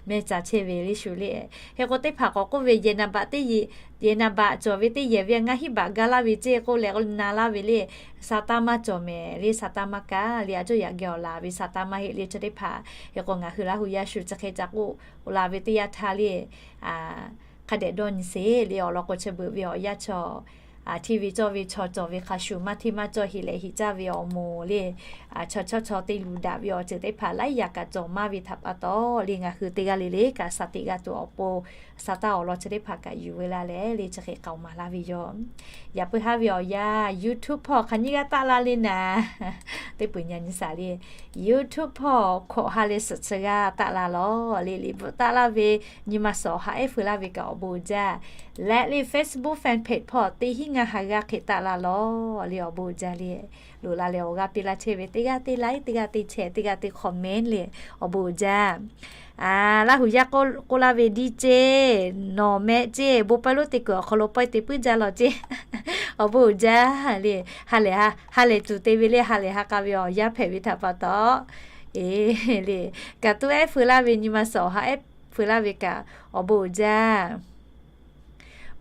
Mehˇ ca chehˇ ve le shu le. Hk'e k'o teˇ hpaˍ k'awꞈ k'oˆ ve, yehˬ naˍ baꞈ teˇ yehˬ, yehˬ naˍ baꞈ cawˬ ve teˇ yehˬ ve ngaˇ hinˉ baꞈ gaˇ laˇ ve ceˇ k'oˆ leh na laˇ ve le. Sa taˇ maˇ cawˬ mehˍ le. Sa taˇ maˇ kaˇ le. A cawˇ yaꞈ geh awˬ laˬ ve sa taˇ maˇ heˆ le. Chi teˇ hpaˍ hk'e k'o ngaˬ hui Laˇ hu yaˇ shu chi hk'e ca k'oˆ la ve teˇ yanˇ htaˇ le, hk'a dehꞈ dawˇ nyi sheˍ le. Awˬ lawn k'o chi beuꞈ ve awˬ yanˇ chaw hteˇ ve cawˇ ve chaw cawˬ ve hk'a shuˍ maˇ hteˇ maˇ cawˇ heˍ leh heˍ caˇ ve awˬ moˍ le, chaw chawˇ chaw te luˬ daꞈ ve awˬ ceuˬ teˇ hpaˍ laiˉ yaꞈ kaꞈ cawˬ maˇ ve htaꞈ pa taw le, ngaˬ hui teˇ g'aˇ le le kaꞈ sa teꞈ g'a tuˬ awˬ pon sa taˇ awˬ lawn chi teˇ hpaˍ kaꞈ yuˬ ve laˇ leh le, chi hk'e k'aoˍ maˍ laˇ ve yoˬ. Yaꞈ puiˉ haˉ ve awˬ yanˇ YouTube hpawˇ hk'aˬ nyiˇ g'aˇ taˆ la le naˍ, teˇ peuˬ nyi nyi shaˍ le. YouTube hpawˇ hkawꞈ ha leh suhˍ chi g'aˇ taˆ la lawˬ le. Liꞈ bvuhꞈ taˆ laˇ ve nyi ma suhˍ awˬ ha ehˉ feu laˇ ve kaꞈ awˬ bon uiˍ jaˇ. Leh le Facebook fan page hpawˇ teˇ hinˉ ngaˇ ha g'aˇ hk'e taˆ la lawˬ le. Awˬ bon uiˍ jaˇ le. Loꞈ la leh awˬ g'aˇ piˇ laˇ chehˇ ve teˇ g'aˇ teˇ like, teˇ g'aˇ teˇ share, teˇ g'aˇ teˇ comment le, awˬ bon uiˍ jaˇ. Laˇ hu yaˇ k'oˆ laˇ ve diˇ ceˇ, nawˬ meh ceˇ, bon pawehˇ lonˉ te kuiˬ awˬ hk'aw lo pawehˇ te puiˉ jaˇ lawˬ ceˇ. Awˬ bon uiˍ jaˇ le. Ha lehˬ ha lehˬ tuˬ te ve le, ha lehˬ ha k'a ve awˬ yanˇ hpehꞈ ve htaꞈ pa taw, e le, kaꞈ tuˉ ehˉ feu laˇ ve nyi ma suhˍ awˬ ha ehˉ feu laˇ ve kaꞈ awˬ bon uiˍ jaˇ.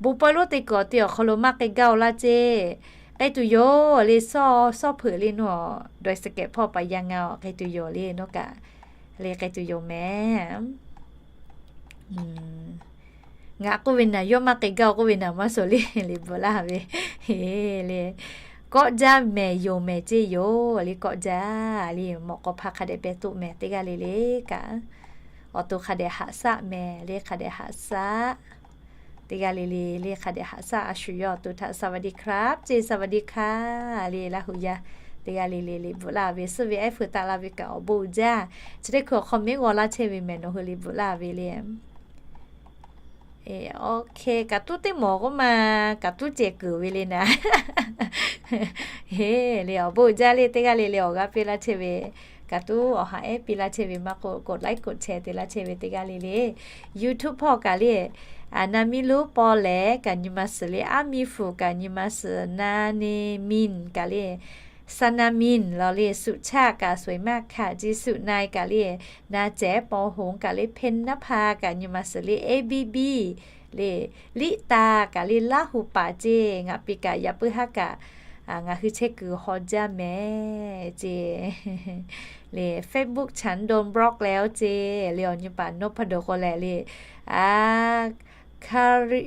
Bon pawehˇ lonˉ te kuiˬ awˬ te awˬ hk'aw lo maˇ k'ai gaˇ-oˬ laˇ ceˇ. K'ai tuˬ yoˬ le, sawˉ sawˉ hpeuꞈ le nawˬ, dawˬ-e suhˍ kehꞈ hpawˇ pa yaˇ ngaˇ-oˬ, k'ai tuˬ yoˬ le nawˬ kaꞈ le, k'ai tuˬ yoˬ mehˍ. Ngaˬ k'oˆ ve naˍ, yawˇ maˇ k'ai gaˇ-oˬ k'oˆ ve naˍ maˇ suhˍ le, liꞈ bvuhꞈ laˇ ve le. Kawˆ jaˇ mehˍ, yonˍ mehˍ ceˇ yoˬ le. Kawˆ jaˇ le, mawꞈ k'aw hpaˇ hk'a dehꞈ pehˇ toˆ mehˍ teˇ g'aˇ le le kaꞈ, awˬ to hk'a dehꞈ haꞈ shaˆ mehˍ le, hk'a dehꞈ haꞈ shaˆ. Teˇ g'aˇ le le le hk'a dehꞈ haꞈ shaˆ. A shu yawˇ awˬ to htaꞈ สวัสดีครับ ceˇ, สวัสดีค่ะ le Laˇ hu yaˇ teˇ g'aˇ le le liꞈ bvuhꞈ laˇ ve, suhˆ ve ehˉ feu taˆ laˇ ve kaꞈ awˬ bon uiˍ jaˇ. Chi teˇ hkui awˬ hk'aw mehˉ g'aw laˇ chehˇ ve mehˍ, nawˬ hui liꞈ bvuhꞈ laˇ ve le. Oˇ hk'e kaꞈ tuˉ teˇ mawˬ k'oˆ ma, kaꞈ tuˉ cehˬ kuiˬ ve le naˍ. He le, awˬ bon uiˍ jaˇ le. Teˇ g'aˇ le le awˬ g'aˇ piˇ laˇ chehˇ ve, kaꞈ tuˉ awˬ ha ehˉ piˇ laˇ chehˇ ve maˇ k'oˆ, กดไลค์ กดแชร์ te laˇ chehˇ ve teˇ g'aˇ le le. YouTube hpawˇ kaꞈ le, a, na miˇ luˉ paw lehˬ kaꞈ nyi ma suhˍ le, aˉ miˇ fuˍ kaꞈ nyi ma suhˍ, na ne min kaꞈ le, สนามิน lawˬ le, สุชาติ kaꞈ สวยมากค่ะ ceˇ, สุนาย kaꞈ le, na cehˉ paw hoˍ kaꞈ le, เพ็ญนภา kaꞈ nyi ma suhˍ le, A B B le, Liˆ ta kaꞈ le, Laˇ hu paˍ ceˇ. Ngaˬ piˇ kaꞈ yaꞈ puiˉ haˉ kaꞈ ngaˬ hui chehˇ kuiˬ haw jaˇ mehˍ ceˇ. Le Facebook ฉันโดนบล็อกแล้ว ceˇ le, awˬ nyi paˍ นพดล k'oˆ leh le, a, Kari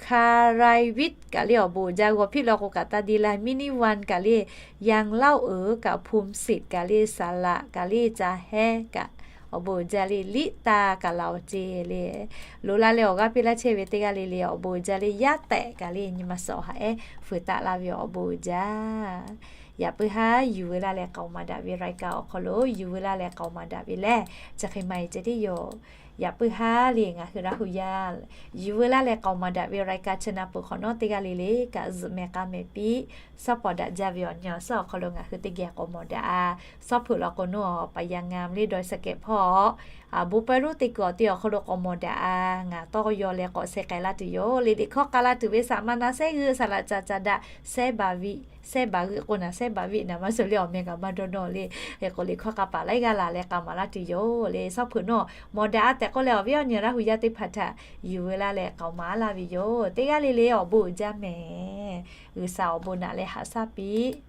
Karaivit kaꞈ le awˬ bon uiˍ jaˇ. G'aw hpiˆ law k'o kaꞈ taˇ deˇ laˇ, Mini One kaꞈ le, Yang Laˇ uiˍ kaꞈ, Phum Sit kaꞈ le, Saˍ laꞈ kaꞈ le, Ca Hehˉ kaꞈ awˬ bon uiˍ jaˇ le. Liˆ ta kaꞈ laˬ-oˬ ceˇ le. Loꞈ la leh awˬ g'aˇ piˇ laˇ chehˇ ve teˇ g'aˇ le le awˬ bon uiˍ jaˇ le. Yaˇ tehꞈ kaꞈ le nyi ma suhˍ awˬ ha ehˉ feu taˆ laˇ ve awˬ bon uiˍ jaˇ. Yaꞈ puiˉ haˉ yuˬ ve laˇ leh k'aoˍ maˍ daꞈ ve รายการ awˬ hk'aw lo yuˬ ve laˇ leh k'aoˍ maˍ daꞈ ve lehˬ, chi hk'e maˇ heˆ ceh tiˉ yoˬ. Yaꞈ puiˉ haˉ le ngaˬ hui Laˇ hu yaˇ yuˬ ve laˇ leh k'aoˍ maˍ daꞈ ve รายการ chi na peuˬ hk'awꞈ nawˉ teˇ g'aˇ le le kaꞈ zuhꞈ mehˍ k'a mehˍ piˇ, suhˉ pawˍ daꞈ jaˇ ve awˬ nyi awˬ suhˉ awˬ hk'aw lo ngaˬ hui teˇ geh k'awꞈ mawˬ daꞈ-a. Suhˉ hpeuꞈ law k'o nawˬ pa yaˇ ngaˬ le dawˬ-e suhˍ kehꞈ hpawˇ, a, bon pawehˇ lonˉ te kuiˬ awˬ te awˬ hk'aw lo k'awꞈ mawˬ daꞈ-a. Ngaˬ tawˇ yaw leh k'awꞈ sheh k'ai laˇ tuˬ yoˬ le. Liꞈ hkawˇ k'a laˇ tuˬ ve saꞈ ma na sehˉ g'euˆ, saˍ laꞈ ca ca daꞈ sehˉ baˬ viˆ, sehˉ baˬ g'euˆ k'o naˍ sehˉ baˬ viˆ naˍ maˇ suhˍ le, awˬ meh kaꞈ maˇ dawˇ nawˇ le. Hk'e k'o liꞈ hkawˇ k'a paˍ laiˉ g'aˇ laˬ leh k'a maˍ laˇ tuˬ yoˬ le. Suhˉ hpeuꞈ nawˉ mawˬ daꞈ-a tehꞈ k'oˆ leh awˬ viˉ awˬ nyi Laˇ hu yaˇ teˇ hpaˍ htaꞈ yuˬ ve laˇ leh k'aoˍ maˍ laˇ ve yoˬ. Teˇ g'aˇ le le awˬ bon uiˍ jaˇ mehˍ. G'uiˬsha awˬ bon naꞈ leh haꞈ shaˉ piˇ.